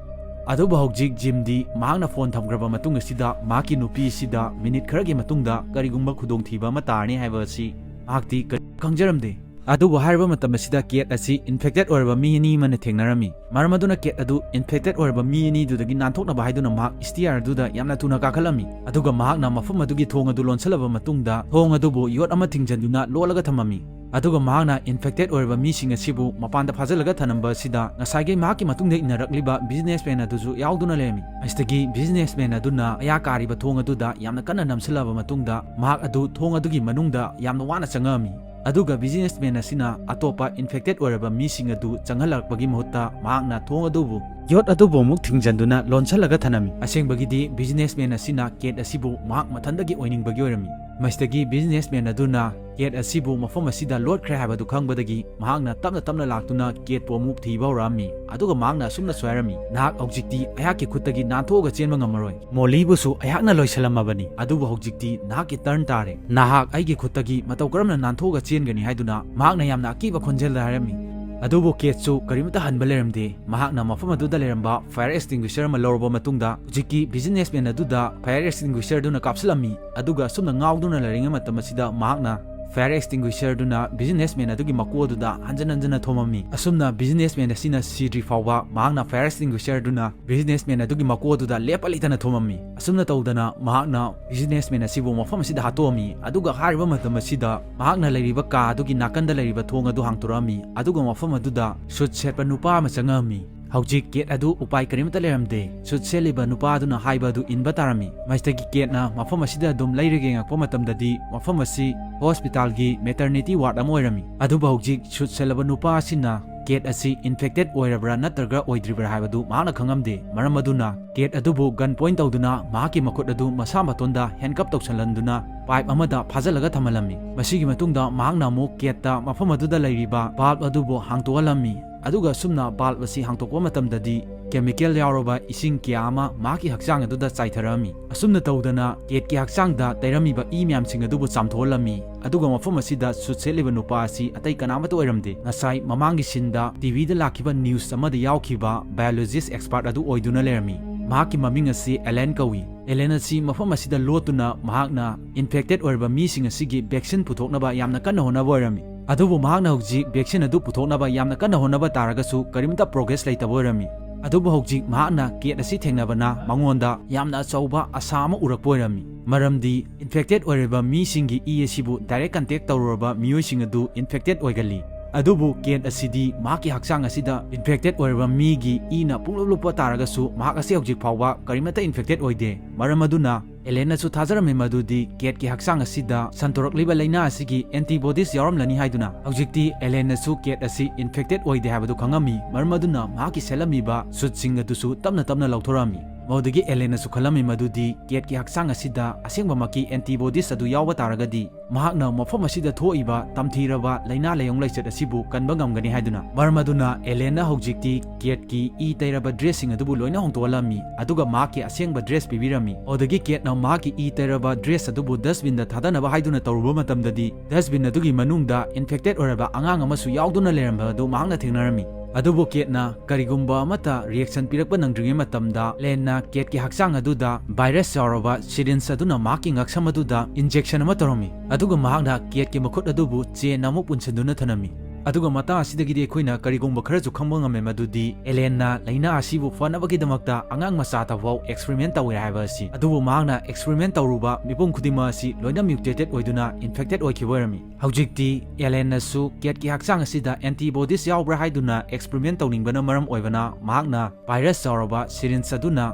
ꯑꯗꯨꯕꯨ ꯍꯧꯖꯤꯛ ꯖꯤꯝꯗꯤ ꯃꯍꯥꯛꯅ ꯐꯣꯟ ꯊꯝꯈ꯭ꯔꯕ ꯃꯇꯨꯡ ꯑꯁꯤꯗ ꯃꯍꯥꯛꯀꯤ ꯅꯨꯄꯤ ꯑꯁꯤꯗ ꯃꯤꯅꯤꯠ ꯈꯔꯒꯤ ꯃꯇꯨꯡꯗ ꯀꯔꯤꯒꯨꯝꯕ ꯈꯨꯗꯣꯡꯊꯤꯕ ꯑꯃ ꯇꯥꯔꯅꯤ ꯍꯥꯏꯕ ꯑꯁꯤ ꯃꯍꯥꯛꯇꯤ ꯀꯔꯤꯝ ꯈꯪꯖꯔꯝꯗꯦ꯫ ꯑꯗꯨꯕꯨ ꯍꯥꯏꯔꯤꯕ ꯃꯇꯝ ꯑꯁꯤꯗ ꯀꯦꯠ ꯑꯁꯤ ꯏꯟꯐꯦꯛꯇꯦꯠ ꯑꯣꯏꯔꯕ ꯃꯤ ꯑꯅꯤ ꯑꯃꯅ ꯊꯦꯡꯅꯔꯝꯃꯤ꯫ ꯃꯔꯝ ꯑꯗꯨꯅ ꯀꯦꯠ ꯑꯗꯨ ꯏꯟꯐꯦꯛꯇꯦꯠ ꯑꯣꯏꯔꯕ ꯃꯤ ꯑꯅꯤꯗꯨꯗꯒꯤ ꯅꯥꯟꯊꯣꯛꯅꯕ ꯍꯥꯏꯗꯨꯅ ꯃꯍꯥꯛ ꯁ꯭ꯇꯤꯌꯥꯔ ꯑꯗꯨꯗ ꯌꯥꯝꯅ ꯊꯨꯅ ꯀꯥꯈꯠꯂꯝꯃꯤ꯫ ꯑꯗꯨꯒ ꯃꯍꯥꯛꯅ ꯃꯐꯝ ꯑꯗꯨꯒꯤ ꯊꯣꯡ ꯑꯗꯨ ꯂꯣꯟꯁꯤꯜꯂꯕ ꯃꯇꯨꯡꯗ ꯊꯣꯡ ꯑꯗꯨꯕꯨ ꯌꯣꯠ ꯑꯃ ꯊꯤꯡꯖꯤꯟꯗꯨꯅ ꯂꯣꯠꯂꯒ ꯊꯝꯃꯝꯃꯤ꯫ ꯑꯗꯨꯒ ꯃꯍꯥꯛꯅ ꯏꯟꯐꯦꯛꯇꯦꯠ ꯑꯣꯏꯔꯕ ꯃꯤꯁꯤꯡ ꯑꯁꯤꯕꯨ ꯃꯄꯥꯟꯗ ꯐꯥꯖꯤꯜꯂꯒ ꯊꯝꯂꯝꯕ ꯑꯁꯤꯗ ꯉꯁꯥꯏꯒꯤ ꯃꯍꯥꯛꯀꯤ ꯃꯇꯨꯡꯗ ꯏꯟꯅꯔꯛꯂꯤꯕ ꯕꯤꯖꯤꯅꯦꯁꯃꯦꯟ ꯑꯗꯨꯁꯨ ꯌꯥꯎꯗꯨꯅ ꯂꯩꯔꯝꯃꯤ꯫ ꯃꯁꯤꯗꯒꯤ ꯕꯤꯖꯤꯅꯦꯁꯃꯦꯟ ꯑꯗꯨꯅ ꯑꯌꯥ ꯀꯥꯔꯤꯕ ꯊꯣꯡ ꯑꯗꯨꯗ ꯌꯥꯝꯅ ꯀꯟꯅ ꯅꯝꯁꯤꯜꯂꯕ ꯃꯇꯨꯡꯗ ꯃꯍꯥꯛ ꯑꯗꯨ ꯊꯣꯡ ꯑꯗꯨꯒꯤ ꯃꯅꯨꯡꯗ ꯌꯥꯝꯅ ꯋꯥꯅ ꯆꯪꯉꯛꯑꯝꯃꯤ꯫ ꯑꯗꯨꯒ ꯕꯤꯖꯤꯅꯦꯁꯃꯦꯟ ꯑꯁꯤꯅ ꯑꯇꯣꯞꯄ ꯏꯟꯐꯦꯛꯇꯦꯠ ꯑꯣꯏꯔꯕ ꯃꯤꯁꯤꯡ ꯑꯗꯨ ꯆꯪꯍꯜꯂꯛꯄꯒꯤ ꯃꯍꯨꯠꯇ ꯃꯍꯥꯛꯅ ꯊꯣꯡ ꯑꯗꯨꯕꯨ, ꯌꯣꯠ ꯑꯗꯨꯕꯨ ꯑꯃꯨꯛ ꯊꯤꯡꯖꯤꯟꯗꯨꯅ ꯂꯣꯟꯁꯤꯜꯂꯒ ꯊꯅꯝꯃꯤ꯫ ꯑꯁꯦꯡꯕꯒꯤꯗꯤ ꯕꯤꯖꯤꯅꯦꯁꯃꯦꯟ ꯑꯁꯤꯅ ꯀꯦꯠ ꯑꯁꯤꯕꯨ ꯃꯍꯥꯛ ꯃꯊꯟꯗꯒꯤ ꯑꯣꯏꯅꯤꯡꯕꯒꯤ ꯑꯣꯏꯔꯝꯃꯤ꯫ ꯃꯁꯤꯗꯒꯤ ꯕꯤꯖꯤꯅꯦꯁꯃꯦꯟ ꯑꯗꯨꯅ ꯀꯦꯠ ꯑꯁꯤꯕꯨ ꯃꯐꯝ ꯑꯁꯤꯗ ꯂꯣꯠꯈ꯭ꯔꯦ ꯍꯥꯏꯕꯗꯨ ꯈꯪꯕꯗꯒꯤ ꯃꯍꯥꯛꯅ ꯇꯞꯅ ꯇꯞꯅ ꯂꯥꯛꯇꯨꯅ ꯀꯦꯠꯄꯨ ꯑꯃꯨꯛ ꯊꯤꯕ ꯍꯧꯔꯛꯑꯝꯃꯤ꯫ ꯑꯗꯨꯒ ꯃꯍꯥꯛꯅ ꯑꯁꯨꯝꯅꯁꯨ ꯍꯥꯏꯔꯝꯃꯤ, "ꯅꯍꯥꯛ ꯍꯧꯖꯤꯛꯇꯤ ꯑꯩꯍꯥꯛꯀꯤ ꯈꯨꯠꯇꯒꯤ ꯅꯥꯟꯊꯣꯛꯑꯒ ꯆꯦꯟꯕ ꯉꯝꯃꯔꯣꯏ꯫ ꯃꯣꯂꯤꯕꯨꯁꯨ ꯑꯩꯍꯥꯛꯅ ꯂꯣꯏꯁꯤꯜꯂꯝꯃꯕꯅꯤ꯫ ꯑꯗꯨꯕꯨ ꯍꯧꯖꯤꯛꯇꯤ ꯅꯍꯥꯛꯀꯤ ꯇꯔꯟ ꯇꯥꯔꯦ꯫ ꯅꯍꯥꯛ ꯑꯩꯒꯤ ꯈꯨꯠꯇꯒꯤ ꯃꯇꯧ ꯀꯔꯝꯅ ꯅꯥꯟꯊꯣꯛꯑꯒ ꯆꯦꯟꯒꯅꯤ?" ꯍꯥꯏꯗꯨꯅ ꯃꯍꯥꯛꯅ ꯌꯥꯝꯅ ꯑꯀꯤꯕ ꯈꯣꯟꯖꯦꯜꯗ ꯍꯥꯏꯔꯝꯃꯤ꯫ ꯑꯗꯨꯕꯨ ꯀꯦꯠꯁꯨ ꯀꯔꯤꯃꯇ ꯍꯟꯕ ꯂꯩꯔꯝꯗꯦ꯫ ꯃꯍꯥꯛꯅ ꯃꯐꯝ ꯑꯗꯨꯗ ꯂꯩꯔꯝꯕ ꯐꯥꯌꯔ ꯑꯦꯛꯁꯇꯤꯡꯒ꯭ꯋꯤꯁꯔ ꯑꯃ ꯂꯧꯔꯕ ꯃꯇꯨꯡꯗ ꯍꯧꯖꯤꯛꯀꯤ ꯕꯤꯖꯤꯅꯦꯁꯃꯦꯟ ꯑꯗꯨꯗ ꯐꯥꯌꯔ ꯑꯦꯛꯁꯇꯤꯡꯒ꯭ꯋꯤꯁꯔ ꯑꯗꯨꯅ ꯀꯥꯞꯁꯤꯜꯂꯝꯃꯤ꯫ ꯑꯗꯨꯒ ꯑꯁꯨꯝꯅ ꯉꯥꯎꯗꯨꯅ ꯂꯩꯔꯤꯉꯩ ꯃꯇꯝ ꯑꯁꯤꯗ ꯃꯍꯥꯛꯅ fire extinguisher ꯗꯨꯅ businessman ꯑꯗꯨꯒꯤ ꯃꯀꯣꯛ ꯑꯗꯨꯗ ꯍꯟꯖꯟ ꯍꯟꯖꯟꯅ ꯊꯣꯝꯃꯝꯃꯤ꯫ ꯑꯁꯨꯝꯅ businessman ꯑꯁꯤꯅ ꯁꯤꯗ꯭ꯔꯤ ꯐꯥꯎꯕ ꯃꯍꯥꯛꯅ fire extinguisher ꯗꯨꯅ businessman ꯑꯗꯨꯒꯤ ꯃꯀꯣꯛ ꯑꯗꯨꯗ ꯂꯦꯞꯄ ꯂꯩꯇꯅ ꯊꯣꯝꯃꯝꯃꯤ꯫ ꯑꯁꯨꯝꯅ ꯇꯧꯗꯅ ꯃꯍꯥꯛꯅ businessman ꯑꯁꯤꯕꯨ ꯃꯐꯝ ꯑꯁꯤꯗ ꯍꯥꯠꯇꯣꯛꯑꯝꯃꯤ꯫ ꯑꯗꯨꯒ ꯍꯥꯏꯔꯤꯕ ꯃꯇꯝ ꯑꯁꯤꯗ ꯃꯍꯥꯛꯅ ꯂꯩꯔꯤꯕ ꯀꯥ ꯑꯗꯨꯒꯤ ꯅꯥꯀꯟꯗ ꯂꯩꯔꯤꯕ ꯊꯣꯡ ꯑꯗꯨ ꯍꯥꯡꯗꯣꯔꯛꯑꯝꯃꯤ꯫ ꯑꯗꯨꯒ ꯃꯐꯝ ꯑꯗꯨꯗ suit ꯁꯦꯠꯄ ꯅꯨꯄꯥ ꯑꯃ ꯆꯪꯉꯛꯑꯝꯃꯤ꯫ ꯍꯧꯖꯤꯛ ꯀꯦꯠ ꯑꯗꯨ ꯎꯄꯥꯏ ꯀꯔꯤꯃꯠꯇ ꯂꯩꯔꯝꯗꯦ꯫ Suit ꯁꯦꯠꯂꯤꯕ ꯅꯨꯄꯥ ꯑꯗꯨꯅ ꯍꯥꯏꯕ ꯑꯗꯨ ꯏꯟꯕ ꯇꯥꯔꯝꯃꯤ꯫ ꯃꯁꯤꯗꯒꯤ ꯀꯦꯠꯅ ꯃꯐꯝ ꯑꯁꯤꯗ ꯑꯗꯨꯝ ꯂꯩꯔꯒ ꯌꯦꯡꯉꯛꯄ ꯃꯇꯝꯗꯗꯤ ꯃꯐꯝ ꯑꯁꯤ hospital ꯒꯤ maternity ward ꯑꯃ ꯑꯣꯏꯔꯝꯃꯤ꯫ ꯑꯗꯨꯕꯨ ꯍꯧꯖꯤꯛ suit ꯁꯦꯠꯂꯕ ꯅꯨꯄꯥ ꯑꯁꯤꯅ ꯀꯦꯠ ꯑꯁꯤ infected ꯑꯣꯏꯔꯕ꯭ꯔꯥ ꯅꯠꯇ꯭ꯔꯒ ꯑꯣꯏꯗ꯭ꯔꯤꯕ꯭ꯔꯥ ꯍꯥꯏꯕꯗꯨ ꯃꯍꯥꯛꯅ ꯈꯪꯉꯝꯗꯦ꯫ ꯃꯔꯝ ꯑꯗꯨꯅ ꯀꯦꯠ ꯑꯗꯨꯕꯨ gun point ꯇꯧꯗꯨꯅ ꯃꯍꯥꯛꯀꯤ ꯃꯈꯨꯠ ꯑꯗꯨ ꯃꯁꯥ ꯃꯇꯣꯟꯗ handcuff ꯇꯧꯁꯜꯍꯟꯗꯨꯅ pipe ꯑꯃꯗ ꯐꯥꯖꯤꯜꯂꯒ ꯊꯝꯍꯜꯂꯝꯃꯤ꯫ ꯃꯁꯤꯒꯤ ꯃꯇꯨꯡꯗ ꯃꯍꯥꯛꯅ ꯑꯃꯨꯛ ꯀꯦꯠꯇ ꯃꯐꯝ ꯑꯗꯨꯗ ꯂꯩꯔꯤꯕ bulb ꯑꯗꯨꯕꯨ ꯍꯥꯡꯇꯣꯛꯍꯜꯂꯝꯃꯤ꯫ ꯑꯗꯨꯒ ꯑꯁꯨꯝꯅ bulb ꯑꯁꯤ ꯍꯥꯡꯇꯣꯛꯄ ꯃꯇꯝꯗꯗꯤ chemical ꯌꯥꯎꯔꯕ ꯏꯁꯤꯡ ꯀꯌꯥ ꯑꯃ ꯃꯍꯥꯛꯀꯤ ꯍꯛꯆꯥꯡ ꯑꯗꯨꯗ ꯆꯥꯏꯊꯔꯛꯑꯝꯃꯤ꯫ ꯑꯁꯨꯝꯅ ꯇꯧꯗꯅ ꯀꯦꯠꯀꯤ ꯍꯛꯆꯥꯡꯗ ꯇꯩꯔꯝꯃꯤꯕ ꯏ ꯃꯌꯥꯝꯁꯤꯡ ꯑꯗꯨꯕꯨ ꯆꯥꯝꯊꯣꯛꯍꯜꯂꯝꯃꯤ꯫ ꯑꯗꯨꯒ ꯃꯐꯝ ꯑꯁꯤꯗ suit ꯁꯦꯠꯂꯤꯕ ꯅꯨꯄꯥ ꯑꯁꯤ ꯑꯇꯩ ꯀꯅꯥꯃꯠꯇ ꯑꯣꯏꯔꯝꯗꯦ꯫ ꯉꯁꯥꯏ ꯃꯃꯥꯡꯒꯤ scene ꯗ T V ꯗ ꯂꯥꯛꯈꯤꯕ news ꯑꯃꯗ ꯌꯥꯎꯈꯤꯕ biologist expert ꯑꯗꯨ ꯑꯣꯏꯗꯨꯅ ꯂꯩꯔꯝꯃꯤ꯫ ꯃꯍꯥꯛꯀꯤ ꯃꯃꯤꯡ ꯑꯁꯤ Alan ꯀꯧꯏ꯫ Alan ꯑꯁꯤ ꯃꯐꯝ ꯑꯁꯤꯗ ꯂꯣꯠꯇꯨꯅ ꯃꯍꯥꯛꯅ infected ꯑꯣꯏꯔꯕ ꯃꯤꯁꯤꯡ ꯑꯁꯤꯒꯤ vaccine ꯄꯨꯊꯣꯛꯅꯕ ꯌꯥꯝꯅ ꯀꯟꯅ ꯍꯣꯠꯅꯕ ꯑꯣꯏꯔꯝꯃꯤ꯫ ꯑꯗꯨꯕꯨ ꯃꯍꯥꯛꯅ ꯍꯧꯖꯤꯛ vaccine ꯑꯗꯨ ꯄꯨꯊꯣꯛꯅꯕ ꯌꯥꯝꯅ ꯀꯟꯅ ꯍꯣꯠꯅꯕ ꯇꯥꯔꯒꯁꯨ ꯀꯔꯤꯝꯇ progress ꯂꯩꯇꯕ ꯑꯣꯏꯔꯝꯃꯤ꯫ ꯑꯗꯨꯕꯨ ꯍꯧꯖꯤꯛ ꯃꯍꯥꯛꯅ ꯀꯦꯠ ꯑꯁꯤ ꯊꯦꯡꯅꯕꯅ ꯃꯉꯣꯟꯗ ꯌꯥꯝꯅ ꯑꯆꯧꯕ ꯑꯁꯥ ꯑꯃ ꯎꯔꯛꯄ ꯑꯣꯏꯔꯝꯃꯤ꯫ ꯃꯔꯝꯗꯤ infected ꯑꯣꯏꯔꯤꯕ ꯃꯤꯁꯤꯡꯒꯤ ꯏ ꯑꯁꯤꯕꯨ direct contact ꯇꯧꯔꯨꯔꯕ ꯃꯤꯑꯣꯏꯁꯤꯡ ꯑꯗꯨ infected ꯑꯣꯏꯒꯜꯂꯤ꯫ ꯑꯗꯨꯕꯨ ꯀꯦꯠ ꯑꯁꯤꯗꯤ ꯃꯍꯥꯛꯀꯤ ꯍꯛꯆꯥꯡ ꯑꯁꯤꯗ infected ꯑꯣꯏꯔꯕ ꯃꯤꯒꯤ ꯏꯅ ꯄꯨꯡꯂꯨꯞ ꯂꯨꯞꯄ ꯇꯥꯔꯒꯁꯨ ꯃꯍꯥꯛ ꯑꯁꯤ ꯍꯧꯖꯤꯛ ꯐꯥꯎꯕ ꯀꯔꯤꯃꯠꯇ infected ꯑꯣꯏꯗꯦ꯫ ꯃꯔꯝ ꯑꯗꯨꯅ Alan ꯅꯁꯨ ꯊꯥꯖꯔꯝꯃꯤ ꯃꯗꯨꯗꯤ ꯀꯦꯠꯀꯤ ꯍꯛꯆꯥꯡ ꯑꯁꯤꯗ ꯁꯟꯗꯣꯔꯛꯂꯤꯕ ꯂꯥꯏꯅꯥ ꯑꯁꯤꯒꯤ antibodies ꯌꯥꯎꯔꯝꯂꯅꯤ ꯍꯥꯏꯗꯨꯅ꯫ ꯍꯧꯖꯤꯛꯇꯤ Alan ꯅꯁꯨ ꯀꯦꯠ ꯑꯁꯤ infected ꯑꯣꯏꯗꯦ ꯍꯥꯏꯕꯗꯨ ꯈꯪꯉꯝꯃꯤ꯫ ꯃꯔꯝ ꯑꯗꯨꯅ ꯃꯍꯥꯛꯀꯤ ꯁꯦꯠꯂꯝꯃꯤꯕ suit ꯁꯤꯡ ꯑꯗꯨꯁꯨ ꯇꯞꯅ ꯇꯞꯅ ꯂꯧꯊꯣꯔꯛꯑꯝꯃꯤ꯫ ꯃꯗꯨꯗꯒꯤ Alan ꯅꯁꯨ ꯈꯜꯂꯝꯃꯤ ꯃꯗꯨꯗꯤ ꯀꯦꯠꯀꯤ ꯍꯛꯆꯥꯡ ꯑꯁꯤꯗ ꯑꯁꯦꯡꯕꯃꯛꯀꯤ antibodies ꯑꯗꯨ ꯌꯥꯎꯕ ꯇꯥꯔꯒꯗꯤ ꯃꯍꯥꯛꯅ ꯃꯐꯝ ꯑꯁꯤꯗ ꯊꯣꯛꯏꯕ ꯇꯝꯊꯤꯔꯕ ꯂꯥꯏꯅꯥ ꯂꯥꯏꯌꯣꯡ ꯂꯥꯏꯆꯠ ꯑꯁꯤꯕꯨ ꯀꯟꯕ ꯉꯝꯒꯅꯤ ꯍꯥꯏꯗꯨꯅ꯫ ꯃꯔꯝ ꯑꯗꯨꯅ Alan ꯅ ꯍꯧꯖꯤꯛꯇꯤ ꯀꯦꯠꯀꯤ ꯏ ꯇꯩꯔꯕ dress ꯁꯤꯡ ꯑꯗꯨꯕꯨ ꯂꯣꯏꯅ ꯍꯣꯡꯗꯣꯛꯍꯜꯂꯝꯃꯤ, ꯑꯗꯨꯒ ꯃꯍꯥꯛꯀꯤ ꯑꯁꯦꯡꯕ dress ꯄꯤꯕꯤꯔꯝꯃꯤ꯫ ꯑꯗꯨꯗꯒꯤ ꯀꯦꯠꯅ ꯃꯍꯥꯛꯀꯤ ꯏ ꯇꯩꯔꯕ dress ꯑꯗꯨꯕꯨ dustbin ꯗ ꯊꯥꯗꯅꯕ ꯍꯥꯏꯗꯨꯅ ꯇꯧꯔꯨꯕ ꯃꯇꯝꯗꯗꯤ, dustbin ꯑꯗꯨꯒꯤ ꯃꯅꯨꯡꯗ infected ꯑꯣꯏꯔꯕ ꯑꯉꯥꯡ ꯑꯃꯁꯨ ꯌꯥꯎꯗꯨꯅ ꯂꯩꯔꯝꯕ ꯑꯗꯨ ꯃꯍꯥꯛꯅ ꯊꯦꯡꯅꯔꯝꯃꯤ꯫ ꯑꯗꯨꯕꯨ ꯀꯦꯠꯅ ꯀꯔꯤꯒꯨꯝꯕ ꯑꯃꯠꯇ reaction ꯄꯤꯔꯛꯄ ꯅꯪꯗ꯭ꯔꯤꯉꯩ ꯃꯇꯝꯗ, ꯑꯦꯂꯦꯟꯅ ꯀꯦꯠꯀꯤ ꯍꯛꯆꯥꯡ ꯑꯗꯨꯗ virus ꯌꯥꯎꯔꯕ syringe ꯑꯗꯨꯅ ꯃꯍꯥꯛꯀꯤ ꯉꯛꯁꯝ ꯑꯗꯨꯗ injection ꯑꯃ ꯇꯧꯔꯝꯃꯤ꯫ ꯑꯗꯨꯒ ꯃꯍꯥꯛꯅ ꯀꯦꯠꯀꯤ ꯃꯈꯨꯠ ꯑꯗꯨꯕꯨ chainꯅ ꯑꯃꯨꯛ ꯄꯨꯟꯁꯤꯟꯗꯨꯅ ꯊꯅꯝꯃꯤ꯫ ꯑꯗꯨꯒ ꯃꯇꯥꯡ ꯑꯁꯤꯗꯒꯤꯗꯤ ꯑꯩꯈꯣꯏꯅ ꯀꯔꯤꯒꯨꯝꯕ ꯈꯔꯁꯨ ꯈꯪꯕ ꯉꯝꯃꯦ, ꯃꯗꯨꯗꯤ ꯑꯦꯂꯦꯟꯅ ꯂꯥꯏꯅꯥ ꯑꯁꯤꯕꯨ ꯐꯅꯕꯒꯤꯗꯃꯛꯇ ꯑꯉꯥꯡ ꯃꯆꯥꯗꯐꯥꯎ experiment ꯇꯧꯏ ꯍꯥꯏꯕ ꯑꯁꯤ꯫ ꯑꯗꯨꯕꯨ ꯃꯍꯥꯛꯅ experiment ꯇꯧꯔꯨꯕ ꯃꯤꯄꯨꯝ ꯈꯨꯗꯤꯡꯃꯛ ꯑꯁꯤ ꯂꯣꯏꯅ mutated ꯑꯣꯏꯗꯨꯅ infected ꯑꯣꯏꯈꯤꯕ ꯑꯣꯏꯔꯝꯃꯤ꯫ ꯍꯧꯖꯤꯛꯇꯤ ꯑꯦꯂꯦꯟꯅꯁꯨ ꯀꯦꯠꯀꯤ ꯍꯛꯆꯥꯡ ꯑꯁꯤꯗ antibodies ꯌꯥꯎꯕ꯭ꯔꯥ ꯍꯥꯏꯗꯨꯅ experiment ꯇꯧꯅꯤꯡꯕꯅ ꯃꯔꯝ ꯑꯣꯏꯕꯅ, ꯃꯍꯥꯛꯅ virus ꯌꯥꯎꯔꯕ syringe ꯑꯗꯨꯅ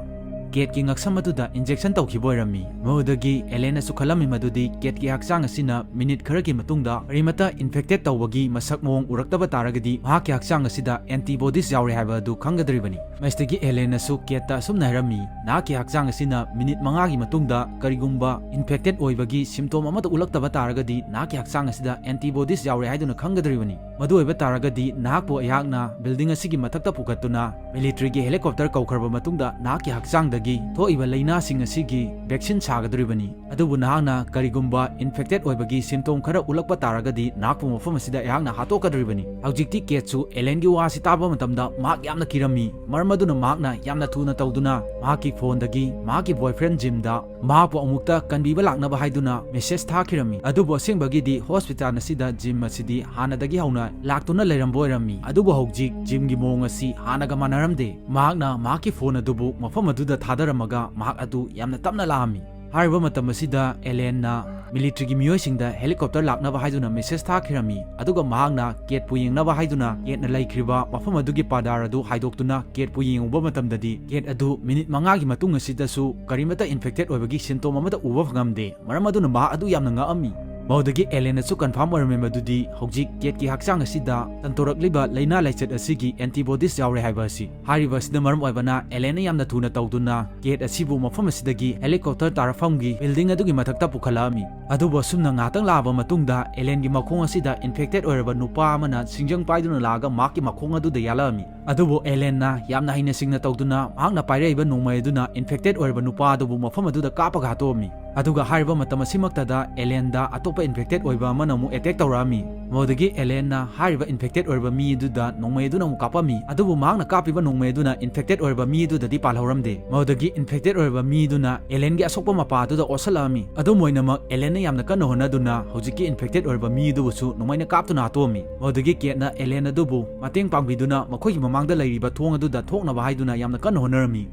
ꯀꯦꯠꯀꯤ ꯉꯛꯁꯝ ꯑꯗꯨꯗ injection ꯇꯧꯈꯤꯕ ꯑꯣꯏꯔꯝꯃꯤ꯫ ꯃꯗꯨꯗꯒꯤ ꯑꯦꯂꯦꯟꯅꯁꯨ ꯈꯜꯂꯝꯃꯤ ꯃꯗꯨꯗꯤ ꯀꯦꯠꯀꯤ ꯍꯛꯆꯥꯡ ꯑꯁꯤꯅ minute ꯈꯔꯒꯤ ꯃꯇꯨꯡꯗ ꯀꯔꯤꯃꯠꯇ infected ꯇꯧꯕꯒꯤ ꯃꯁꯛ ꯃꯑꯣꯡ ꯎꯔꯛꯇꯕ ꯇꯥꯔꯒꯗꯤ, ꯃꯍꯥꯛꯀꯤ ꯍꯛꯆꯥꯡ ꯑꯁꯤꯗ antibodies ꯌꯥꯎꯔꯦ ꯍꯥꯏꯕ ꯑꯗꯨ ꯈꯪꯒꯗꯧꯔꯤꯕꯅꯤ꯫ ꯃꯁꯤꯗꯒꯤ ꯑꯦꯂꯦꯟꯅꯁꯨ ꯀꯦꯠꯇ ꯑꯁꯨꯝꯅ ꯍꯥꯏꯔꯝꯃꯤ, "ꯅꯍꯥꯛꯀꯤ ꯍꯛꯆꯥꯡ ꯑꯁꯤꯅ minute ꯃꯉꯥꯒꯤ ꯃꯇꯨꯡꯗ ꯀꯔꯤꯒꯨꯝꯕ infected ꯑꯣꯏꯕꯒꯤ symptom ꯑꯃꯠꯇ ꯎꯠꯂꯛꯇꯕ ꯇꯥꯔꯒꯗꯤ, ꯅꯍꯥꯛꯀꯤ ꯍꯛꯆꯥꯡ ꯑꯁꯤꯗ antibodies ꯌꯥꯎꯔꯦ ꯍꯥꯏꯗꯨꯅ ꯈꯪꯒꯗꯧꯔꯤꯕꯅꯤ꯫ ꯃꯗꯨ ꯑꯣꯏꯕ ꯇꯥꯔꯒꯗꯤ, ꯅꯍꯥꯛꯄꯨ ꯑꯩꯍꯥꯛꯅ building ꯑꯁꯤꯒꯤ ꯃꯊꯛꯇ ꯄꯨꯈꯠꯇꯨꯅ militaryꯒꯤ helicopter ꯀꯧꯈ꯭ꯔꯕ ꯃꯇꯨꯡꯗ, ꯅꯍꯥꯛꯀꯤ ꯍꯛꯆꯥꯡꯗꯒꯤ ꯊꯣꯛꯏꯕ ꯂꯥꯏꯅꯥꯁꯤꯡ ꯑꯁꯤꯒꯤ vaccine ꯁꯥꯒꯗꯧꯔꯤꯕꯅꯤ꯫ ꯑꯗꯨꯕꯨ ꯅꯍꯥꯛꯅ ꯀꯔꯤꯒꯨꯝꯕ infected ꯑꯣꯏꯕꯒꯤ symptom ꯈꯔ ꯎꯠꯂꯛꯄ ꯇꯥꯔꯒꯗꯤ, ꯅꯍꯥꯛꯄꯨ ꯃꯐꯝ ꯑꯁꯤꯗ ꯑꯩꯍꯥꯛꯅ ꯍꯥꯠꯇꯣꯛꯀꯗꯧꯔꯤꯕꯅꯤ꯫" ꯍꯧꯖꯤꯛꯇꯤ ꯀꯦꯠꯁꯨ ꯑꯦꯂꯦꯟꯒꯤ ꯋꯥ ꯑꯁꯤ ꯇꯥꯕ ꯃꯇꯝꯗ ꯃꯍꯥꯛ ꯌꯥꯝꯅ ꯀꯤꯔꯝꯃꯤ꯫ ꯃꯔꯝ ꯑꯗꯨꯅ ꯃꯍꯥꯛꯅ ꯌꯥꯝꯅ ꯊꯨꯅ ꯇꯧꯗꯨꯅ ꯃꯍꯥꯛꯀꯤ phoneꯗꯒꯤ ꯃꯍꯥꯛꯀꯤ boyfriend Jimꯗ ꯃꯍꯥꯛꯄꯨ ꯑꯃꯨꯛꯇ ꯀꯟꯕꯤꯕ ꯂꯥꯛꯅꯕ ꯍꯥꯏꯗꯨꯅ message ꯊꯥꯈꯤꯔꯝꯃꯤ꯫ ꯑꯗꯨꯕꯨ ꯑꯁꯦꯡꯕꯒꯤꯗꯤ hospital ꯑꯁꯤꯗ Jim ꯑꯁꯤꯗꯤ ꯍꯥꯟꯅꯗꯒꯤ ꯍꯧꯅ ꯂꯥꯛꯇꯨꯅ ꯂꯩꯔꯝꯕ ꯑꯣꯏꯔꯝꯃꯤ꯫ ꯑꯗꯨꯕꯨ ꯍꯧꯖꯤꯛ Jimꯒꯤ ꯃꯑꯣꯡ ꯑꯁꯤ ꯍꯥꯟꯅꯒ ꯃꯥꯟꯅꯔꯝꯗꯦ꯫ ꯃꯍꯥꯛꯅ ꯃꯍꯥꯛꯀꯤ phone ꯑꯗꯨꯕꯨ ꯃꯐꯝ ꯑꯗꯨꯗ ꯊꯥꯗꯔꯝꯃꯒ ꯃꯍꯥꯛ ꯑꯗꯨ ꯌꯥꯝꯅ ꯇꯞꯅ ꯂꯥꯛꯑꯝꯃꯤ꯫ ꯍꯥꯏꯔꯤꯕ ꯃꯇꯝ ꯑꯁꯤꯗ ꯑꯦꯂꯦꯟꯅ militaryꯒꯤ ꯃꯤꯑꯣꯏꯁꯤꯡꯗ helicopter ꯂꯥꯛꯅꯕ ꯍꯥꯏꯗꯨꯅ message ꯊꯥꯈꯤꯔꯝꯃꯤ꯫ ꯑꯗꯨꯒ ꯃꯍꯥꯛꯅ ꯀꯦꯠꯄꯨ ꯌꯦꯡꯅꯕ ꯍꯥꯏꯗꯨꯅ ꯀꯦꯠꯅ ꯂꯩꯈ꯭ꯔꯤꯕ ꯃꯐꯝ ꯑꯗꯨꯒꯤ ꯄꯥꯗꯥꯔ ꯑꯗꯨ ꯍꯥꯏꯗꯣꯛꯇꯨꯅ ꯀꯦꯠꯄꯨ ꯌꯦꯡꯉꯨꯕ ꯃꯇꯝꯗꯗꯤ, ꯀꯦꯠ ꯑꯗꯨ minute ꯃꯉꯥꯒꯤ ꯃꯇꯨꯡ ꯑꯁꯤꯗꯁꯨ ꯀꯔꯤꯃꯠꯇ infected ꯑꯣꯏꯕꯒꯤ symptom ꯑꯃꯠꯇ ꯎꯕ ꯐꯪꯉꯝꯗꯦ꯫ ꯃꯔꯝ ꯑꯗꯨꯅ ꯃꯍꯥꯛ ꯑꯗꯨ ꯌꯥꯝꯅ ꯉꯛꯑꯝꯃꯤ꯫ ꯃꯗꯨꯗꯒꯤ ꯑꯦꯂꯦꯟꯅꯁꯨ confirm ꯑꯣꯏꯔꯝꯃꯤ ꯃꯗꯨꯗꯤ ꯍꯧꯖꯤꯛ ꯀꯦꯠꯀꯤ ꯍꯛꯆꯥꯡ ꯑꯁꯤꯗ ꯁꯟꯗꯣꯔꯛꯂꯤꯕ ꯂꯥꯏꯅꯥ ꯂꯥꯏꯆꯠ ꯑꯁꯤꯒꯤ antibodies ꯌꯥꯎꯔꯦ ꯍꯥꯏꯕ ꯑꯁꯤ꯫ ꯍꯥꯏꯔꯤꯕ ꯑꯁꯤꯅ ꯃꯔꯝ ꯑꯣꯏꯕꯅ ꯑꯦꯂꯦꯟꯅ ꯌꯥꯝꯅ ꯊꯨꯅ ꯇꯧꯗꯨꯅ ꯀꯦꯠ ꯑꯁꯤꯕꯨ ꯃꯐꯝ ꯑꯁꯤꯗꯒꯤ helicopter ꯇꯥꯔꯛꯐꯝꯒꯤ building ꯑꯗꯨꯒꯤ ꯃꯊꯛꯇ ꯄꯨꯈꯠꯂꯛꯑꯝꯃꯤ꯫ ꯑꯗꯨꯕꯨ ꯑꯁꯨꯝꯅ ꯉꯥꯏꯍꯥꯛꯇꯪ ꯂꯥꯛꯑꯕ ꯃꯇꯨꯡꯗ ꯑꯦꯂꯦꯟꯒꯤ ꯃꯈꯣꯡ ꯑꯁꯤꯗ infected ꯑꯣꯏꯔꯕ ꯅꯨꯄꯥ ꯑꯃꯅ ꯁꯤꯡꯖꯪ ꯄꯥꯏꯗꯨꯅ ꯂꯥꯛꯑꯒ ꯃꯍꯥꯛꯀꯤ ꯃꯈꯣꯡ ꯑꯗꯨꯗ ꯌꯥꯜꯂꯛꯑꯝꯃꯤ꯫ ꯑꯗꯨꯕꯨ ꯑꯦꯂꯦꯟꯅ ꯌꯥꯝꯅ ꯍꯩꯅ ꯁꯤꯡꯅ ꯇꯧꯗꯨꯅ ꯃꯍꯥꯛꯅ ꯄꯥꯏꯔꯛꯏꯕ ꯅꯣꯡꯃꯩ ꯑꯗꯨꯅ infected ꯑꯣꯏꯔꯕ ꯅꯨꯄꯥ ꯑꯗꯨꯕꯨ ꯃꯐꯝ ꯑꯗꯨꯗ ꯀꯥꯞꯄꯒ ꯍꯥꯠꯇꯣꯛꯑꯝꯃꯤ꯫ ꯑꯗꯨꯒ ꯍꯥꯏꯔꯤꯕ ꯃꯇꯝ ꯑꯁꯤꯃꯛꯇꯗ ꯑꯦꯂꯦꯟꯗ ꯑꯇꯣꯞꯄ infected ꯑꯣꯏꯕ ꯑꯃꯅ ꯑꯃꯨꯛ attack ꯇꯧꯔꯛꯑꯝꯃꯤ꯫ ꯃꯗꯨꯗꯒꯤ ꯑꯦꯂꯦꯟꯅ ꯍꯥꯏꯔꯤꯕ infected ꯑꯣꯏꯔꯕ ꯃꯤ ꯑꯗꯨꯗ ꯅꯣꯡꯃꯩ ꯑꯗꯨꯅ ꯑꯃꯨꯛ ꯀꯥꯞꯄꯝꯃꯤ꯫ ꯑꯗꯨꯕꯨ ꯃꯍꯥꯛꯅ ꯀꯥꯞꯄꯤꯕ ꯅꯣꯡꯃꯩ ꯑꯗꯨꯅ infected ꯑꯣꯏꯔꯕ ꯃꯤ ꯑꯗꯨꯗꯗꯤ ꯄꯥꯜꯍꯧꯔꯝꯗꯦ꯫ ꯃꯗꯨꯗꯒꯤ infected ꯑꯣꯏꯔꯕ ꯃꯤ ꯑꯗꯨꯅ ꯑꯦꯂꯦꯟꯒꯤ ꯑꯁꯣꯛꯄ ꯃꯄꯥ ꯑꯗꯨꯗ ꯑꯣꯠꯁꯜꯂꯛꯑꯝꯃꯤ꯫ ꯑꯗꯨꯝ ꯑꯣꯏꯅꯃꯛ, ꯑꯦꯂꯦꯟꯅ ꯌꯥꯝꯅ ꯀꯟꯅ ꯍꯣꯠꯅꯗꯨꯅ ꯍꯧꯖꯤꯛꯀꯤ infected ꯑꯣꯏꯔꯕ ꯃꯤ ꯑꯗꯨꯕꯨꯁꯨ ꯅꯣꯡꯃꯩꯅ ꯀꯥꯞꯇꯨꯅ ꯍꯥꯠꯇꯣꯛꯑꯝꯃꯤ꯫ ꯃꯗꯨꯗꯒꯤ ꯀꯦꯠꯅ ꯑꯦꯂꯦꯟ ꯑꯗꯨꯕꯨ ꯃꯇꯦꯡ ꯄꯥꯡꯕꯤꯗꯨꯅ ꯃꯈꯣꯏꯒꯤ ꯃꯃꯥꯡꯗ ꯂꯩꯔꯤꯕ ꯊꯣꯡ ꯑꯗꯨꯗ ꯊꯣꯛꯅꯕ ꯍꯥꯏꯗꯨꯅ ꯌꯥꯝꯅ ꯀꯟꯅ ꯍꯣꯠꯅꯔꯝꯃꯤ꯫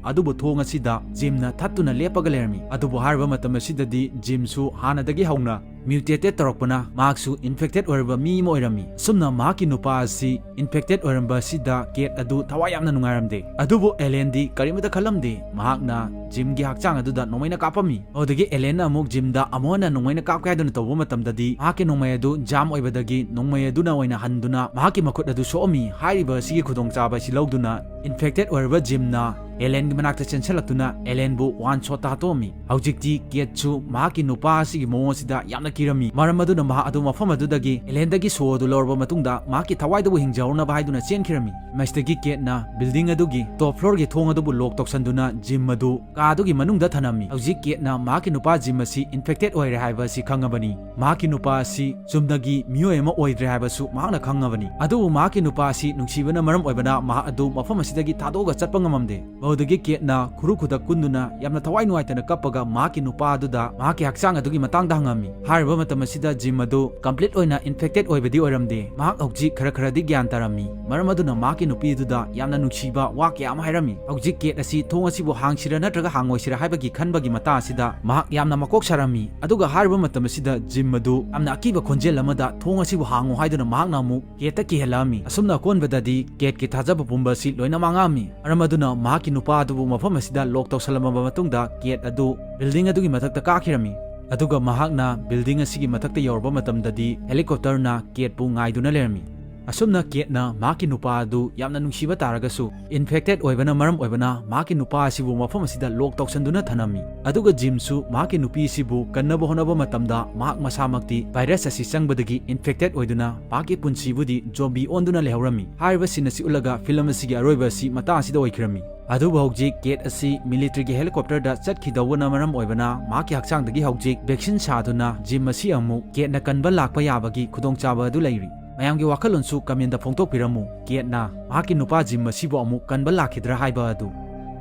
ꯑꯗꯨꯕꯨ ꯊꯣꯡ ꯑꯁꯤꯗ ꯖꯤꯝꯅ ꯊꯠꯇꯨꯅ ꯂꯦꯞꯄꯒ ꯂꯩꯔꯝꯃꯤ꯫ ꯑꯗꯨꯕꯨ ꯍꯥꯏꯔꯤꯕ ꯃꯇꯝ ꯑꯁꯤꯗꯗꯤ ꯖꯤꯝꯁꯨ ꯍꯥꯟꯅꯗꯒꯤ ꯍꯧꯅ mutated ꯇꯧꯔꯛꯄꯅ ꯃꯍꯥꯛꯁꯨ infected ꯑꯣꯏꯔꯕ ꯃꯤ ꯑꯃ ꯑꯣꯏꯔꯝꯃꯤ꯫ ꯑꯁꯨꯝꯅ ꯃꯍꯥꯛꯀꯤ ꯅꯨꯄꯥ ꯑꯁꯤ infected ꯑꯣꯏꯔꯝꯕ ꯑꯁꯤꯗ ꯀꯦꯠ ꯑꯗꯨ ꯊꯋꯥꯏ ꯌꯥꯝꯅ ꯅꯨꯡꯉꯥꯏꯔꯝꯗꯦ꯫ ꯑꯗꯨꯕꯨ ꯑꯦꯂꯦꯟꯗꯤ ꯀꯔꯤꯃꯇ ꯈꯜꯂꯝꯗꯦ꯫ ꯃꯍꯥꯛꯅ ꯖꯤꯝꯒꯤ ꯍꯛꯆꯥꯡ ꯑꯗꯨꯗ ꯅꯣꯡꯃꯩꯅ ꯀꯥꯞꯄꯝꯃꯤ꯫ ꯑꯗꯨꯗꯒꯤ ꯑꯦꯂꯦꯟꯅ ꯑꯃꯨꯛ ꯖꯤꯝꯗ ꯑꯃꯨꯛ ꯍꯟꯅ ꯅꯣꯡꯃꯩꯅ ꯀꯥꯞꯀꯦ ꯍꯥꯏꯗꯨꯅ ꯇꯧꯕ ꯃꯇꯝꯗꯗꯤ ꯃꯍꯥꯛꯀꯤ ꯅꯣꯡꯃꯩ ꯑꯗꯨ ꯖꯥꯝ ꯑꯣꯏꯕꯗꯒꯤ ꯅꯣꯡꯃꯩ ꯑꯗꯨꯅ ꯑꯣꯏꯅ ꯍꯟꯗꯨꯅ ꯃꯍꯥꯛꯀꯤ ꯃꯈꯨꯠ ꯑꯗꯨ ꯁꯣꯛꯑꯝꯃꯤ꯫ ꯍꯥꯏꯔꯤꯕ ꯑꯁꯤꯒꯤ ꯈꯨꯗꯣꯡꯆꯥꯕ ꯑꯁꯤ ꯂꯧꯗꯨꯅ infected ꯑꯣꯏꯔꯕ ꯖꯤꯝꯅ ꯑꯦꯂꯦꯟꯒꯤ ꯃꯅꯥꯛꯇ ꯆꯦꯟꯁꯤꯜꯂꯛꯇꯨꯅ ꯑꯦꯂꯦꯟꯕꯨ one shot ꯇ ꯍꯥꯠꯇꯣꯛꯑꯝꯃꯤ꯫ ꯍꯧꯖꯤꯛꯇꯤ ꯀꯦꯠꯁꯨ ꯃꯍꯥꯛꯀꯤ ꯅꯨꯄꯥ ꯑꯁꯤꯒꯤ ꯃꯑꯣꯡ ꯑꯁꯤꯗ ꯌꯥꯝꯅ ꯀꯤꯔꯝꯃꯤ꯫ ꯃꯔꯝ ꯑꯗꯨꯅ ꯃꯍꯥꯛ ꯑꯗꯨ ꯃꯐꯝ ꯑꯗꯨꯗꯒꯤ ꯑꯦꯂꯦꯟꯗꯒꯤ ꯁꯣ ꯑꯗꯨ ꯂꯧꯔꯕ ꯃꯇꯨꯡꯗ ꯃꯍꯥꯛꯀꯤ ꯊꯋꯥꯏꯗꯨꯕꯨ ꯍꯤꯡꯖꯍꯧꯅꯕ ꯍꯥꯏꯗꯨꯅ ꯆꯦꯟꯈꯤꯔꯝꯃꯤ꯫ ꯃꯁꯤꯗꯒꯤ ꯀꯦꯠꯅ building ꯑꯗꯨꯒꯤ top floor ꯒꯤ ꯊꯣꯡ ꯑꯗꯨꯕꯨ lock ꯇꯧꯁꯟꯗꯨꯅ ꯖꯤꯝ ꯑꯗꯨ ꯀꯥ ꯑꯗꯨꯒꯤ ꯃꯅꯨꯡꯗ ꯊꯅꯝꯃꯤ꯫ ꯍꯧꯖꯤꯛ ꯀꯦꯠꯅ ꯃꯍꯥꯛꯀꯤ ꯅꯨꯄꯥ ꯖꯤꯝ ꯑꯁꯤ infected ꯑꯣꯏꯔꯦ ꯍꯥꯏꯕ ꯑꯁꯤ ꯈꯪꯉꯕꯅꯤ꯫ ꯃꯍꯥꯛꯀꯤ ꯅꯨꯄꯥ ꯑꯁꯤ ꯆꯨꯝꯅꯒꯤ ꯃꯤꯑꯣꯏ ꯑꯃ ꯑꯣꯏꯗ꯭ꯔꯦ ꯍꯥꯏꯕꯁꯨ ꯃꯍꯥꯛꯅ ꯈꯪꯉꯕꯅꯤ꯫ ꯑꯗꯨꯕꯨ ꯃꯍꯥꯛꯀꯤ ꯅꯨꯄꯥ ꯑꯁꯤ ꯅꯨꯡꯁꯤꯕꯅ ꯃꯔꯝ ꯑꯣꯏꯕꯅ ꯃꯍꯥꯛ ꯑꯗꯨ ꯃꯐꯝ ꯑꯁꯤꯗꯒꯤ ꯊꯥꯗꯣꯛꯑꯒ ꯆꯠꯄ ꯉꯝꯃꯝꯗꯦ꯫ ꯃꯗꯨꯗꯒꯤ ꯀꯦꯠꯅ ꯈꯨꯔꯨ ꯈꯨꯗꯛ ꯀꯨꯟꯗꯨꯅ ꯌꯥꯝꯅ ꯊꯋꯥꯏ ꯅꯨꯡꯉꯥꯏꯇꯅ ꯀꯞꯄꯒ ꯃꯍꯥꯛꯀꯤ ꯅꯨꯄꯥ ꯑꯗꯨꯗ ꯃꯍꯥꯛꯀꯤ ꯍꯛꯆꯥꯡ ꯑꯗꯨꯒꯤ ꯃꯇꯥꯡꯗ ꯍꯪꯉꯝꯃꯤ꯫ ꯍꯥꯏꯔꯤꯕ ꯃꯇꯝ ꯑꯁꯤꯗ ꯖꯤꯝ ꯑꯗꯨ complete ꯑꯣꯏꯅ infected ꯑꯣꯏꯕꯗꯤ ꯑꯣꯏꯔꯝꯗꯦ꯫ ꯃꯍꯥꯛ ꯍꯧꯖꯤꯛ ꯈꯔ ꯈꯔꯗꯤ ꯒ꯭ꯌꯥꯟ ꯇꯥꯔꯝꯃꯤ꯫ ꯃꯔꯝ ꯑꯗꯨꯅ ꯃꯍꯥꯛꯀꯤ ꯅꯨꯄꯤ ꯑꯗꯨꯗ ꯌꯥꯝꯅ ꯅꯨꯡꯁꯤꯕ ꯋꯥ ꯀꯌꯥ ꯑꯃ ꯍꯥꯏꯔꯝꯃꯤ꯫ ꯍꯧꯖꯤꯛ ꯀꯦꯠ ꯑꯁꯤ ꯊꯣꯡ ꯑꯁꯤꯕꯨ ꯍꯥꯡꯁꯤꯔ ꯅꯠꯇ꯭ꯔꯒ ꯍꯥꯡꯉꯣꯏꯁꯤꯔ ꯍꯥꯏꯕꯒꯤ ꯈꯟꯕꯒꯤ ꯃꯇꯥꯡ ꯑꯁꯤꯗ ꯃꯍꯥꯛ ꯌꯥꯝꯅ ꯃꯀꯣꯛ ꯁꯥꯔꯝꯃꯤ꯫ ꯑꯗꯨꯒ ꯍꯥꯏꯔꯤꯕ ꯃꯇꯝ ꯑꯁꯤꯗ ꯖꯤꯝ ꯑꯗꯨ ꯌꯥꯝꯅ ꯑꯀꯤꯕ ꯈꯣꯟꯖꯦꯜ ꯑꯃꯗ ꯊꯣꯡ ꯑꯁꯤꯕꯨ ꯍꯥꯡꯉꯨ ꯍꯥꯏꯗꯨꯅ ꯃꯍꯥꯛꯅ ꯑꯃꯨꯛ ꯀꯦꯠꯇ ꯀꯤꯍꯜꯂꯛꯑꯝꯃꯤ꯫ ꯑꯁꯨꯝꯅ ꯑꯀꯣꯟꯕꯗꯗꯤ ꯀꯦꯠꯀꯤ ꯊꯥꯖꯕ ꯄꯨꯝꯕ ꯑꯁꯤ ꯂꯣꯏꯅ ꯃꯥꯡꯉꯛꯑꯝꯃꯤ꯫ ꯃꯔꯝ ꯑꯗꯨꯅ ꯃꯍꯥꯛꯀꯤ ꯅꯨꯄꯥ ꯑꯗꯨꯕꯨ ꯃꯐꯝ ꯑꯁꯤꯗ lock ꯇꯧꯁꯜꯂꯝꯃꯕ ꯃꯇꯨꯡꯗ ꯀꯦꯠ ꯑꯗꯨ building ꯑꯗꯨꯒꯤ ꯃꯊꯛꯇ ꯀꯥꯈꯤꯔꯝꯃꯤ꯫ ꯑꯗꯨꯒ ꯃꯍꯥꯛꯅ building ꯑꯁꯤꯒꯤ ꯃꯊꯛꯇ ꯌꯧꯔꯕ ꯃꯇꯝꯗꯗꯤ helicopter ꯅ ꯀꯦꯠꯄꯨ ꯉꯥꯏꯗꯨꯅ ꯂꯩꯔꯝꯃꯤ꯫ ꯑꯁꯨꯝꯅ ꯀꯦꯠꯅ ꯃꯍꯥꯛꯀꯤ ꯅꯨꯄꯥ ꯑꯗꯨ ꯌꯥꯝꯅ ꯅꯨꯡꯁꯤꯕ ꯇꯥꯔꯒꯁꯨ, ꯏꯟꯐꯦꯛꯇꯦꯗ ꯑꯣꯏꯕꯅ ꯃꯔꯝ ꯑꯣꯏꯕꯅ ꯃꯍꯥꯛꯀꯤ ꯅꯨꯄꯥ ꯑꯁꯤꯕꯨ ꯃꯐꯝ ꯑꯁꯤꯗ ꯂꯣꯛ ꯇꯧꯁꯟꯗꯨꯅ ꯊꯅꯝꯃꯤ꯫ ꯑꯗꯨꯒ ꯖꯤꯝꯁꯨ ꯃꯍꯥꯛꯀꯤ ꯅꯨꯄꯤ ꯑꯁꯤꯕꯨ ꯀꯟꯅꯕ ꯍꯣꯠꯅꯕ ꯃꯇꯝꯗ ꯃꯍꯥꯛ ꯃꯁꯥꯃꯛꯇꯤ ꯚꯥꯏꯔꯁ ꯑꯁꯤ ꯆꯪꯕꯗꯒꯤ ꯏꯟꯐꯦꯛꯇꯦꯗ ꯑꯣꯏꯗꯨꯅ ꯃꯍꯥꯛꯀꯤ ꯄꯨꯟꯁꯤꯕꯨꯗꯤ ꯖꯣꯝꯕꯤ ꯑꯣꯟꯗꯨꯅ ꯂꯩꯍꯧꯔꯝꯃꯤ꯫ ꯍꯥꯏꯔꯤꯕ ꯁꯤꯟ ꯑꯁꯤ ꯎꯠꯂꯒ ꯐꯤꯂꯝ ꯑꯁꯤꯒꯤ ꯑꯔꯣꯏꯕ ꯑꯁꯤ ꯃꯇꯥꯡ ꯑꯁꯤꯗ ꯑꯣꯏꯈꯤꯔꯝꯃꯤ꯫ ꯑꯗꯨꯕꯨ ꯍꯧꯖꯤꯛ ꯀꯦꯠ ꯑꯁꯤ ꯃꯤꯂꯤꯇꯔꯤꯒꯤ ꯍꯦꯂꯤꯀꯣꯞꯇꯔꯗ ꯆꯠꯈꯤꯗꯧꯕꯅ ꯃꯔꯝ ꯑꯣꯏꯕꯅ ꯃꯍꯥꯛꯀꯤ ꯍꯛꯆꯥꯡꯗꯒꯤ ꯍꯧꯖꯤꯛ ꯚꯦꯛꯁꯤꯟ ꯁꯥꯗꯨꯅ ꯖꯤꯝ ꯑꯁꯤ ꯑꯃꯨꯛ ꯀꯦꯠꯅ ꯀꯟꯕ ꯂꯥꯛꯄ ꯌꯥꯕꯒꯤ ꯈꯨꯗꯣꯡꯆꯥꯕ ꯑꯗꯨ ꯂꯩꯔꯤ꯫ ꯃꯌꯥꯝꯒꯤ ꯋꯥꯈꯜꯂꯣꯟꯁꯨ ꯀꯃꯦꯟꯗ ꯐꯣꯡꯗꯣꯛꯄꯤꯔꯝꯃꯨ, ꯀꯦꯠꯅ ꯃꯍꯥꯛꯀꯤ ꯅꯨꯄꯥ ꯖꯤꯝ ꯑꯁꯤꯕꯨ ꯑꯃꯨꯛ ꯀꯟꯕ ꯂꯥꯛꯈꯤꯗ꯭ꯔꯥ ꯍꯥꯏꯕ ꯑꯗꯨ꯫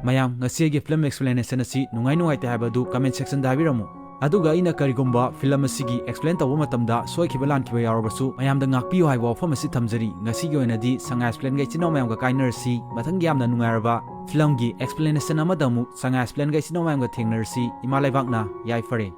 ꯃꯌꯥꯝ, ꯉꯁꯤ ꯑꯩꯒꯤ ꯐꯤꯂꯝ ꯑꯦꯛꯁꯄ꯭ꯂꯦꯅꯦꯁꯟ ꯑꯁꯤ ꯅꯨꯡꯉꯥꯏ ꯅꯨꯡꯉꯥꯏꯇꯦ ꯍꯥꯏꯕ ꯑꯗꯨ ꯀꯃꯦꯟ ꯁꯦꯛꯁꯟꯗ ꯍꯥꯏꯕꯤꯔꯝꯃꯨ꯫ ꯑꯗꯨꯒ ꯑꯩꯅ ꯀꯔꯤꯒꯨꯝꯕ ꯐꯤꯂꯝ ꯑꯁꯤꯒꯤ ꯑꯦꯛꯁꯄ꯭ꯂꯦꯟ ꯇꯧꯕ ꯃꯇꯝꯗ ꯁꯣꯏꯈꯤꯕ ꯂꯥꯟꯈꯤꯕ ꯌꯥꯎꯔꯕꯁꯨ ꯃꯌꯥꯝꯗ ꯉꯥꯛꯄꯤꯌꯨ ꯍꯥꯏꯕ ꯋꯥꯐꯝ ꯑꯁꯤ ꯊꯝꯖꯔꯤ꯫ ꯉꯁꯤꯒꯤ ꯑꯣꯏꯅꯗꯤ ꯁꯉꯥꯏ ꯑꯦꯛꯁꯄ꯭ꯂꯦꯟꯒ ꯏꯆꯤꯟ ꯏꯅꯥꯎ ꯃꯌꯥꯝꯒ ꯀꯥꯏꯅꯔꯁꯤ꯫ ꯃꯊꯪꯒꯤ ꯌꯥꯝꯅ ꯅꯨꯡꯉꯥꯏꯔꯕ ꯐꯤꯂꯝꯒꯤ ꯑꯦꯛꯁꯄ꯭ꯂꯦꯅꯦꯁꯟ ꯑꯃꯗ ꯑꯃꯨꯛ ꯁꯉꯥꯏ ꯑꯦꯛꯁꯄ꯭ꯂꯦꯟꯒ ꯏꯆꯤꯟ ꯏꯅꯥꯎ ꯃꯌꯥꯝꯒ ꯊꯦꯡꯅꯔꯁꯤ꯫ ꯏꯃꯥ ꯂꯩꯕꯥꯛꯅ ꯌꯥꯏꯐꯔꯦ꯫